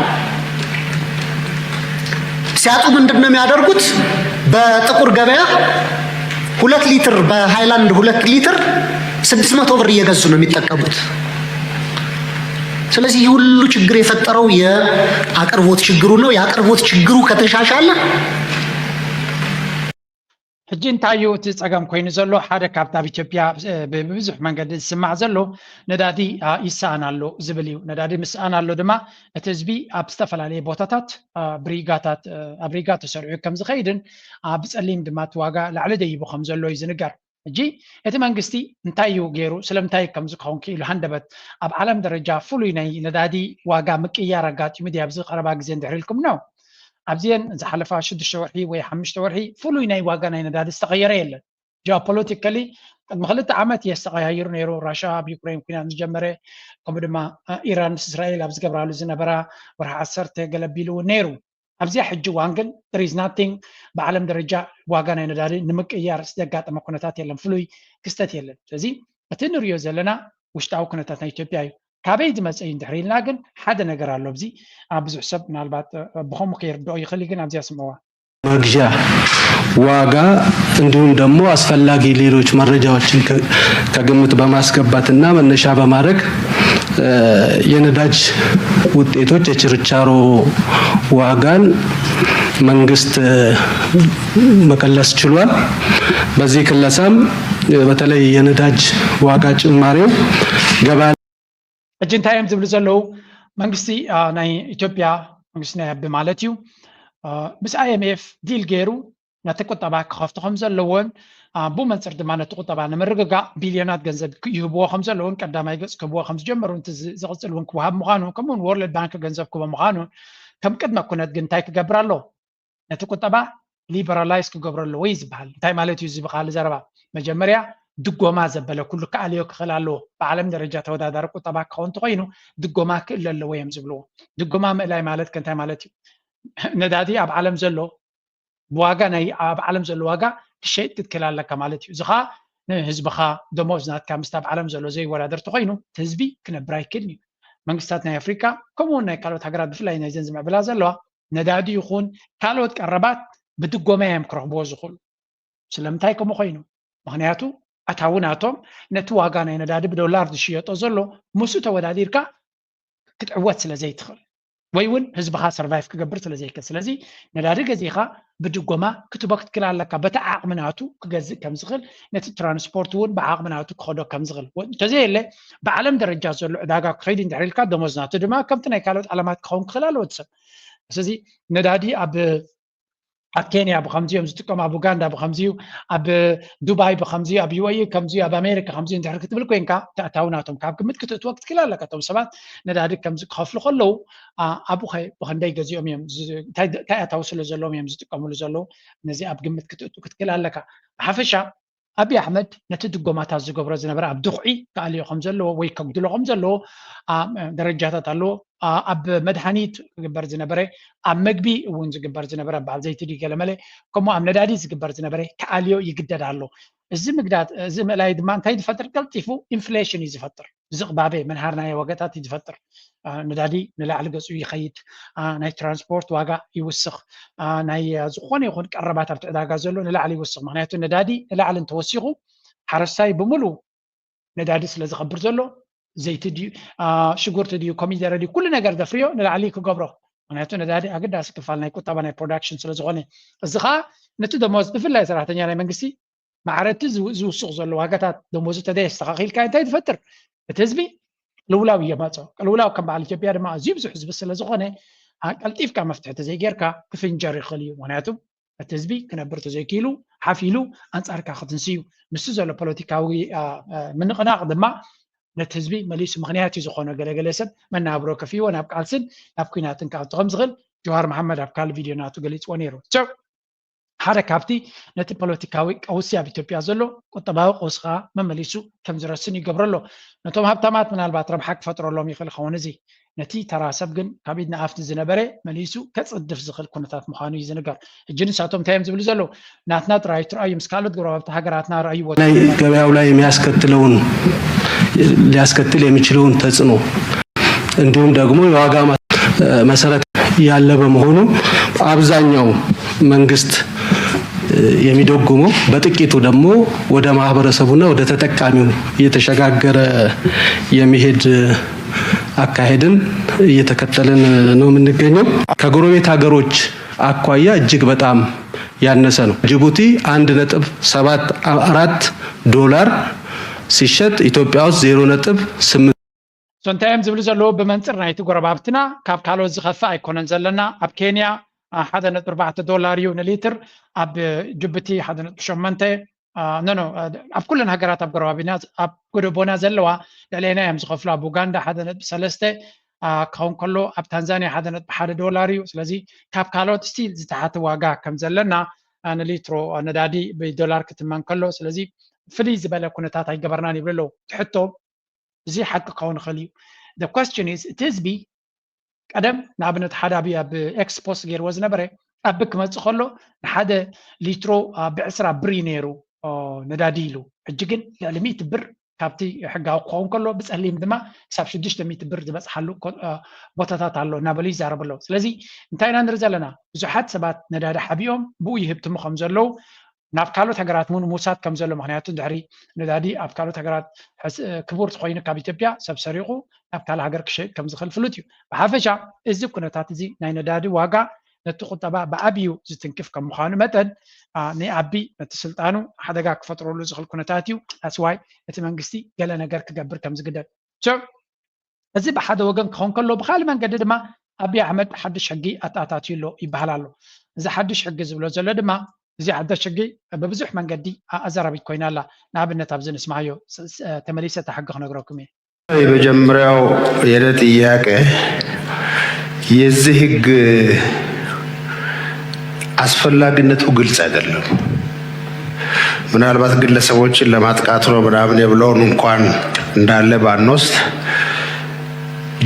ሲያጡ ምንድን ነው የሚያደርጉት? በጥቁር ገበያ ሁለት ሊትር በሃይላንድ ሁለት ሊትር ስድስት መቶ ብር እየገዙ ነው የሚጠቀሙት። ስለዚህ ይህ ሁሉ ችግር የፈጠረው የአቅርቦት ችግሩ ነው። የአቅርቦት ችግሩ ከተሻሻለ ሕጂ እንታይ እዩ እቲ ፀገም ኮይኑ ዘሎ? ሓደ ካብቲ ኣብ ኢትዮጵያ ብብዙሕ መንገዲ ዝስማዕ ዘሎ ነዳዲ ይሰኣን ኣሎ ዝብል እዩ። ነዳዲ ምስኣን ኣሎ ድማ እቲ ህዝቢ ኣብ ዝተፈላለየ ቦታታት ብሪጋታት ኣብ ሪጋ ተሰሪዑ ከም ዝኸይድን ብፀሊም ድማ እቲ ዋጋ ላዕሊ ደይቡ ከም ዘሎ እዩ ዝንገር። ሕጂ እቲ መንግስቲ እንታይ እዩ ገይሩ? ስለምንታይ ከምዚ ክኸውን ክኢሉ? ሃንደበት ኣብ ዓለም ደረጃ ፍሉይ ናይ ነዳዲ ዋጋ ምቅያር ኣጋጢሙ ድዩ ኣብዚ ቀረባ ግዜ እንድሕር ኢልኩም ነው? ኣብዚአን ዝሓለፋ ሽዱሽተ ወርሒ ወይ ሓሙሽተ ወርሒ ፍሉይ ናይ ዋጋ ናይ ነዳዲ ዝተቐየረ የለን። ጂኦፖለቲካሊ ቅድሚ ክልተ ዓመት የስተቐያይሩ ነይሩ። ራሻ ኣብ ዩክሬን ኩናት ዝጀመረ፣ ከምኡ ድማ ኢራን ምስ እስራኤል ኣብ ዝገብራሉ ዝነበራ ወርሒ ዓሰርተ ገለቢሉ እውን ነይሩ። ኣብዚኣ ሕጂ እዋን ግን there is nothing፣ ብዓለም ደረጃ ዋጋ ናይ ነዳዲ ንምቅያር ዘጋጠመ ኩነታት የለን፣ ፍሉይ ክስተት የለን። ስለዚ እቲ ንሪኦ ዘለና ውሽጣዊ ኩነታት ናይ ኢትዮጵያ እዩ። ካበይ ዝመፀ እዩ እንድሕር ኢልና ግን ሓደ ነገር ኣሎ። ኣብዚ ኣብ ብዙሕ ሰብ ምናልባት ብኸምኡ ከይርድኦ ይኽእል እዩ፣ ግን ኣብዚኣ ስምዕዋ። መግዣ ዋጋ እንዲሁም ደግሞ አስፈላጊ ሌሎች መረጃዎችን ከግምት በማስገባትና መነሻ በማድረግ የነዳጅ ውጤቶች የችርቻሮ ዋጋን መንግስት መቀለስ ችሏል። በዚህ ክለሳም በተለይ የነዳጅ ዋጋ ጭማሪው ገበያ ሕጂ እንታይ እዮም ዝብሉ ዘለዉ? መንግስቲ ናይ ኢትዮጵያ፣ መንግስቲ ናይ ኣቢ ማለት እዩ፣ ምስ ኣይኤምኤፍ ዲል ገይሩ ነቲ ቁጠባ ክኸፍቱ ከም ዘለዎን ብኡ መንፅር ድማ ነቲ ቁጠባ ንምርግጋእ ቢልዮናት ገንዘብ ይህብዎ ከም ዘለውን ቀዳማይ ገፅ ክህብዎ ከም ዝጀመሩ፣ እቲ ዝቕፅል እውን ክወሃብ ምዃኑ፣ ከምኡውን ወርልድ ባንክ ገንዘብ ክህቦ ምዃኑ፣ ከም ቅድመ ኩነት ግን እንታይ ክገብር ኣለዎ? ነቲ ቁጠባ ሊበራላይዝ ክገብሮ ኣለዎ እዩ ዝበሃል። እንታይ ማለት እዩ እዚ ብኻሊ ዘረባ? መጀመርያ ድጎማ ዘበለ ኩሉ ክኣልዮ ክኽእል ኣለዎ። ብዓለም ደረጃ ተወዳዳሪ ቁጠባ ክኸውን እንተኾይኑ ድጎማ ክእለ ኣለዎ እዮም ዝብልዎ። ድጎማ ምእላይ ማለት ከ እንታይ ማለት እዩ? ነዳዲ ኣብ ዓለም ዘሎ ብዋጋ ናይ ኣብ ዓለም ዘሎ ዋጋ ክሸይጥ ክትክእል ኣለካ ማለት እዩ። እዚ ኸዓ ንህዝብኻ ደሞዝ ናትካ ምስቲ ኣብ ዓለም ዘሎ ዘይወዳደር ተኾይኑ እቲ ህዝቢ ክነብር ኣይክእልን እዩ። መንግስታት ናይ ኣፍሪካ ከምኡውን ናይ ካልኦት ሃገራት ብፍላይ ናይዘን ዝምዕብላ ዘለዋ ነዳዲ ይኹን ካልኦት ቀረባት ብድጎማ እዮም ክረኽብዎ ዝኽእሉ። ስለምንታይ ከምኡ ኮይኑ? ምክንያቱ ኣታዊ ናቶም ነቲ ዋጋ ናይ ነዳዲ ብዶላር ዝሽየጦ ዘሎ ምስኡ ተወዳዲርካ ክትዕወት ስለ ዘይትኽእል ወይ እውን ህዝብኻ ሰርቫይቭ ክገብር ስለ ዘይክእል። ስለዚ ነዳዲ ገዚእኻ ብድጎማ ክትቦ ክትክል ኣለካ። በቲ ዓቕሚ ናቱ ክገዝእ ከም ዝኽእል፣ ነቲ ትራንስፖርት እውን ብዓቕሚ ናቱ ክኸዶ ከም ዝኽእል። ወ- እንተዘየለ ብዓለም ደረጃ ዘሎ ዕዳጋ ክኸይድ እንድሕር ኢልካ ደሞዝ ናቱ ድማ ከምቲ ናይ ካልኦት ዓለማት ክኸውን ክኽእል ኣለዎ እቲ ሰብ። ስለዚ ነዳዲ ኣብ ኣብ ኬንያ ብከምዚ እዮም ዝጥቀሙ፣ ኣብ ኡጋንዳ ብከምዚ እዩ፣ ኣብ ዱባይ ብከምዚ እዩ፣ ኣብ ዩኤኢ ከምዚ እዩ፣ ኣብ ኣሜሪካ ከምዚ እዩ እንድሕር ክትብል ኮንካ እቲ ኣታዊ ናቶም ካብ ግምት ክትእትዎ ክትክል ኣለካ። እቶም ሰባት ነዳዲ ከምዚ ክኸፍሉ ከለዉ ኣብኡ ብከንደይ ገዚኦም እዮም እንታይ ኣታዊ ስለ ዘለዎም እዮም ዝጥቀምሉ ዘለዉ፣ ነዚ ኣብ ግምት ክትእቱ ክትክል ኣለካ። ብሓፈሻ ኣብይ ኣሕመድ ነቲ ድጎማታት ዝገብሮ ዝነበረ ኣብ ድኹዒ ክኣልዮ ከም ዘለዎ ወይ ከጉድሎ ከም ዘለዎ ደረጃታት ኣለዎ። ኣብ መድሃኒት ክግበር ዝነበረ ኣብ መግቢ እውን ዝግበር ዝነበረ በዓል ዘይቲ ድዩ ገለመለ ከምኡ ኣብ ነዳዲ ዝግበር ዝነበረ ክኣልዮ ይግደድ ኣሎ። እዚ ምግዳድ እዚ ምእላይ ድማ እንታይ ዝፈጥር? ቀልጢፉ ኢንፍሌሽን እዩ ዝፈጥር። ዝቕባበ መንሃር ናይ ዋጋታት እዩ ዝፈጥር። ነዳዲ ንላዕሊ ገፁ ይኸይድ። ናይ ትራንስፖርት ዋጋ ይውስኽ። ናይ ዝኾነ ይኹን ቀረባት ኣብቲ ዕዳጋ ዘሎ ንላዕሊ ይውስኽ። ምክንያቱ ነዳዲ ንላዕሊ እንተወሲኹ ሓረስታይ ብምሉ ነዳዲ ስለ ዝኸብር ዘሎ ዘይቲ ድዩ ሽጉርቲ ድዩ ኮሚደረ ድዩ ኩሉ ነገር ዘፍርዮ ንላዕሊ ክገብሮ። ምክንያቱ ነዳዲ ኣገዳሲ ክፋል ናይ ቁጠባ ናይ ፕሮዳክሽን ስለ ዝኾነ፣ እዚ ከዓ ነቲ ደሞዝ ብፍላይ ሰራሕተኛ ናይ መንግስቲ ማዕረ እቲ ዝውስኽ ዘሎ ዋጋታት ደሞዙ ተዘየስተኻኺልካ እንታይ ትፈጥር? እቲ ህዝቢ ቅልውላው እየማፅኦ። ቅልውላው ከም በዓል ኢትዮጵያ ድማ ኣዝዩ ብዙሕ ህዝቢ ስለ ዝኾነ ቀልጢፍካ መፍትሒ ተዘይጌርካ ክፍንጀር ይኽእል እዩ። ምክንያቱ እቲ ህዝቢ ክነብር ተዘይክኢሉ ሓፍ ኢሉ ኣንፃርካ ክትንስዩ ምስቲ ዘሎ ፖለቲካዊ ምንቕናቕ ድማ ነቲ ህዝቢ መሊሱ ምክንያት እዩ ዝኾኖ። ገለገለ ሰብ መናብሮ ከፊዎ ናብ ቃልስን ናብ ኩናትን ክኣቱ ከም ዝኽእል ጀዋር መሓመድ ኣብ ካልእ ቪድዮ ናቱ ገሊፅዎ ነይሩ። ሓደ ካብቲ ነቲ ፖለቲካዊ ቀውሲ ኣብ ኢትዮጵያ ዘሎ ቁጠባዊ ቀውሲ ከዓ መመሊሱ ከም ዝረስን ይገብሮ ኣሎ። ነቶም ሃብታማት ምናልባት ረብሓ ክፈጥረሎም ይኽእል ኸውን እዚ ነቲ ተራ ሰብ ግን ካብ ኢድ ንኣፍ ዝነበረ መሊሱ ከፅድፍ ዝኽእል ኩነታት ምዃኑ እዩ ዝንገር። ሕጂ ንሳቶም እንታይ እዮም ዝብሉ ዘለዉ? ናትና ጥራይ ትርኣዩ ምስ ካልኦት ጎረባብቲ ሃገራትና ረኣይዎ። ገበያው ላይ የሚያስከትለውን ሊያስከትል የሚችለውን ተጽዕኖ እንዲሁም ደግሞ የዋጋ መሰረት ያለ በመሆኑ አብዛኛው መንግስት የሚደጉመው በጥቂቱ ደግሞ ወደ ማህበረሰቡና ወደ ተጠቃሚው እየተሸጋገረ የሚሄድ አካሄድን እየተከተልን ነው የምንገኘው። ከጎረቤት ሀገሮች አኳያ እጅግ በጣም ያነሰ ነው። ጅቡቲ አንድ ነጥብ ሰባት አራት ዶላር ሲሸጥ ኢትዮጵያ ውስጥ ዜሮ ነጥብ ስምንት እንታይ እዮም ዝብሉ ዘለዉ? ብመንፅር ናይቲ ጎረባብትና ካብ ካልኦት ዝኸፍእ ኣይኮነን ዘለና። ኣብ ኬንያ ሓደ ነጥቢ ኣርባዕተ ዶላር እዩ ንሊትር፣ ኣብ ጅቡቲ ሓደ ነጥቢ ሸሞንተ ኖ ኖ ኣብ ኩለን ሃገራት ኣብ ጎረባቢና ኣብ ጎደቦና ዘለዋ ልዕሌና እዮም ዝኸፍሉ። ኣብ ኡጋንዳ ሓደ ነጥቢ ሰለስተ ክኸውን ከሎ ኣብ ታንዛንያ ሓደ ነጥቢ ሓደ ዶላር እዩ። ስለዚ ካብ ካልኦት ስቲል ዝተሓተ ዋጋ ከም ዘለና ንሊትሮ ነዳዲ ብዶላር ክትመን ከሎ፣ ስለዚ ፍልይ ዝበለ ኩነታት ኣይገበርናን ይብሉ ኣለዉ። ትሕቶ እዚ ሓቂ ክኸውን ይኽእል እዩ። The question is፣ እቲ ህዝቢ ቀደም ንኣብነት ሓደ ኣብ ኣብ ኤክስ ፖስት ገይርዎ ዝነበረ ኣብ ክመፅእ ከሎ ንሓደ ሊትሮ ብዕስራ ብር እዩ ነይሩ ነዳዲ ኢሉ። ሕጂ ግን ልዕሊ ሚእቲ ብር ካብቲ ሕጋዊ ክኸውን ከሎ ብፀሊም ድማ ክሳብ ሽዱሽተ ሚእቲ ብር ዝበፅሓሉ ቦታታት ኣሎ እናበሉ ይዛረቡ ኣለዉ። ስለዚ እንታይ ኢና ንርኢ ዘለና? ብዙሓት ሰባት ነዳዲ ሓቢኦም ብኡ ይህብትሙ ከም ዘለዉ ናብ ካልኦት ሃገራት እውን ምውሳድ ከም ዘሎ፣ ምክንያቱ ድሕሪ ነዳዲ ኣብ ካልኦት ሃገራት ክቡር ተኮይኑ ካብ ኢትዮጵያ ሰብ ሰሪቑ ናብ ካልእ ሃገር ክሸይጥ ከም ዝኽእል ፍሉጥ እዩ። ብሓፈሻ እዚ ኩነታት እዚ ናይ ነዳዲ ዋጋ ነቲ ቁጠባ ብዓብዩ ዝትንክፍ ከም ምዃኑ መጠን ንኣቢ ነቲ ስልጣኑ ሓደጋ ክፈጥረሉ ዝኽእል ኩነታት እዩ። ኣስዋይ እቲ መንግስቲ ገለ ነገር ክገብር ከም ዝግደድ እዚ ብሓደ ወገን ክኸውን ከሎ፣ ብካልእ መንገዲ ድማ ኣቢ ኣሕመድ ሓድሽ ሕጊ ኣተኣታትዩ ኣሎ ይበሃል ኣሎ። እዚ ሓድሽ ሕጊ ዝብሎ ዘሎ ድማ እዚ ሓድሽ ሕጊ ብብዙሕ መንገዲ ኣዘራቢት ኮይና ኣላ። ንኣብነት ኣብዚ ንስማዮ ተመሊሰ እቲ ሕጊ ክነግረኩም እየ። የመጀመሪያው የነ ጥያቄ የዚህ ህግ አስፈላጊነቱ ግልጽ አይደለም። ምናልባት ግለሰቦችን ለማጥቃት ነው ምናምን የብለውን እንኳን እንዳለ ባንወስድ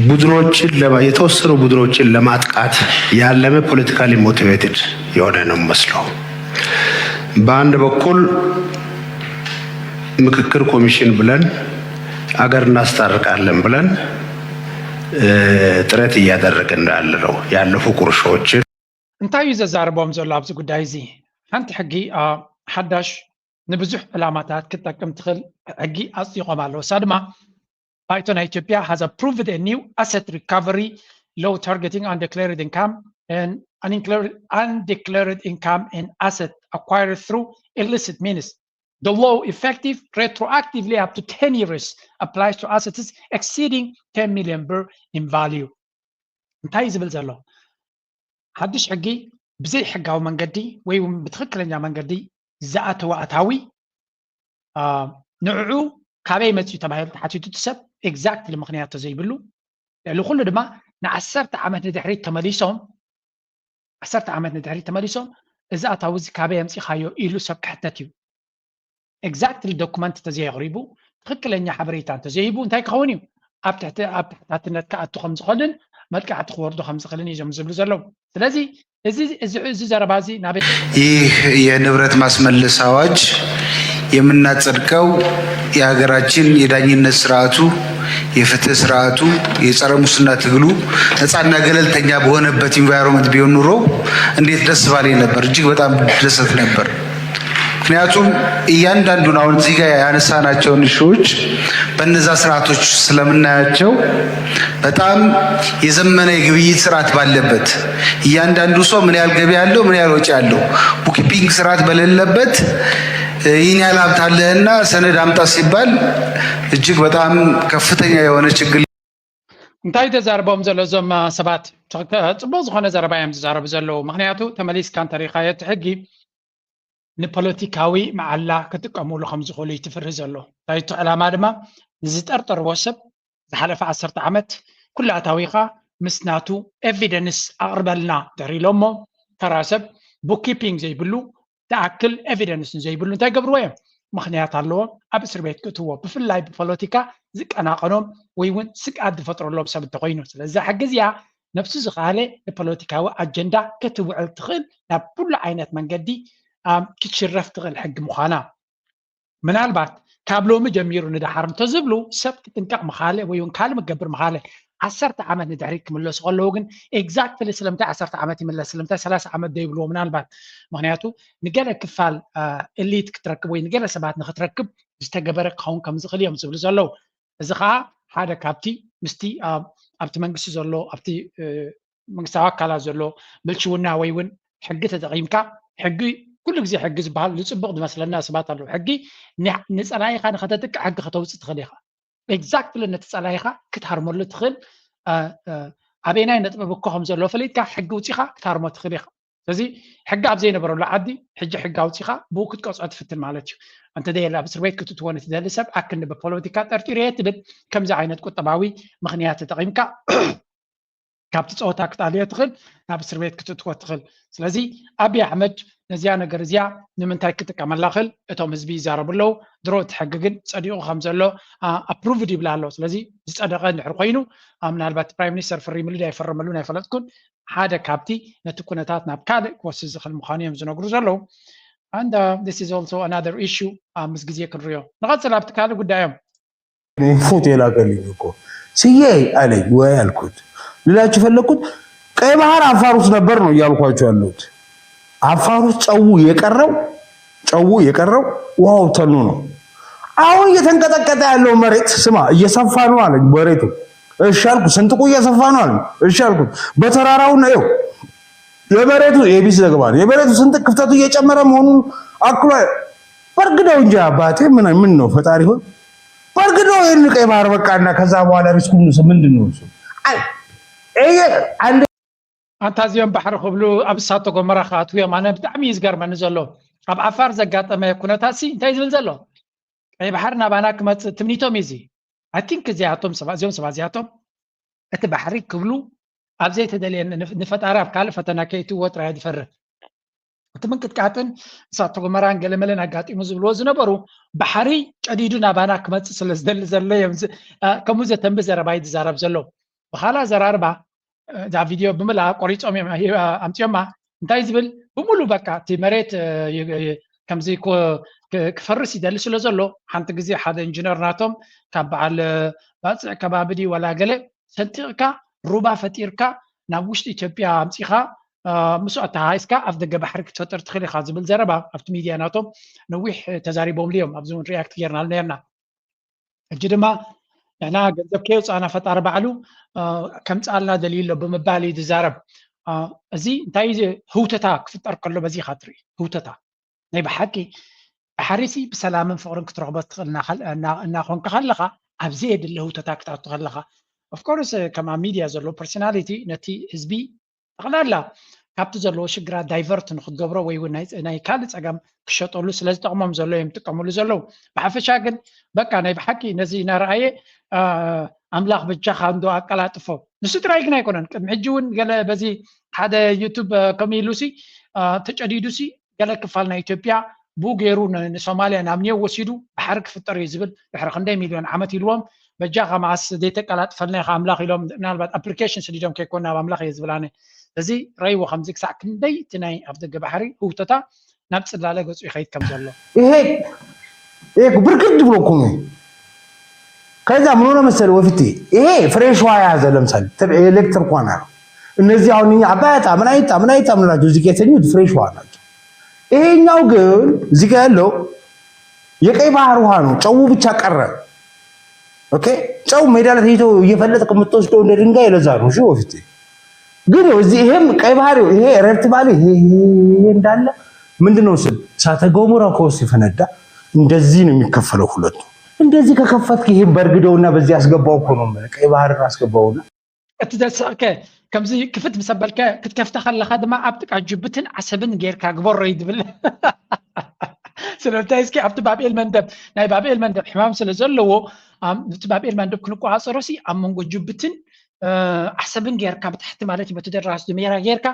ቡድኖችን የተወሰኑ ቡድኖችን ለማጥቃት ያለመ politically motivated የሆነ ነው መስለው። በአንድ በኩል ምክክር ኮሚሽን ብለን አገር እናስታርቃለን ብለን ጥረት እያደረግን እንዳለ ነው ያለፉ ቁርሾዎችን እንታይ እዩ ዘዛርቦም ዘሎ ኣብዚ ጉዳይ እዚ? ሓንቲ ሕጊ ሓዳሽ ንብዙሕ ዕላማታት ክትጠቅም ትኽእል ሕጊ ኣፅዲቖም ኣለዉ። እሳ ድማ ባይቶ ናይ ኢትዮጵያ has approved a new asset recovery law targeting undeclared income and undeclared income and asset acquired through illicit means. The law effective retroactively up to ten years applies to assets exceeding ten million ብር in value. እንታይ እዩ ዝብል ዘሎ? ሓድሽ ሕጊ ብዘይ ሕጋዊ መንገዲ ወይ እውን ብትኽክለኛ መንገዲ ዝኣተወ ኣታዊ ንዕዑ ካበይ መፅኡ ተባሂሉ ተሓቲቱ እቲ ሰብ exactly ምኽንያት ተዘይብሉ ልዕሊ ኩሉ ድማ ንዓሰርተ ዓመት ንድሕሪት ተመሊሶም ዓሰርተ ዓመት ንድሕሪት ተመሊሶም እዚ ኣታዊ እዚ ካበይ ኣምፂኻዮ ኢሉ ሰብ ክሕተት እዩ። exactly ዶኩመንት ተዘየቕሪቡ ትኽክለኛ ሓበሬታ እንተዘይሂቡ እንታይ ክኸውን እዩ? ኣብ ትሕቲ ኣብ ተሓታትነት ክኣቱ ከም ዝኽእልን መጥቃዕቲ ክወርዶ ከም ዝኽእልን እዮም ዝብሉ ዘለዉ። ስለዚ እዚ እዚ እዚ ዘረባ እዚ ናበይ ይህ የንብረት ማስመለስ አዋጅ የምናጸድቀው የሀገራችን የዳኝነት ስርዓቱ፣ የፍትህ ስርዓቱ፣ የጸረ ሙስና ትግሉ ነጻና ገለልተኛ በሆነበት environment ቢሆን ኑሮ እንዴት ደስ ባለኝ ነበር። እጅግ በጣም ደሰት ነበር። ምክንያቱም እያንዳንዱን አሁን እዚህ ጋር ያነሳናቸውን issueኦች በነዛ ስርዓቶች ስለምናያቸው በጣም የዘመነ የግብይት ስርዓት ባለበት እያንዳንዱ ሰው ምን ያህል ገቢ አለው፣ ምን ያህል ወጪ አለው፣ bookkeeping ስርዓት በሌለበት ይህን ያህል ሀብት አለህና ሰነድ አምጣ ሲባል እጅግ በጣም ከፍተኛ የሆነ ችግር እንታይ ተዛርቦም ዘሎ እዞም ሰባት? ጽቡቅ ዝኾነ ዘረባ እዮም ዝዛረቡ ዘለዉ። ምክንያቱ ተመሊስካ እንተሪኻዮ እቲ ሕጊ ንፖለቲካዊ መዓላ ክጥቀምሉ ከም ዝኽእሉ እዩ ትፍርህ ዘሎ። ናይቲ ዕላማ ድማ ንዝጠርጠርዎ ሰብ ዝሓለፈ ዓሰርተ ዓመት ኩሉ ኣታዊኻ ምስ ናቱ evidence ኣቕርበልና ድሕሪ ኢሎሞ ተራ ሰብ bookkeeping ዘይብሉ ትኣክል evidence ንዘይብሉ እንታይ ገብርዎ እዮም? ምኽንያት ኣለዎም ኣብ እስር ቤት ክእትዎ። ብፍላይ ብፖለቲካ ዝቀናቐኖም ወይ እውን ስግኣት ዝፈጥረሎም ሰብ እንተኾይኑ። ስለዚ እዛ ሕጊ እዚኣ ነብሱ ዝኸኣለ ንፖለቲካዊ ኣጀንዳ ክትውዕል ትኽእል ናብ ኩሉ ዓይነት መንገዲ ክትሽረፍ ትኽእል ሕጊ ምዃና ምናልባት ካብ ሎሚ ጀሚሩ ንደሓር እንተዝብሉ ሰብ ክጥንቀቕ ምኻለ ወይ እውን ካልእ ምገብር ምኻለ ዓሰርተ ዓመት ንድሕሪት ክምለሱ ከለዉ ግን exactly ስለምንታይ ዓሰርተ ዓመት ይምለስ ስለምንታይ ሰላሳ ዓመት ዘይብልዎ ምናልባት ምክንያቱ ንገለ ክፋል elite ክትረክብ ወይ ንገለ ሰባት ንክትረክብ ዝተገበረ ክኸውን ከም ዝኽእል እዮም ዝብሉ ዘለዉ። እዚ ከዓ ሓደ ካብቲ ምስቲ ኣብቲ መንግስቲ ዘሎ ኣብቲ መንግስታዊ ኣካላት ዘሎ ብልሽውና ወይ እውን ሕጊ ተጠቒምካ ሕጊ ኩሉ ግዜ ሕጊ ዝበሃል ዝፅቡቕ ዝመስለና ሰባት ኣለዉ። ሕጊ ንፀላኢኻ ንኸተጥቅዕ ሕጊ ከተውፅእ ትኽእል ኢኻ። exactly ነቲ ፀላኢኻ ክትሃርመሉ ትኽእል ኣበየናይ ነጥቢ ብኮ ከም ዘሎ ፈሊጥካ ሕጊ ውፂኻ ክትሃርሞ ትኽእል ኢኻ። ስለዚ ሕጊ ኣብ ዘይነበረሉ ዓዲ ሕጂ ሕጊ ኣውፂኻ ብኡ ክትቀፅዖ ትፍትን ማለት እዩ። እንተደየለ ኣብ እስር ቤት ክትእትዎ ነቲ ደሊ ሰብ ኣክንዲ ብፖለቲካ ጠርጢረየ ትብል ከምዚ ዓይነት ቁጠባዊ ምኽንያት ተጠቒምካ ካብቲ ፀወታ ክትኣልዮ ትኽእል ናብ እስር ቤት ክትእትዎ ትኽእል። ስለዚ ኣብይ ኣሕመድ ነዚኣ ነገር እዚኣ ንምንታይ ክጥቀመላ ክእል? እቶም ህዝቢ ይዛረቡ ኣለዉ። ድሮ እቲ ሕጊ ግን ጸዲቑ ከም ዘሎ ኣፕሩቭድ ይብላ ኣለዉ። ስለዚ ዝጸደቐ እንድሕር ኮይኑ፣ ምናልባት ፕራይም ሚኒስተር ፍሪምሉ ዶ ኣይፈረመሉን ኣይፈለጥኩን፣ ሓደ ካብቲ ነቲ ኩነታት ናብ ካልእ ክወስድ ዝኽእል ምዃኑ እዮም ዝነግሩ ዘለዉ። And this is also another issue፣ ምስ ግዜ ክንሪኦ ንቐጽል። ኣብቲ ካልእ ጉዳዮም ፎቶ የላከልኝ እኮ ስዬ አለኝ። ወይ አልኩት። ልላችሁ ፈለግኩት ቀይ ባህር አፋር ውስጥ ነበር ነው እያልኳቸው ያሉት። አፋር ውስጥ ጨው የቀረው ጨው የቀረው ውሃው ተኑ ነው። አሁን እየተንቀጠቀጠ ያለው መሬት ስማ እየሰፋ ነው አለኝ መሬቱ። እሺ አልኩ። ስንጥቁ እየሰፋ ነው አለኝ። እሺ አልኩት። በተራራው ነው የመሬቱ ኤቢሲ ዘገባ ነው። የመሬቱ ስንጥቅ ክፍተቱ እየጨመረ መሆኑን አክሎ በርግደው እንጂ አባቴ ምን ምን ነው ፈጣሪ ሆይ በርግደው ይህን ቀይ ባህር በቃና ከዛ በኋላ ሪስኩ ምንድን ነው እሱ? አይ ይሄ አንድ ኣንታ እዚኦም ባሕሪ ክብሉ ኣብ እሳተ ጎመራ ክኣትዉ እዮም። ኣነ ብጣዕሚ እዩ ዝገርመኒ ዘሎ ኣብ ዓፋር ዘጋጠመ ኩነታት ሲ እንታይ ዝብል ዘሎ ቀይ ባሕሪ ናባና ክመፅእ ትምኒቶም እዩ እዚ። I think እዚኣቶም ሰባት እዚኦም ሰባት እዚኣቶም እቲ ባሕሪ ክብሉ ኣብ ዘይተደልየ ንፈጣሪ ኣብ ካልእ ፈተና ከይትዎ ጥራይ ድፈርህ። እቲ ምንቅጥቃጥን እሳተ ጎመራን ገለመለን ኣጋጢሙ ዝብልዎ ዝነበሩ ባሕሪ ጨዲዱ ናባና ክመፅእ ስለ ዝደሊ ዘሎ እዮም ከምኡ ዘተንቢ ዘረባይ ዝዛረብ ዘሎ። ብካላ ዘራርባ እዛ ቪድዮ ብምልኣ ቆሪፆም እዮም ኣምፅዮማ እንታይ ዝብል ብምሉ በቃ እቲ መሬት ከምዚ ክፈርስ ይደሊ ስለ ዘሎ ሓንቲ ግዜ ሓደ ኢንጂነር ናቶም ካብ በዓል ባፅዕ ከባቢ ድዩ ወላ ገለ ሰንጢቕካ ሩባ ፈጢርካ ናብ ውሽጢ ኢትዮጵያ ኣምፂኻ ምስኡ ኣተሓሒዝካ ኣፍ ደገ ባሕሪ ክትፈጥር ትኽእል ኢኻ ዝብል ዘረባ ኣብቲ ሚድያ ናቶም ነዊሕ ተዛሪቦምሉ እዮም። ኣብዚ እውን ሪያክት ጌርናሉ ነርና። ሕጂ ድማ ንሕና ገንዘብ ከየውፃእና ፈጣሪ ባዕሉ ከምፅኣልና ደልዩ ኣሎ ብምባል እዩ ዝዛረብ። እዚ እንታይ እዩ ህውተታ ክፍጠር ከሎ በዚ ኢኻ ትርኢ ህውተታ ናይ ብሓቂ ባሕሪሲ ብሰላምን ፍቅርን ክትረክቦ ትኽእል እናኾንካ ከለኻ ኣብዚ የድሊ ህውተታ ክትኣቱ ከለኻ ኦፍኮርስ ከም ኣብ ሚድያ ዘሎ ፐርሶናሊቲ ነቲ ህዝቢ ጠቕላላ ካብቲ ዘለዎ ሽግራት ዳይቨርት ንክትገብሮ ወይ እውን ናይ ካልእ ፀገም ክሸጠሉ ስለዝጠቕሞም ዘሎ እዮም ጥቀምሉ ዘለዉ። ብሓፈሻ ግን በቃ ናይ ብሓቂ ነዚ እናረኣየ ኣምላኽ በጃኻ እንዶ ኣቀላጥፎ። ንሱ ጥራይ ግን ኣይኮነን። ቅድሚ ሕጂ እውን ገለ በዚ ሓደ ዩቱብ ከምኡ ኢሉሲ ተጨዲዱሲ ገለ ክፋል ናይ ኢትዮጵያ ብኡ ገይሩ ንሶማልያ ናብ ኒዮ ወሲዱ ባሕሪ ክፍጠር እዩ ዝብል ድሕሪ ክንደይ ሚልዮን ዓመት ኢልዎም በጃኻ መዓስ ዘይተቀላጥፈልና ኢኻ ኣምላኽ ኢሎም ምናልባት ኣፕሊኬሽን ስዲዶም ከይኮን ናብ ኣምላኽ እየ ዝብል ኣነ እዚ ረይዎ ከምዚ ክሳዕ ክንደይ እቲ ናይ ኣፍ ደገ ባሕሪ ህውተታ ናብ ፅላለ ገፁ ይኸይድ ከም ዘሎ ይሄ ይሄ ብርግድ ብሎ እኮ ነው። ከዛ ምን ሆነ መሰል ወፍቴ ይሄ ፍሬሽ ውሃ የያዘ ለምሳሌ ኤሌክትሪክ ዋና ነው። እነዚህ አሁን እኛ አባያጣ ምን አይጣ ምን አይጣ ምንላቸው እዚህ የተኙት ፍሬሽ ውሃ ናቸው። ይሄኛው ግን እዚህ ጋር ያለው የቀይ ባህር ውሃ ነው። ጨው ብቻ ቀረ። ኦኬ ጨው ሜዳ ላይ ተይቶ እየፈለጥክ የምትወስደው እንደ ድንጋይ ለዛ ነው። እሺ ወፍቴ ግን ይኸው እዚህ ይሄም ቀይ ባህር ይኸው ይሄ ረድት ባለ ይሄ ይሄ ይሄ እንዳለ ምንድን ነው ስል እሳተ ገሞራ ከውስጥ ሲፈነዳ እንደዚህ ነው የሚከፈለው። ሁለቱ እንደዚህ ከከፈትክ ይሄን በርግደውና በዚህ አስገባው እኮ ነው የምልህ። ቀይ ባህርን አስገባውና እቲ ዘስሕቀ ከምዚ ክፍት ምስ ኣበልከ ክትከፍታ ከለኻ ድማ ኣብ ጥቃ ጅቡትን ዓሰብን ጌርካ ግበሮ እዩ ዝብል። ስለምንታይ እስኪ ኣብቲ ባብኤል መንደብ ናይ ባብኤል መንደብ ሕማም ስለ ዘለዎ እቲ ባብኤል መንደብ ክንቆፃፀሮ ሲ ኣብ መንጎ ጅቡትን ዓሰብን ጌርካ ብታሕቲ ማለት እዩ በቲ ደራስ ሜራ ጌርካ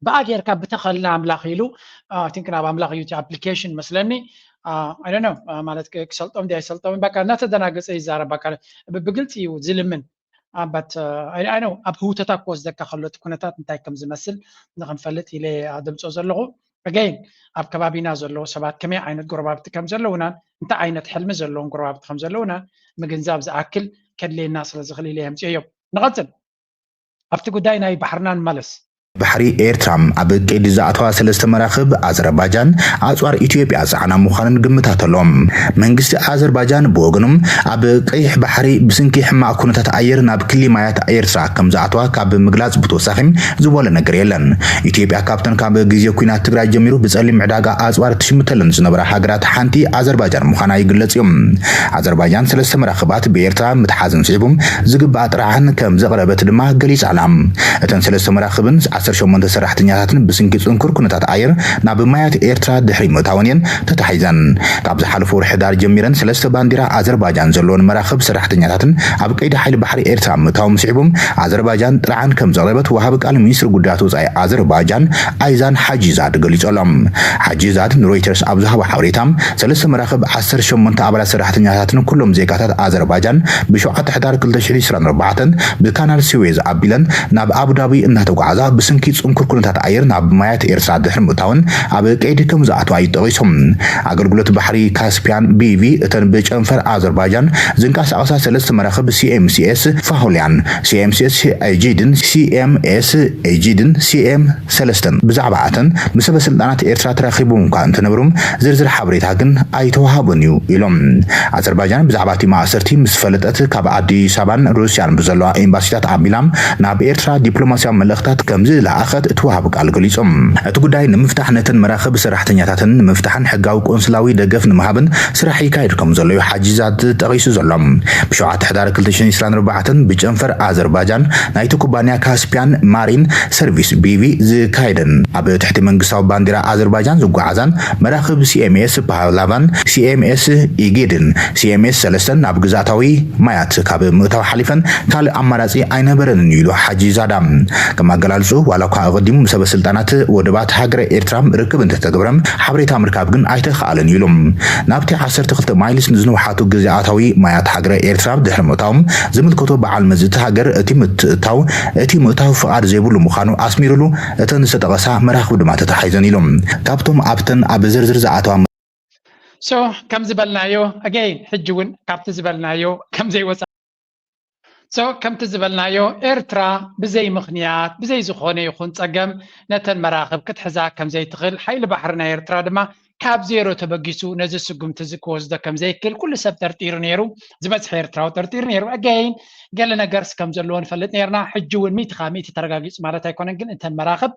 ብኣ ጌርካ ብተኸልና ኣምላኽ ኢሉ ቲንክ ናብ ኣምላኽ እዩ እቲ ኣፕሊኬሽን መስለኒ። I don't know ማለት ክሰልጦም ድዩ ኣይሰልጦምን በቃ እናተደናገፀ ይዛረብ በቃ ብግልፂ እዩ ዝልምን። But I know ኣብ ህውተታ ክወስደካ ከሎ እቲ ኩነታት እንታይ ከም ዝመስል ንክንፈልጥ ኢለ ደምፆ ዘለኹ። Again ኣብ ከባቢና ዘለዉ ሰባት ከመይ ዓይነት ጎረባብቲ ከም ዘለውናን እንታይ ዓይነት ሕልሚ ዘለዎም ጎረባብቲ ከም ዘለውናን ምግንዛብ ዝኣክል ከድልየና ስለ ዝኽእል ኢለ የምፅዮ እዮም። ንቐፅል። ኣብቲ ጉዳይ ናይ ባሕርና ንመለስ። ባሕሪ ኤርትራ ኣብ ቀይዲ ዝኣተዋ ሰለስተ መራኽብ ኣዘርባጃን ኣጽዋር ኢትዮጵያ ዝጸዓና ምዃነን ግምታት ኣሎ። መንግስቲ ኣዘርባጃን ብወገኑ ኣብ ቀይሕ ባሕሪ ብስንኪ ሕማቕ ኩነታት ኣየር ናብ ክሊ ማያት ኤርትራ ከም ዝኣተዋ ካብ ምግላጽ ብተወሳኺ ዝበሎ ነገር የለን። ኢትዮጵያ ካብተን ካብ ግዜ ኲናት ትግራይ ጀሚሩ ብጸሊም ዕዳጋ ኣጽዋር ትሽምተለን ዝነበራ ሃገራት ሓንቲ ኣዘርባጃን ምዃና ይግለጽ እዩ። ኣዘርባጃን ሰለስተ መራኽባት ብኤርትራ ምትሓዝን ስዒቡ ዝግባኣ ጥራሕን ከም ዘቕረበት ድማ ገሊጻ ኣላ። እተን ሰለስተ መራኽብን ዓሰርተ ሸሞንተ ሰራሕተኛታትን ብስንኪ ጽንኩር ኩነታት ኣየር ናብ ማያት ኤርትራ ድሕሪ ምእታወን እየን ተታሒዘን። ካብ ዝሓለፈ ወርሒ ዳር ጀሚረን ሰለስተ ባንዲራ ኣዘርባጃን ዘለወን መራኽብ ሰራሕተኛታትን ኣብ ቀይዲ ሓይሊ ባሕሪ ኤርትራ ምእታዎም ስዒቦም ኣዘርባጃን ጥርዓን ከም ዘቕረበት ወሃቢ ቃል ሚኒስትሪ ጉዳያት ወጻኢ ኣዘርባጃን ኣይዛን ሓጂዛድ ገሊጹ ኣሎ። ሓጂዛድ ንሮይተርስ ኣብ ዝሃቦ ሓበሬታ ሰለስተ መራኽብ ዓሰርተ ሸሞንተ ኣባላት ሰራሕተኛታትን ኩሎም ዜጋታት ኣዘርባጃን ብሸውዓተ ሕዳር ክልተ ሽሕን ዕስራን ኣርባዕተን ብካናል ስዌዝ ኣቢለን ናብ ኣቡዳቢ እናተጓዓዛ ብስንኪ ጽንኩር ኩነታት ኣየር ናብ ማያት ኤርትራ ድሕሪ ምእታወን ኣብ ቀይዲ ከም ዝኣትዋ እዩ ጠቒሶም። ኣገልግሎት ባሕሪ ካስፒያን ቢቪ እተን ብጨንፈር ኣዘርባጃን ዝንቀሳቐሳ ሰለስተ መራኽብ ሲኤምሲኤስ ፋሆልያን፣ ሲኤምሲኤስ ኤጂድን፣ ሲኤምኤስ ኤጂድን፣ ሲኤም ሰለስተን ብዛዕባ ኣተን ምስ ሰበ ስልጣናት ኤርትራ ተራኺቦም እኳ እንተነበሩም ዝርዝር ሓበሬታ ግን ኣይተዋሃቦን እዩ ኢሎም። ኣዘርባጃን ብዛዕባ እቲ ማእሰርቲ ምስ ፈለጠት ካብ ኣዲስ ኣበባን ሩስያን ብዘለዋ ኤምባሲታት ኣቢላ ናብ ኤርትራ ዲፕሎማስያዊ መልእኽታት ከም ዝለኣኸት እቲ ወሃቢ ቃል ገሊጾም። እቲ ጉዳይ ንምፍታሕ ነተን መራኽብ ሰራሕተኛታትን ንምፍታሕን ሕጋዊ ቆንስላዊ ደገፍ ንምሃብን ስራሕ ይካየድ ከም ዘሎ እዩ ሓጂዛድ ጠቒሱ ዘሎ። ብሸውዓተ ሕዳር ክልተ ሽሕን ዕስራን ኣርባዕተን ብጨንፈር ኣዘርባጃን ናይቲ ኩባንያ ካስፒያን ማሪን ሰርቪስ ቢቪ ዝካየደን ኣብ ትሕቲ መንግስታዊ ባንዲራ ኣዘርባጃን ዝጓዓዛን መራኽብ ሲኤምኤስ ፓህላቫን፣ ሲኤምኤስ ኢጊድን፣ ሲኤምኤስ ሰለስተን ናብ ግዝኣታዊ ማያት ካብ ምእታው ሓሊፈን ካልእ ኣማራጺ ኣይነበረንን እዩ ኢሉ ሓጂ ዛዳ። ከም ኣገላልጽኡ ዋላ እኳ ኣቐዲሙ ምስ ሰበ ስልጣናት ወደባት ሃገረ ኤርትራ ርክብ እንተተገብረ ሓበሬታ ምርካብ ግን ኣይተኻእለን እዩ ኢሉ። ናብቲ ዓሰርተ ክልተ ማይልስ ንዝንውሓቱ ግዝኣታዊ ማያት ሃገረ ኤርትራ ድሕሪ ምእታዎም ዝምልከቶ በዓል መዚ እቲ ሃገር እቲ ምትእታው እቲ ምእታው ፍቓድ ዘይብሉ ምዃኑ ኣስሚሩሉ እተን ዝተጠቐሳ መራኽብ ድማ ተታሒዘን ኢሉ። ካብቶም ኣብተን ኣብ ዝርዝር ዝኣተዋ so ከም ዝበልናዮ again ሕጂ እውን ካብቲ ዝበልናዮ ከም ዘይወፃ so ከምቲ ዝበልናዮ ኤርትራ ብዘይ ምኽንያት ብዘይ ዝኾነ ይኹን ፀገም ነተን መራኽብ ክትሕዛ ከም ዘይትኽእል ሓይሊ ባሕሪ ናይ ኤርትራ ድማ ካብ ዜሮ ተበጊሱ ነዚ ስጉምቲ እዚ ክወስዶ ከም ዘይክእል ኩሉ ሰብ ጠርጢሩ ነይሩ። ዝበዝሐ ኤርትራዊ ጠርጢሩ ነይሩ። again ገለ ነገርስ ከም ዘለዎ ንፈልጥ ነይርና። ሕጂ እውን ሚእቲ ካብ ሚእቲ ተረጋጊጹ ማለት ኣይኮነን፣ ግን እተን መራኽብ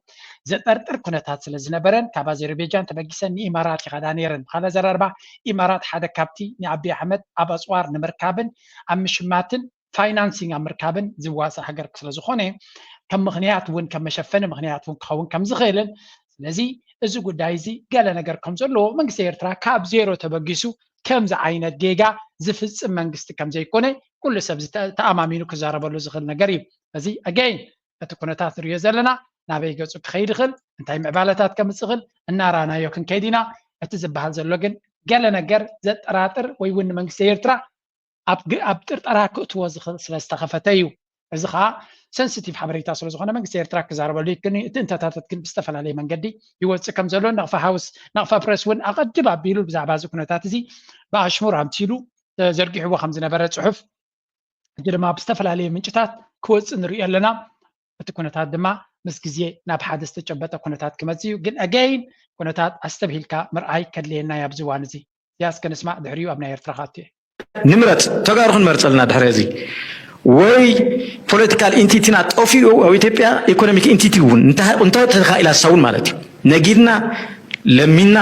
ዘጠርጥር ኩነታት ስለ ዝነበረን ካብ ኣዘርቤጃን ተበጊሰን ንኢማራት ይኸዳ ነይረን። ብኻልእ ኣዘራርባ ኢማራት ሓደ ካብቲ ንኣቢ ኣሕመድ ኣብ ኣጽዋር ንምርካብን ኣብ ምሽማትን ፋይናንሲንግ ኣብ ምርካብን ዝዋሳእ ሃገር ስለ ዝኾነ ከም ምኽንያት እውን ከም መሸፈኒ ምኽንያት እውን ክኸውን ከም ዝኽእልን ስለዚ እዚ ጉዳይ እዚ ገለ ነገር ከም ዘለዎ መንግስቲ ኤርትራ ካብ ዜሮ ተበጊሱ ከምዚ ዓይነት ጌጋ ዝፍጽም መንግስቲ ከም ዘይኮነ ኩሉ ሰብ ተኣማሚኑ ክዛረበሉ ዝኽእል ነገር እዩ። እዚ again እቲ ኩነታት ንሪኦ ዘለና ናበይ ገጹ ክኸይድ ይኽእል፣ እንታይ ምዕባለታት ከምጽእ ይኽእል እናራናዮ ክንከይድ ኢና። እቲ ዝበሃል ዘሎ ግን ገለ ነገር ዘጠራጥር ወይ እውን ንመንግስቲ ኤርትራ ኣብ ጥርጠራ ክእትዎ ዝኽእል ስለ ዝተኸፈተ እዩ። እዚ ከዓ ሰንስቲቭ ሓበሬታ ስለ ዝኾነ መንግስቲ ኤርትራ ክዛረበሉ ይክእል እዩ። እቲ እንተታተት ግን ብዝተፈላለየ መንገዲ ይወፅእ ከም ዘሎ ናቕፋ ሃውስ ናቕፋ ፕረስ እውን ኣቐድም ኣቢሉ ብዛዕባ እዚ ኩነታት እዚ ብኣሽሙር ኣምሲሉ ዘርጊሕዎ ከም ዝነበረ ፅሑፍ ሕጂ ድማ ብዝተፈላለየ ምንጭታት ክወፅእ ንሪኦ ኣለና። እቲ ኩነታት ድማ ምስ ግዜ ናብ ሓደ ዝተጨበጠ ኩነታት ክመፅእ እዩ። ግን again ኩነታት ኣስተብሂልካ ምርኣይ ከድልየና እዩ ኣብዚ እዋን እዚ። እዚኣ እስከ ንስማዕ ድሕሪኡ ኣብ ናይ ኤርትራ ክኣቱ እየ። ንምረፅ ተጋሩ ክንመርፅ ኣለና ድሕሪ እዚ ወይ ፖለቲካል ኢንቲቲና ጠፊኡ ኣብ ኢትዮጵያ ኢኮኖሚክ ኢንቲቲ እውን እንተተኻኢላ እሳ እውን ማለት እዩ ነጊድና ለሚንና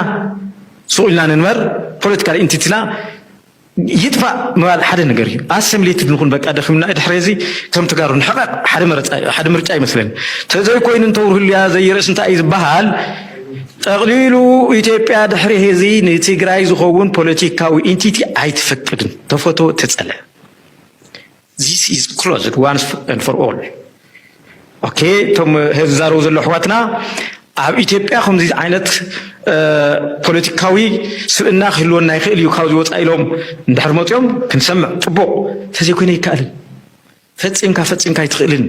ሱቕ ኢልና ንንበር ፖለቲካል ኢንቲቲና ይጥፋእ ምባል ሓደ ነገር እዩ። ኣሰምሌትድ ንኹን በቃ ደኺምና ድሕሪ እዚ ከም ተጋሩ ንሕቐቕ ሓደ ምርጫ ይመስለኒ። ተዘይኮይኑ እንተውርህልያ ዘይርእስ እንታይ እዩ ዝበሃል ጠቕሊሉ ኢትዮጵያ ድሕሪ ሕዚ ንትግራይ ዝኸውን ፖለቲካዊ ኢንቲቲ ኣይትፈቅድን። ተፈቶ ተፀለ This is closed once and for all. ኦኬ እቶም ህዚ ዝዛረቡ ዘሎ ኣሕዋትና ኣብ ኢትዮጵያ ከምዚ ዓይነት ፖለቲካዊ ስብእና ክህልወና ይኽእል እዩ ካብ ዝወፃ ኢሎም እንድሕር መፅኦም ክንሰምዕ ፅቡቕ ተዘይኮይነ ይከኣልን ፈፂምካ ፈፂምካ ኣይትኽእልን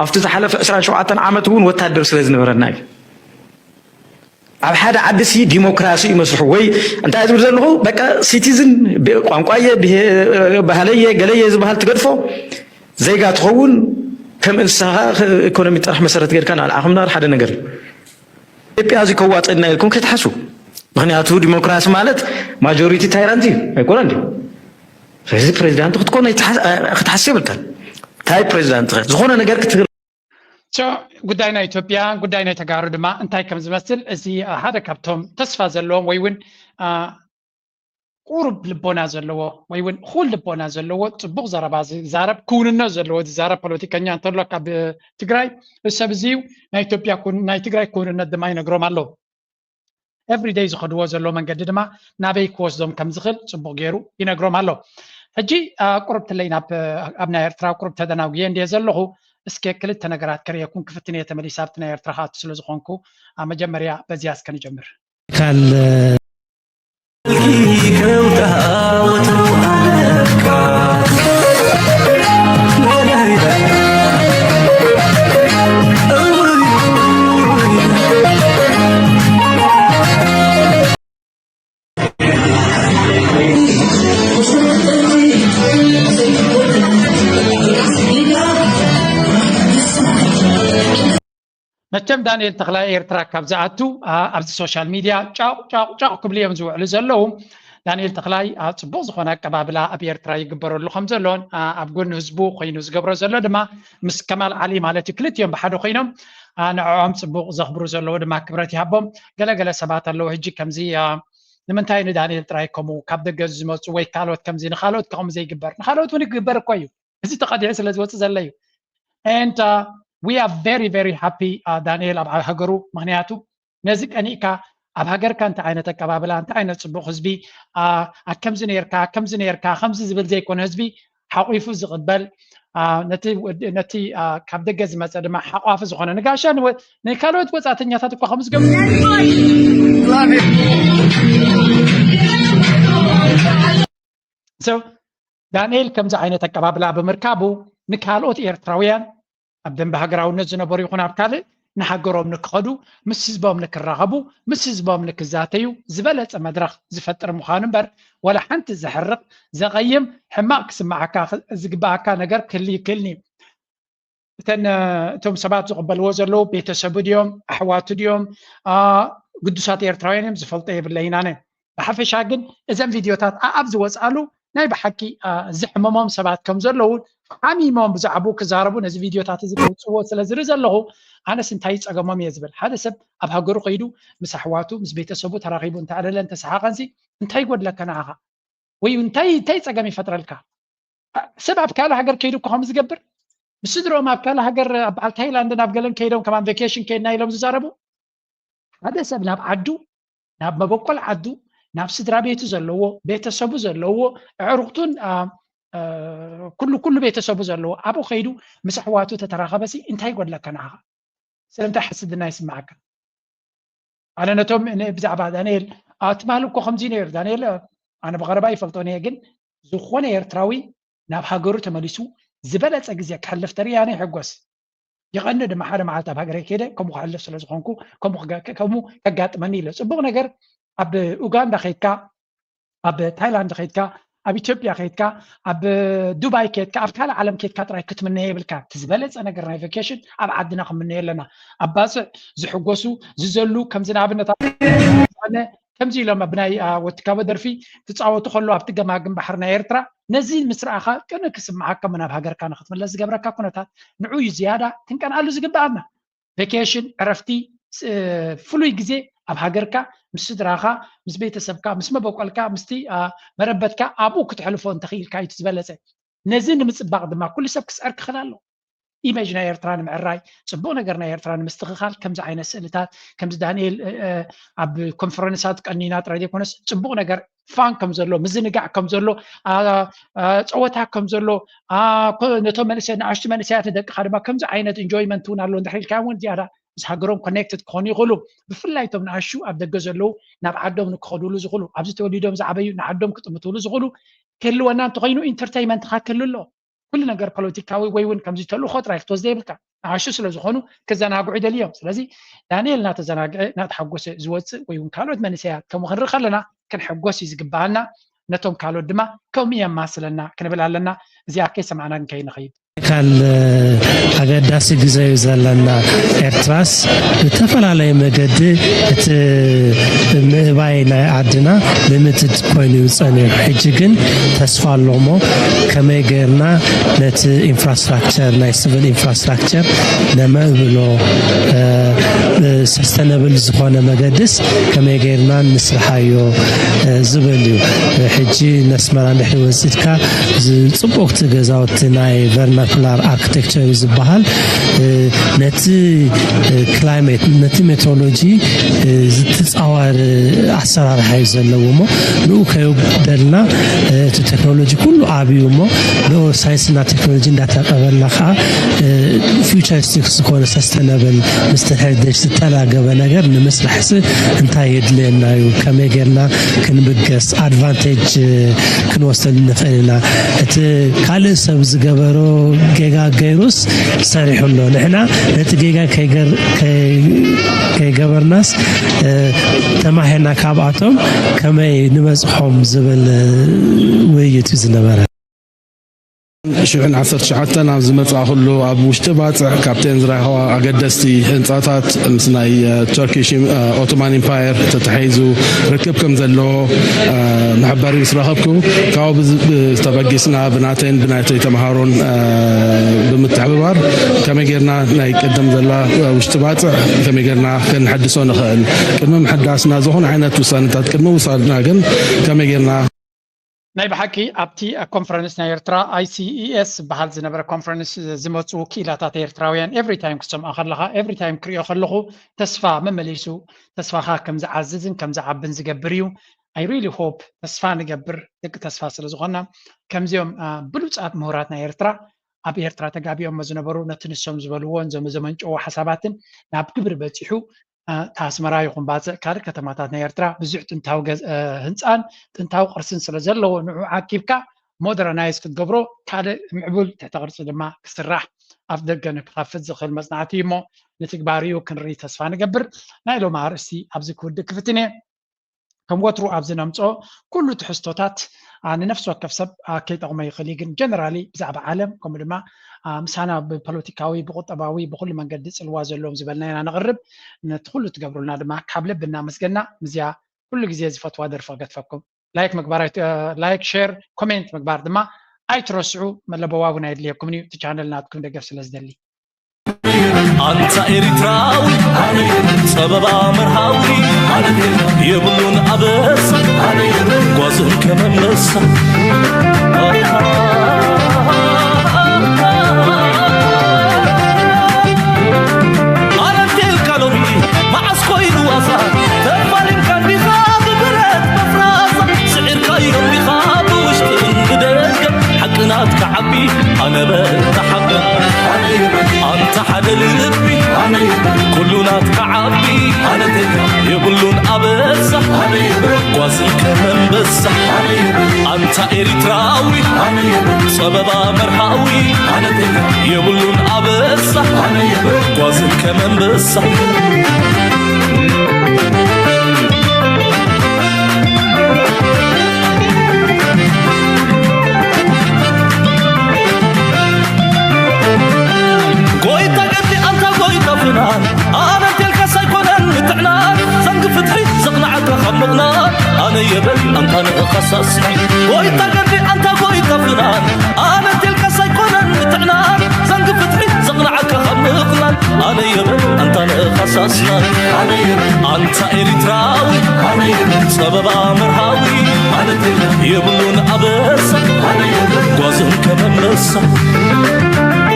ኣብቲ ዝሓለፈ ዕስራን ሸውዓተን ዓመት እውን ወታደር ስለ ዝነበረና እዩ ኣብ ሓደ ዓዲ ሲ ዲሞክራሲ ይመስርሑ ወይ እንታይ ዝብል ዘለኹ በቃ ሲቲዝን ቋንቋየ ባህለየ ገለየ ዝበሃል ትገድፎ ዜጋ ትኸውን ከም እንስሳኻ ኢኮኖሚ ጥራሕ መሰረት ገድካ ንዓልዓኹም ናር ሓደ ነገር እዩ ኢትዮጵያ እዚ ከዋፅእና ኢልኩም ከይትሓሱ ምክንያቱ ዲሞክራሲ ማለት ማጆሪቲ ታይራንት እዩ ኣይኮነ እንዲ ስለዚ ፕሬዚዳንት ክትኮን ክትሓስብ የብልካን እንታይ ፕሬዚዳንት ዝኾነ ነገር ክትግር ጉዳይ ናይ ኢትዮጵያ ጉዳይ ናይ ተጋሩ ድማ እንታይ ከም ዝመስል እዚ ሓደ ካብቶም ተስፋ ዘለዎም ወይ እውን ቁሩብ ልቦና ዘለዎ ወይ እውን እኹል ልቦና ዘለዎ ጽቡቕ ዘረባ ዝዛረብ ክውንነት ዘለዎ ዝዛረብ ፖለቲከኛ እንተሎ ካብ ትግራይ፣ እዚ ሰብ እዚ እዩ። ናይ ኢትዮጵያ ክውን- ናይ ትግራይ ክውንነት ድማ ይነግሮም ኣሎ። ኤቭሪደይ ዝኸድዎ ዘሎ መንገዲ ድማ ናበይ ክወስዶም ከም ዝኽእል ጽቡቕ ገይሩ ይነግሮም ኣሎ። ሕጂ ቁርብ ትለይ ናብ ኣብ ናይ ኤርትራ ቁርብ ተደናጉየ እንድየ ዘለኹ። እስከ ክልተ ነገራት ከርእየኩም ክፍትን እየ ተመሊሰ ኣብቲ ናይ ኤርትራ ክኣቱ ስለ ዝኾንኩ። መጀመርያ በዚያ እስከ ንጀምር። ካል መቸም ዳንኤል ተኽላይ ኤርትራ ካብ ዝኣቱ ኣብዚ ሶሻል ሚድያ ጫቕ ጫቕ ጫቕ ክብሉ እዮም ዝውዕሉ ዘለዉ። ዳንኤል ተኽላይ ጽቡቕ ዝኾነ ኣቀባብላ ኣብ ኤርትራ ይግበረሉ ከም ዘሎን ኣብ ጎኒ ህዝቡ ኮይኑ ዝገብሮ ዘሎ ድማ ምስ ከማል ዓሊ ማለት እዩ ክልቲኦም ብሓደ ኮይኖም ንዕኦም ጽቡቕ ዘኽብሩ ዘለዉ ድማ ክብረት ይሃቦም። ገለገለ ሰባት ኣለዉ ሕጂ ከምዚ ንምንታይ ንዳንኤል ጥራይ ከምኡ ካብ ደገ ዝመፁ ወይ ካልኦት ከምዚ ንኻልኦት ከምኡ ዘይግበር ንኻልኦት እውን ይግበር እኮ እዩ። እዚ ተቐዲዑ ስለ ዝወፅእ ዘሎ እዩ። And we are very very happy ዳንኤል ኣብ ሃገሩ። ምክንያቱ ነዚ ቀኒእካ ኣብ ሃገርካ እንታይ ዓይነት ኣቀባብላ እንታይ ዓይነት ፅቡቕ ህዝቢ ከምዚ ነርካ ከምዚ ነርካ ከምዚ ዝብል ዘይኮነ ህዝቢ ሓቂፉ ዝቕበል ነቲ ካብ ደገ ዝመፀ ድማ ሓቋፊ ዝኾነ ንጋሻ ንካልኦት ወፃተኛታት እኳ ከም ዝገብሩ ዳንኤል ከምዚ ዓይነት ኣቀባብላ ብምርካቡ ንካልኦት ኤርትራውያን ኣብ ደንበ ሃገራውነት ዝነበሩ ይኹን ኣብ ካልእ ንሃገሮም ንክኸዱ ምስ ህዝቦም ንክራኸቡ ምስ ህዝቦም ንክዛተዩ ዝበለፀ መድረኽ ዝፈጥር ምዃኑ እምበር ወላ ሓንቲ ዘሕርቕ ዘቐይም ሕማቕ ክስምዓካ ዝግብኣካ ነገር ክህሊ ይክእልኒ። እተን እቶም ሰባት ዝቕበልዎ ዘለዉ ቤተሰቡ ድዮም ኣሕዋቱ ድዮም ግዱሳት ኤርትራውያን እዮም ዝፈልጦ የብለይን ኣነ። ብሓፈሻ ግን እዘን ቪድዮታት ኣኣብ ዝወፅኣሉ ናይ ብሓቂ ዝሕመሞም ሰባት ከም ዘለዉ ሓሚሞም ብዛዕባኡ ክዛረቡ ነዚ ቪድዮታት እዚ ከውፅዎ ስለ ዝርኢ ዘለኹ ኣነስ እንታይ ይፀገሞም እየ ዝብል። ሓደ ሰብ ኣብ ሃገሩ ከይዱ ምስ ኣሕዋቱ ምስ ቤተሰቡ ተራኺቡ እንተኣለለ እንተሰሓቐንሲ እንታይ ይጎድለካ ንዓኻ? ወይ እንታይ እንታይ ፀገም ይፈጥረልካ? ሰብ ኣብ ካልእ ሃገር ከይዱ እኮ ከም ዝገብር ምስ ስድርኦም ኣብ ካልእ ሃገር ኣብ በዓል ታይላንድ ናብ ገለን ከይዶም ከማን ቬኬሽን ከይድና ኢሎም ዝዛረቡ ሓደ ሰብ ናብ ዓዱ ናብ መበቆል ዓዱ ናብ ስድራ ቤቱ ዘለዎ ቤተሰቡ ዘለዎ ኣዕሩኽቱን ኩሉ ኩሉ ቤተሰቡ ዘለዎ ኣብኡ ከይዱ ምስ ኣሕዋቱ ተተራኸበሲ እንታይ ይጎድለካ ንዓኻ? ስለምንታይ ሓስድና ይስምዓካ? ኣነ ነቶም ብዛዕባ ዳንኤል ትማሊ እኮ ከምዚ ነይሩ ዳንኤል ኣነ ብቐረባ ይፈልጦ እየ ግን ዝኾነ ኤርትራዊ ናብ ሃገሩ ተመሊሱ ዝበለፀ ግዜ ክሕልፍ ተርኢ ኣነ ይሕጎስ። ይቐኒ ድማ ሓደ መዓልቲ ኣብ ሃገረይ ከይደ ከምኡ ክሕልፍ ስለ ዝኾንኩ ከምኡ ከጋጥመኒ ኢለ። ፅቡቕ ነገር ኣብ ኡጋንዳ ከይድካ ኣብ ታይላንድ ከይድካ ኣብ ኢትዮጵያ ከይድካ ኣብ ዱባይ ከይድካ ኣብ ካልእ ዓለም ከይድካ ጥራይ ክትምነዮ የብልካ። እቲ ዝበለፀ ነገር ናይ ቨኬሽን ኣብ ዓድና ክምነዮ ኣለና። ኣብ ባፅዕ ዝሕጎሱ ዝዘሉ ከምዚ ንኣብነት ኣነ ከምዚ ኢሎም ብናይ ወትካቦ ደርፊ ትፃወቱ ከሎ ኣብቲ ገማግም ባሕሪ ናይ ኤርትራ ነዚ ምስ ረኣኻ ቅንእ ክስምዓካ እሞ ናብ ሃገርካ ንክትምለስ ዝገብረካ ኩነታት ንዑ እዩ ዝያዳ ክንቀንኣሉ ዝግብኣና። ቬኬሽን ዕረፍቲ ፍሉይ ግዜ ኣብ ሃገርካ ምስ ስድራኻ ምስ ቤተሰብካ ምስ መበቆልካ ምስቲ መረበትካ ኣብኡ ክትሕልፎ እንተኽኢልካ እዩ ዝበለፀ። ነዚ ንምፅባቕ ድማ ኩሉ ሰብ ክፅዕር ክኽእል ኣለዎ። ኢሜጅ ናይ ኤርትራ ንምዕራይ ፅቡቕ ነገር ናይ ኤርትራ ንምስትኽኻል ከምዚ ዓይነት ስእልታት ከምዚ ዳንኤል ኣብ ኮንፈረንሳት ቀኒና ጥራይ ዘይኮነስ ፅቡቕ ነገር ፋን ከም ዘሎ ምዝንጋዕ ከም ዘሎ ፀወታ ከም ዘሎ ነቶም መንእሰያት ንኣሽቱ መንእሰያት ንደቅኻ ድማ ከምዚ ዓይነት ኢንጆይመንት እውን ኣሎ እንድሕር ኢልካ እውን ዝያዳ ምስ ሃገሮም ኮኔክትድ ክኾኑ ይኽእሉ። ብፍላይ እቶም ንኣሹ ኣብ ደገ ዘለዉ ናብ ዓዶም ንክኸድሉ ዝኽእሉ ኣብዚ ተወሊዶም ዝዓበዩ ንዓዶም ክጥምትሉ ዝኽእሉ ክህልወና እንተኮይኑ ኢንተርቴይመንትካ ክህሉ ኣለዎ። ኩሉ ነገር ፖለቲካዊ ወይ እውን ከምዚ ተልእኮ ጥራይ ክትወስደ የብልካ። ንኣሹ ስለ ዝኾኑ ክዘናግዑ ይደልዮም። ስለዚ ዳንኤል እናተዘናግዐ እናተሓጎሰ ዝወፅእ ወይ እውን ካልኦት መንእሰያት ከምኡ ክንርኢ ከለና ክንሕጎስ እዩ ዝግበኣና። ነቶም ካልኦት ድማ ከምኡ የማስለና ክንብል ኣለና። እዚኣ ከይሰማዕና ግን ከይንኸይድ። ካል ኣገዳሲ ግዜ እዩ ዘለና። ኤርትራስ ብተፈላለየ መገዲ እቲ ምእባይ ናይ ዓድና ልምትድ ኮይኑ እዩ ጸኒሑ። ሕጂ ግን ተስፋ ኣሎ እሞ ከመይ ጌርና ነቲ ኢንፍራስትራክቸር፣ ናይ ሲቪል ኢንፍራስትራክቸር ነመዕብሎ፣ ሰስተነብል ዝኾነ መገድስ ከመይ ጌርና ንስርሓዮ ዝብል እዩ። ሕጂ ነስመራ እንድሕሪ ወጺእካ ጽቡቕቲ ገዛውቲ ናይ ቨርናኩላር ኣርክቴክቸር እዩ ዝበሃል። ነቲ ክላይሜት፣ ነቲ ሜትሮሎጂ ዝትጻወር ኣሰራርሓ እዩ ዘለዎ እሞ ንኡ ከየጉደልና፣ እቲ ቴክኖሎጂ ኩሉ ዓብዩ እሞ ንኡ ሳይንስና ቴክኖሎጂ እንዳተቀበልና ከዓ ፊውቸሪስቲክስ ዝኾነ ሰስተነብል ምስ ሕርድሽ ዝተላገበ ነገር ንምስራሕስ እንታይ የድልየና እዩ? ከመይ ጌርና ክንብገስ ኣድቫንቴጅ ክንወስደሉ ንኽእል ኢና? እቲ ካልእ ሰብ ዝገበሮ ጌጋ ገይሩስ ሰሪሑ ኣሎ። ንሕና ነቲ ጌጋ ከይገር- ከይ- ከይገበርናስ ተማሂርና ካብኣቶም ከመይ ንበጽሖም ዝብል ውይይት እዩ ዝነበረ። ሽሕን ዓሰርተ ትሽዓተን ኣብ ዝመጻእኩሉ ኣብ ውሽጢ ባጽዕ ካብተን ዝረኸባ ኣገደስቲ ህንጻታት ምስ ናይ ተርኪሽ ኦቶማን ኢምፓየር ተተሓሒዙ ርክብ ከም ዘለዎ መሕበሪ ምስ ረኸብኩ ካብኡ ዝተበጊስና ብናተይን ብናተይ ተምሃሮን ብምትሕብባር ከመይ ጌርና ናይ ቅድም ዘላ ውሽጢ ባጽዕ ከመይ ጌርና ክንሕድሶ ንኽእል ቅድሚ ምሕዳስና ዝኾነ ዓይነት ውሳነታት ቅድሚ ውሳድና ግን ከመይ ጌርና ናይ ብሓቂ ኣብቲ ኮንፈረንስ ናይ ኤርትራ I C E S ዝበሃል ዝነበረ ኮንፈረንስ ዝመፁ ክኢላታት ኤርትራውያን every time ክትሰምዖ ከለኻ every time ክሪኦ ከለኹ ተስፋ መመሊሱ ተስፋኻ ከም ዝዓዝዝን ከም ዝዓብን ዝገብር እዩ። I really hope ተስፋ ንገብር ደቂ ተስፋ ስለ ዝኾና ከምዚኦም ብሉፃት ምሁራት ናይ ኤርትራ ኣብ ኤርትራ ተጋቢኦሞ ዝነበሩ ነቲ ንሶም ዝበልዎን ዘመንጨዎ ሓሳባትን ናብ ግብሪ በፂሑ እታ ኣስመራ ይኹን ባጽዕ ካልእ ከተማታት ናይ ኤርትራ ብዙሕ ጥንታዊ ህንጻን ጥንታዊ ቅርስን ስለ ዘለዎ ንዑ ዓቂብካ ሞደረናይዝ ክትገብሮ ካልእ ምዕቡል ትሕተ ቅርጺ ድማ ክስራሕ ኣፍ ደገ ንክኸፍት ዝኽእል መጽናዕቲ እዩ እሞ ንትግባርኡ ክንርኢ ተስፋ ንገብር። ናይ ሎሚ ኣርእስቲ ኣብዚ ክውድእ ክፍትን እየ። ከም ወትሩ ኣብዚ ነምፅኦ ኩሉ ትሕዝቶታት ንነፍሲ ወከፍ ሰብ ከይጠቕሞ ይኽእል እዩ ግን ጀነራሊ ብዛዕባ ዓለም ከምኡ ድማ ምሳና ብፖለቲካዊ ብቁጠባዊ ብኩሉ መንገዲ ፅልዋ ዘለዎም ዝበልና ኢና ነቕርብ ነቲ ኩሉ ትገብሩልና ድማ ካብ ልቢ እናመስገና ምዝያ ኩሉ ግዜ ዝፈትዋ ደርፊ ክገትፈኩም ላይክ ምግባር ላይክ ሼር ኮሜንት ምግባር ድማ ኣይትረስዑ መለበዋቡ ናይ ድልየኩም እዩ እቲ ቻነል ናትኩም ደገፍ ስለ ዝደሊ ኣንታ ኤሪትራዊ ጸበባ መርሃዊ የብሉን ኣበሳ ጓዙን ከመመሳ ኣረንቴልካ ሎሚ መዓስ ኮይኑ ዋሳ ተፋሊምካ እንዲኻ ብብረት መፍራሳ ስዒርካዮ እንዲኻ ብውሽጥን ብደገ ሓቂ ናትካ ዓቢ ኣነ በል ተሓበን ኣንታ ሓደ ልቢ ኩሉ ናትካ ዓቢ የብሉን ኣበሳ ጓዝን ከመንበሳ ኣንታ ኤሪትራዊ ጸበባ መርሃዊ የብሉን ኣበሳ ጓዝን ከመንበሳ ጎይታ ገድሊ ኣንታ ጎይታ ፍናን ኣነ እንቴልካስ ኣይኮነን ምትዕናን ዘንጊ ፍትሒ ዘቕንዓካ ካብ ምቕናን ኣነ የበል ኣንታ ንእኻሳስ ጎይታ ገድሊ ኣንታ ጎይታ ፍናን ኣነ እንቴልካስ ኣይኮነን ምትዕናን ዘንጊ ፍትሒ ዘቕንዓካ ካብ ምቕናን ኣነ የበል ኣንታ ንእኻሳስናን ኣንታ ኤሪትራዊ ጸበባ መርሃዊ የብሉን ኣበሳ ጓዝን ከመመሳ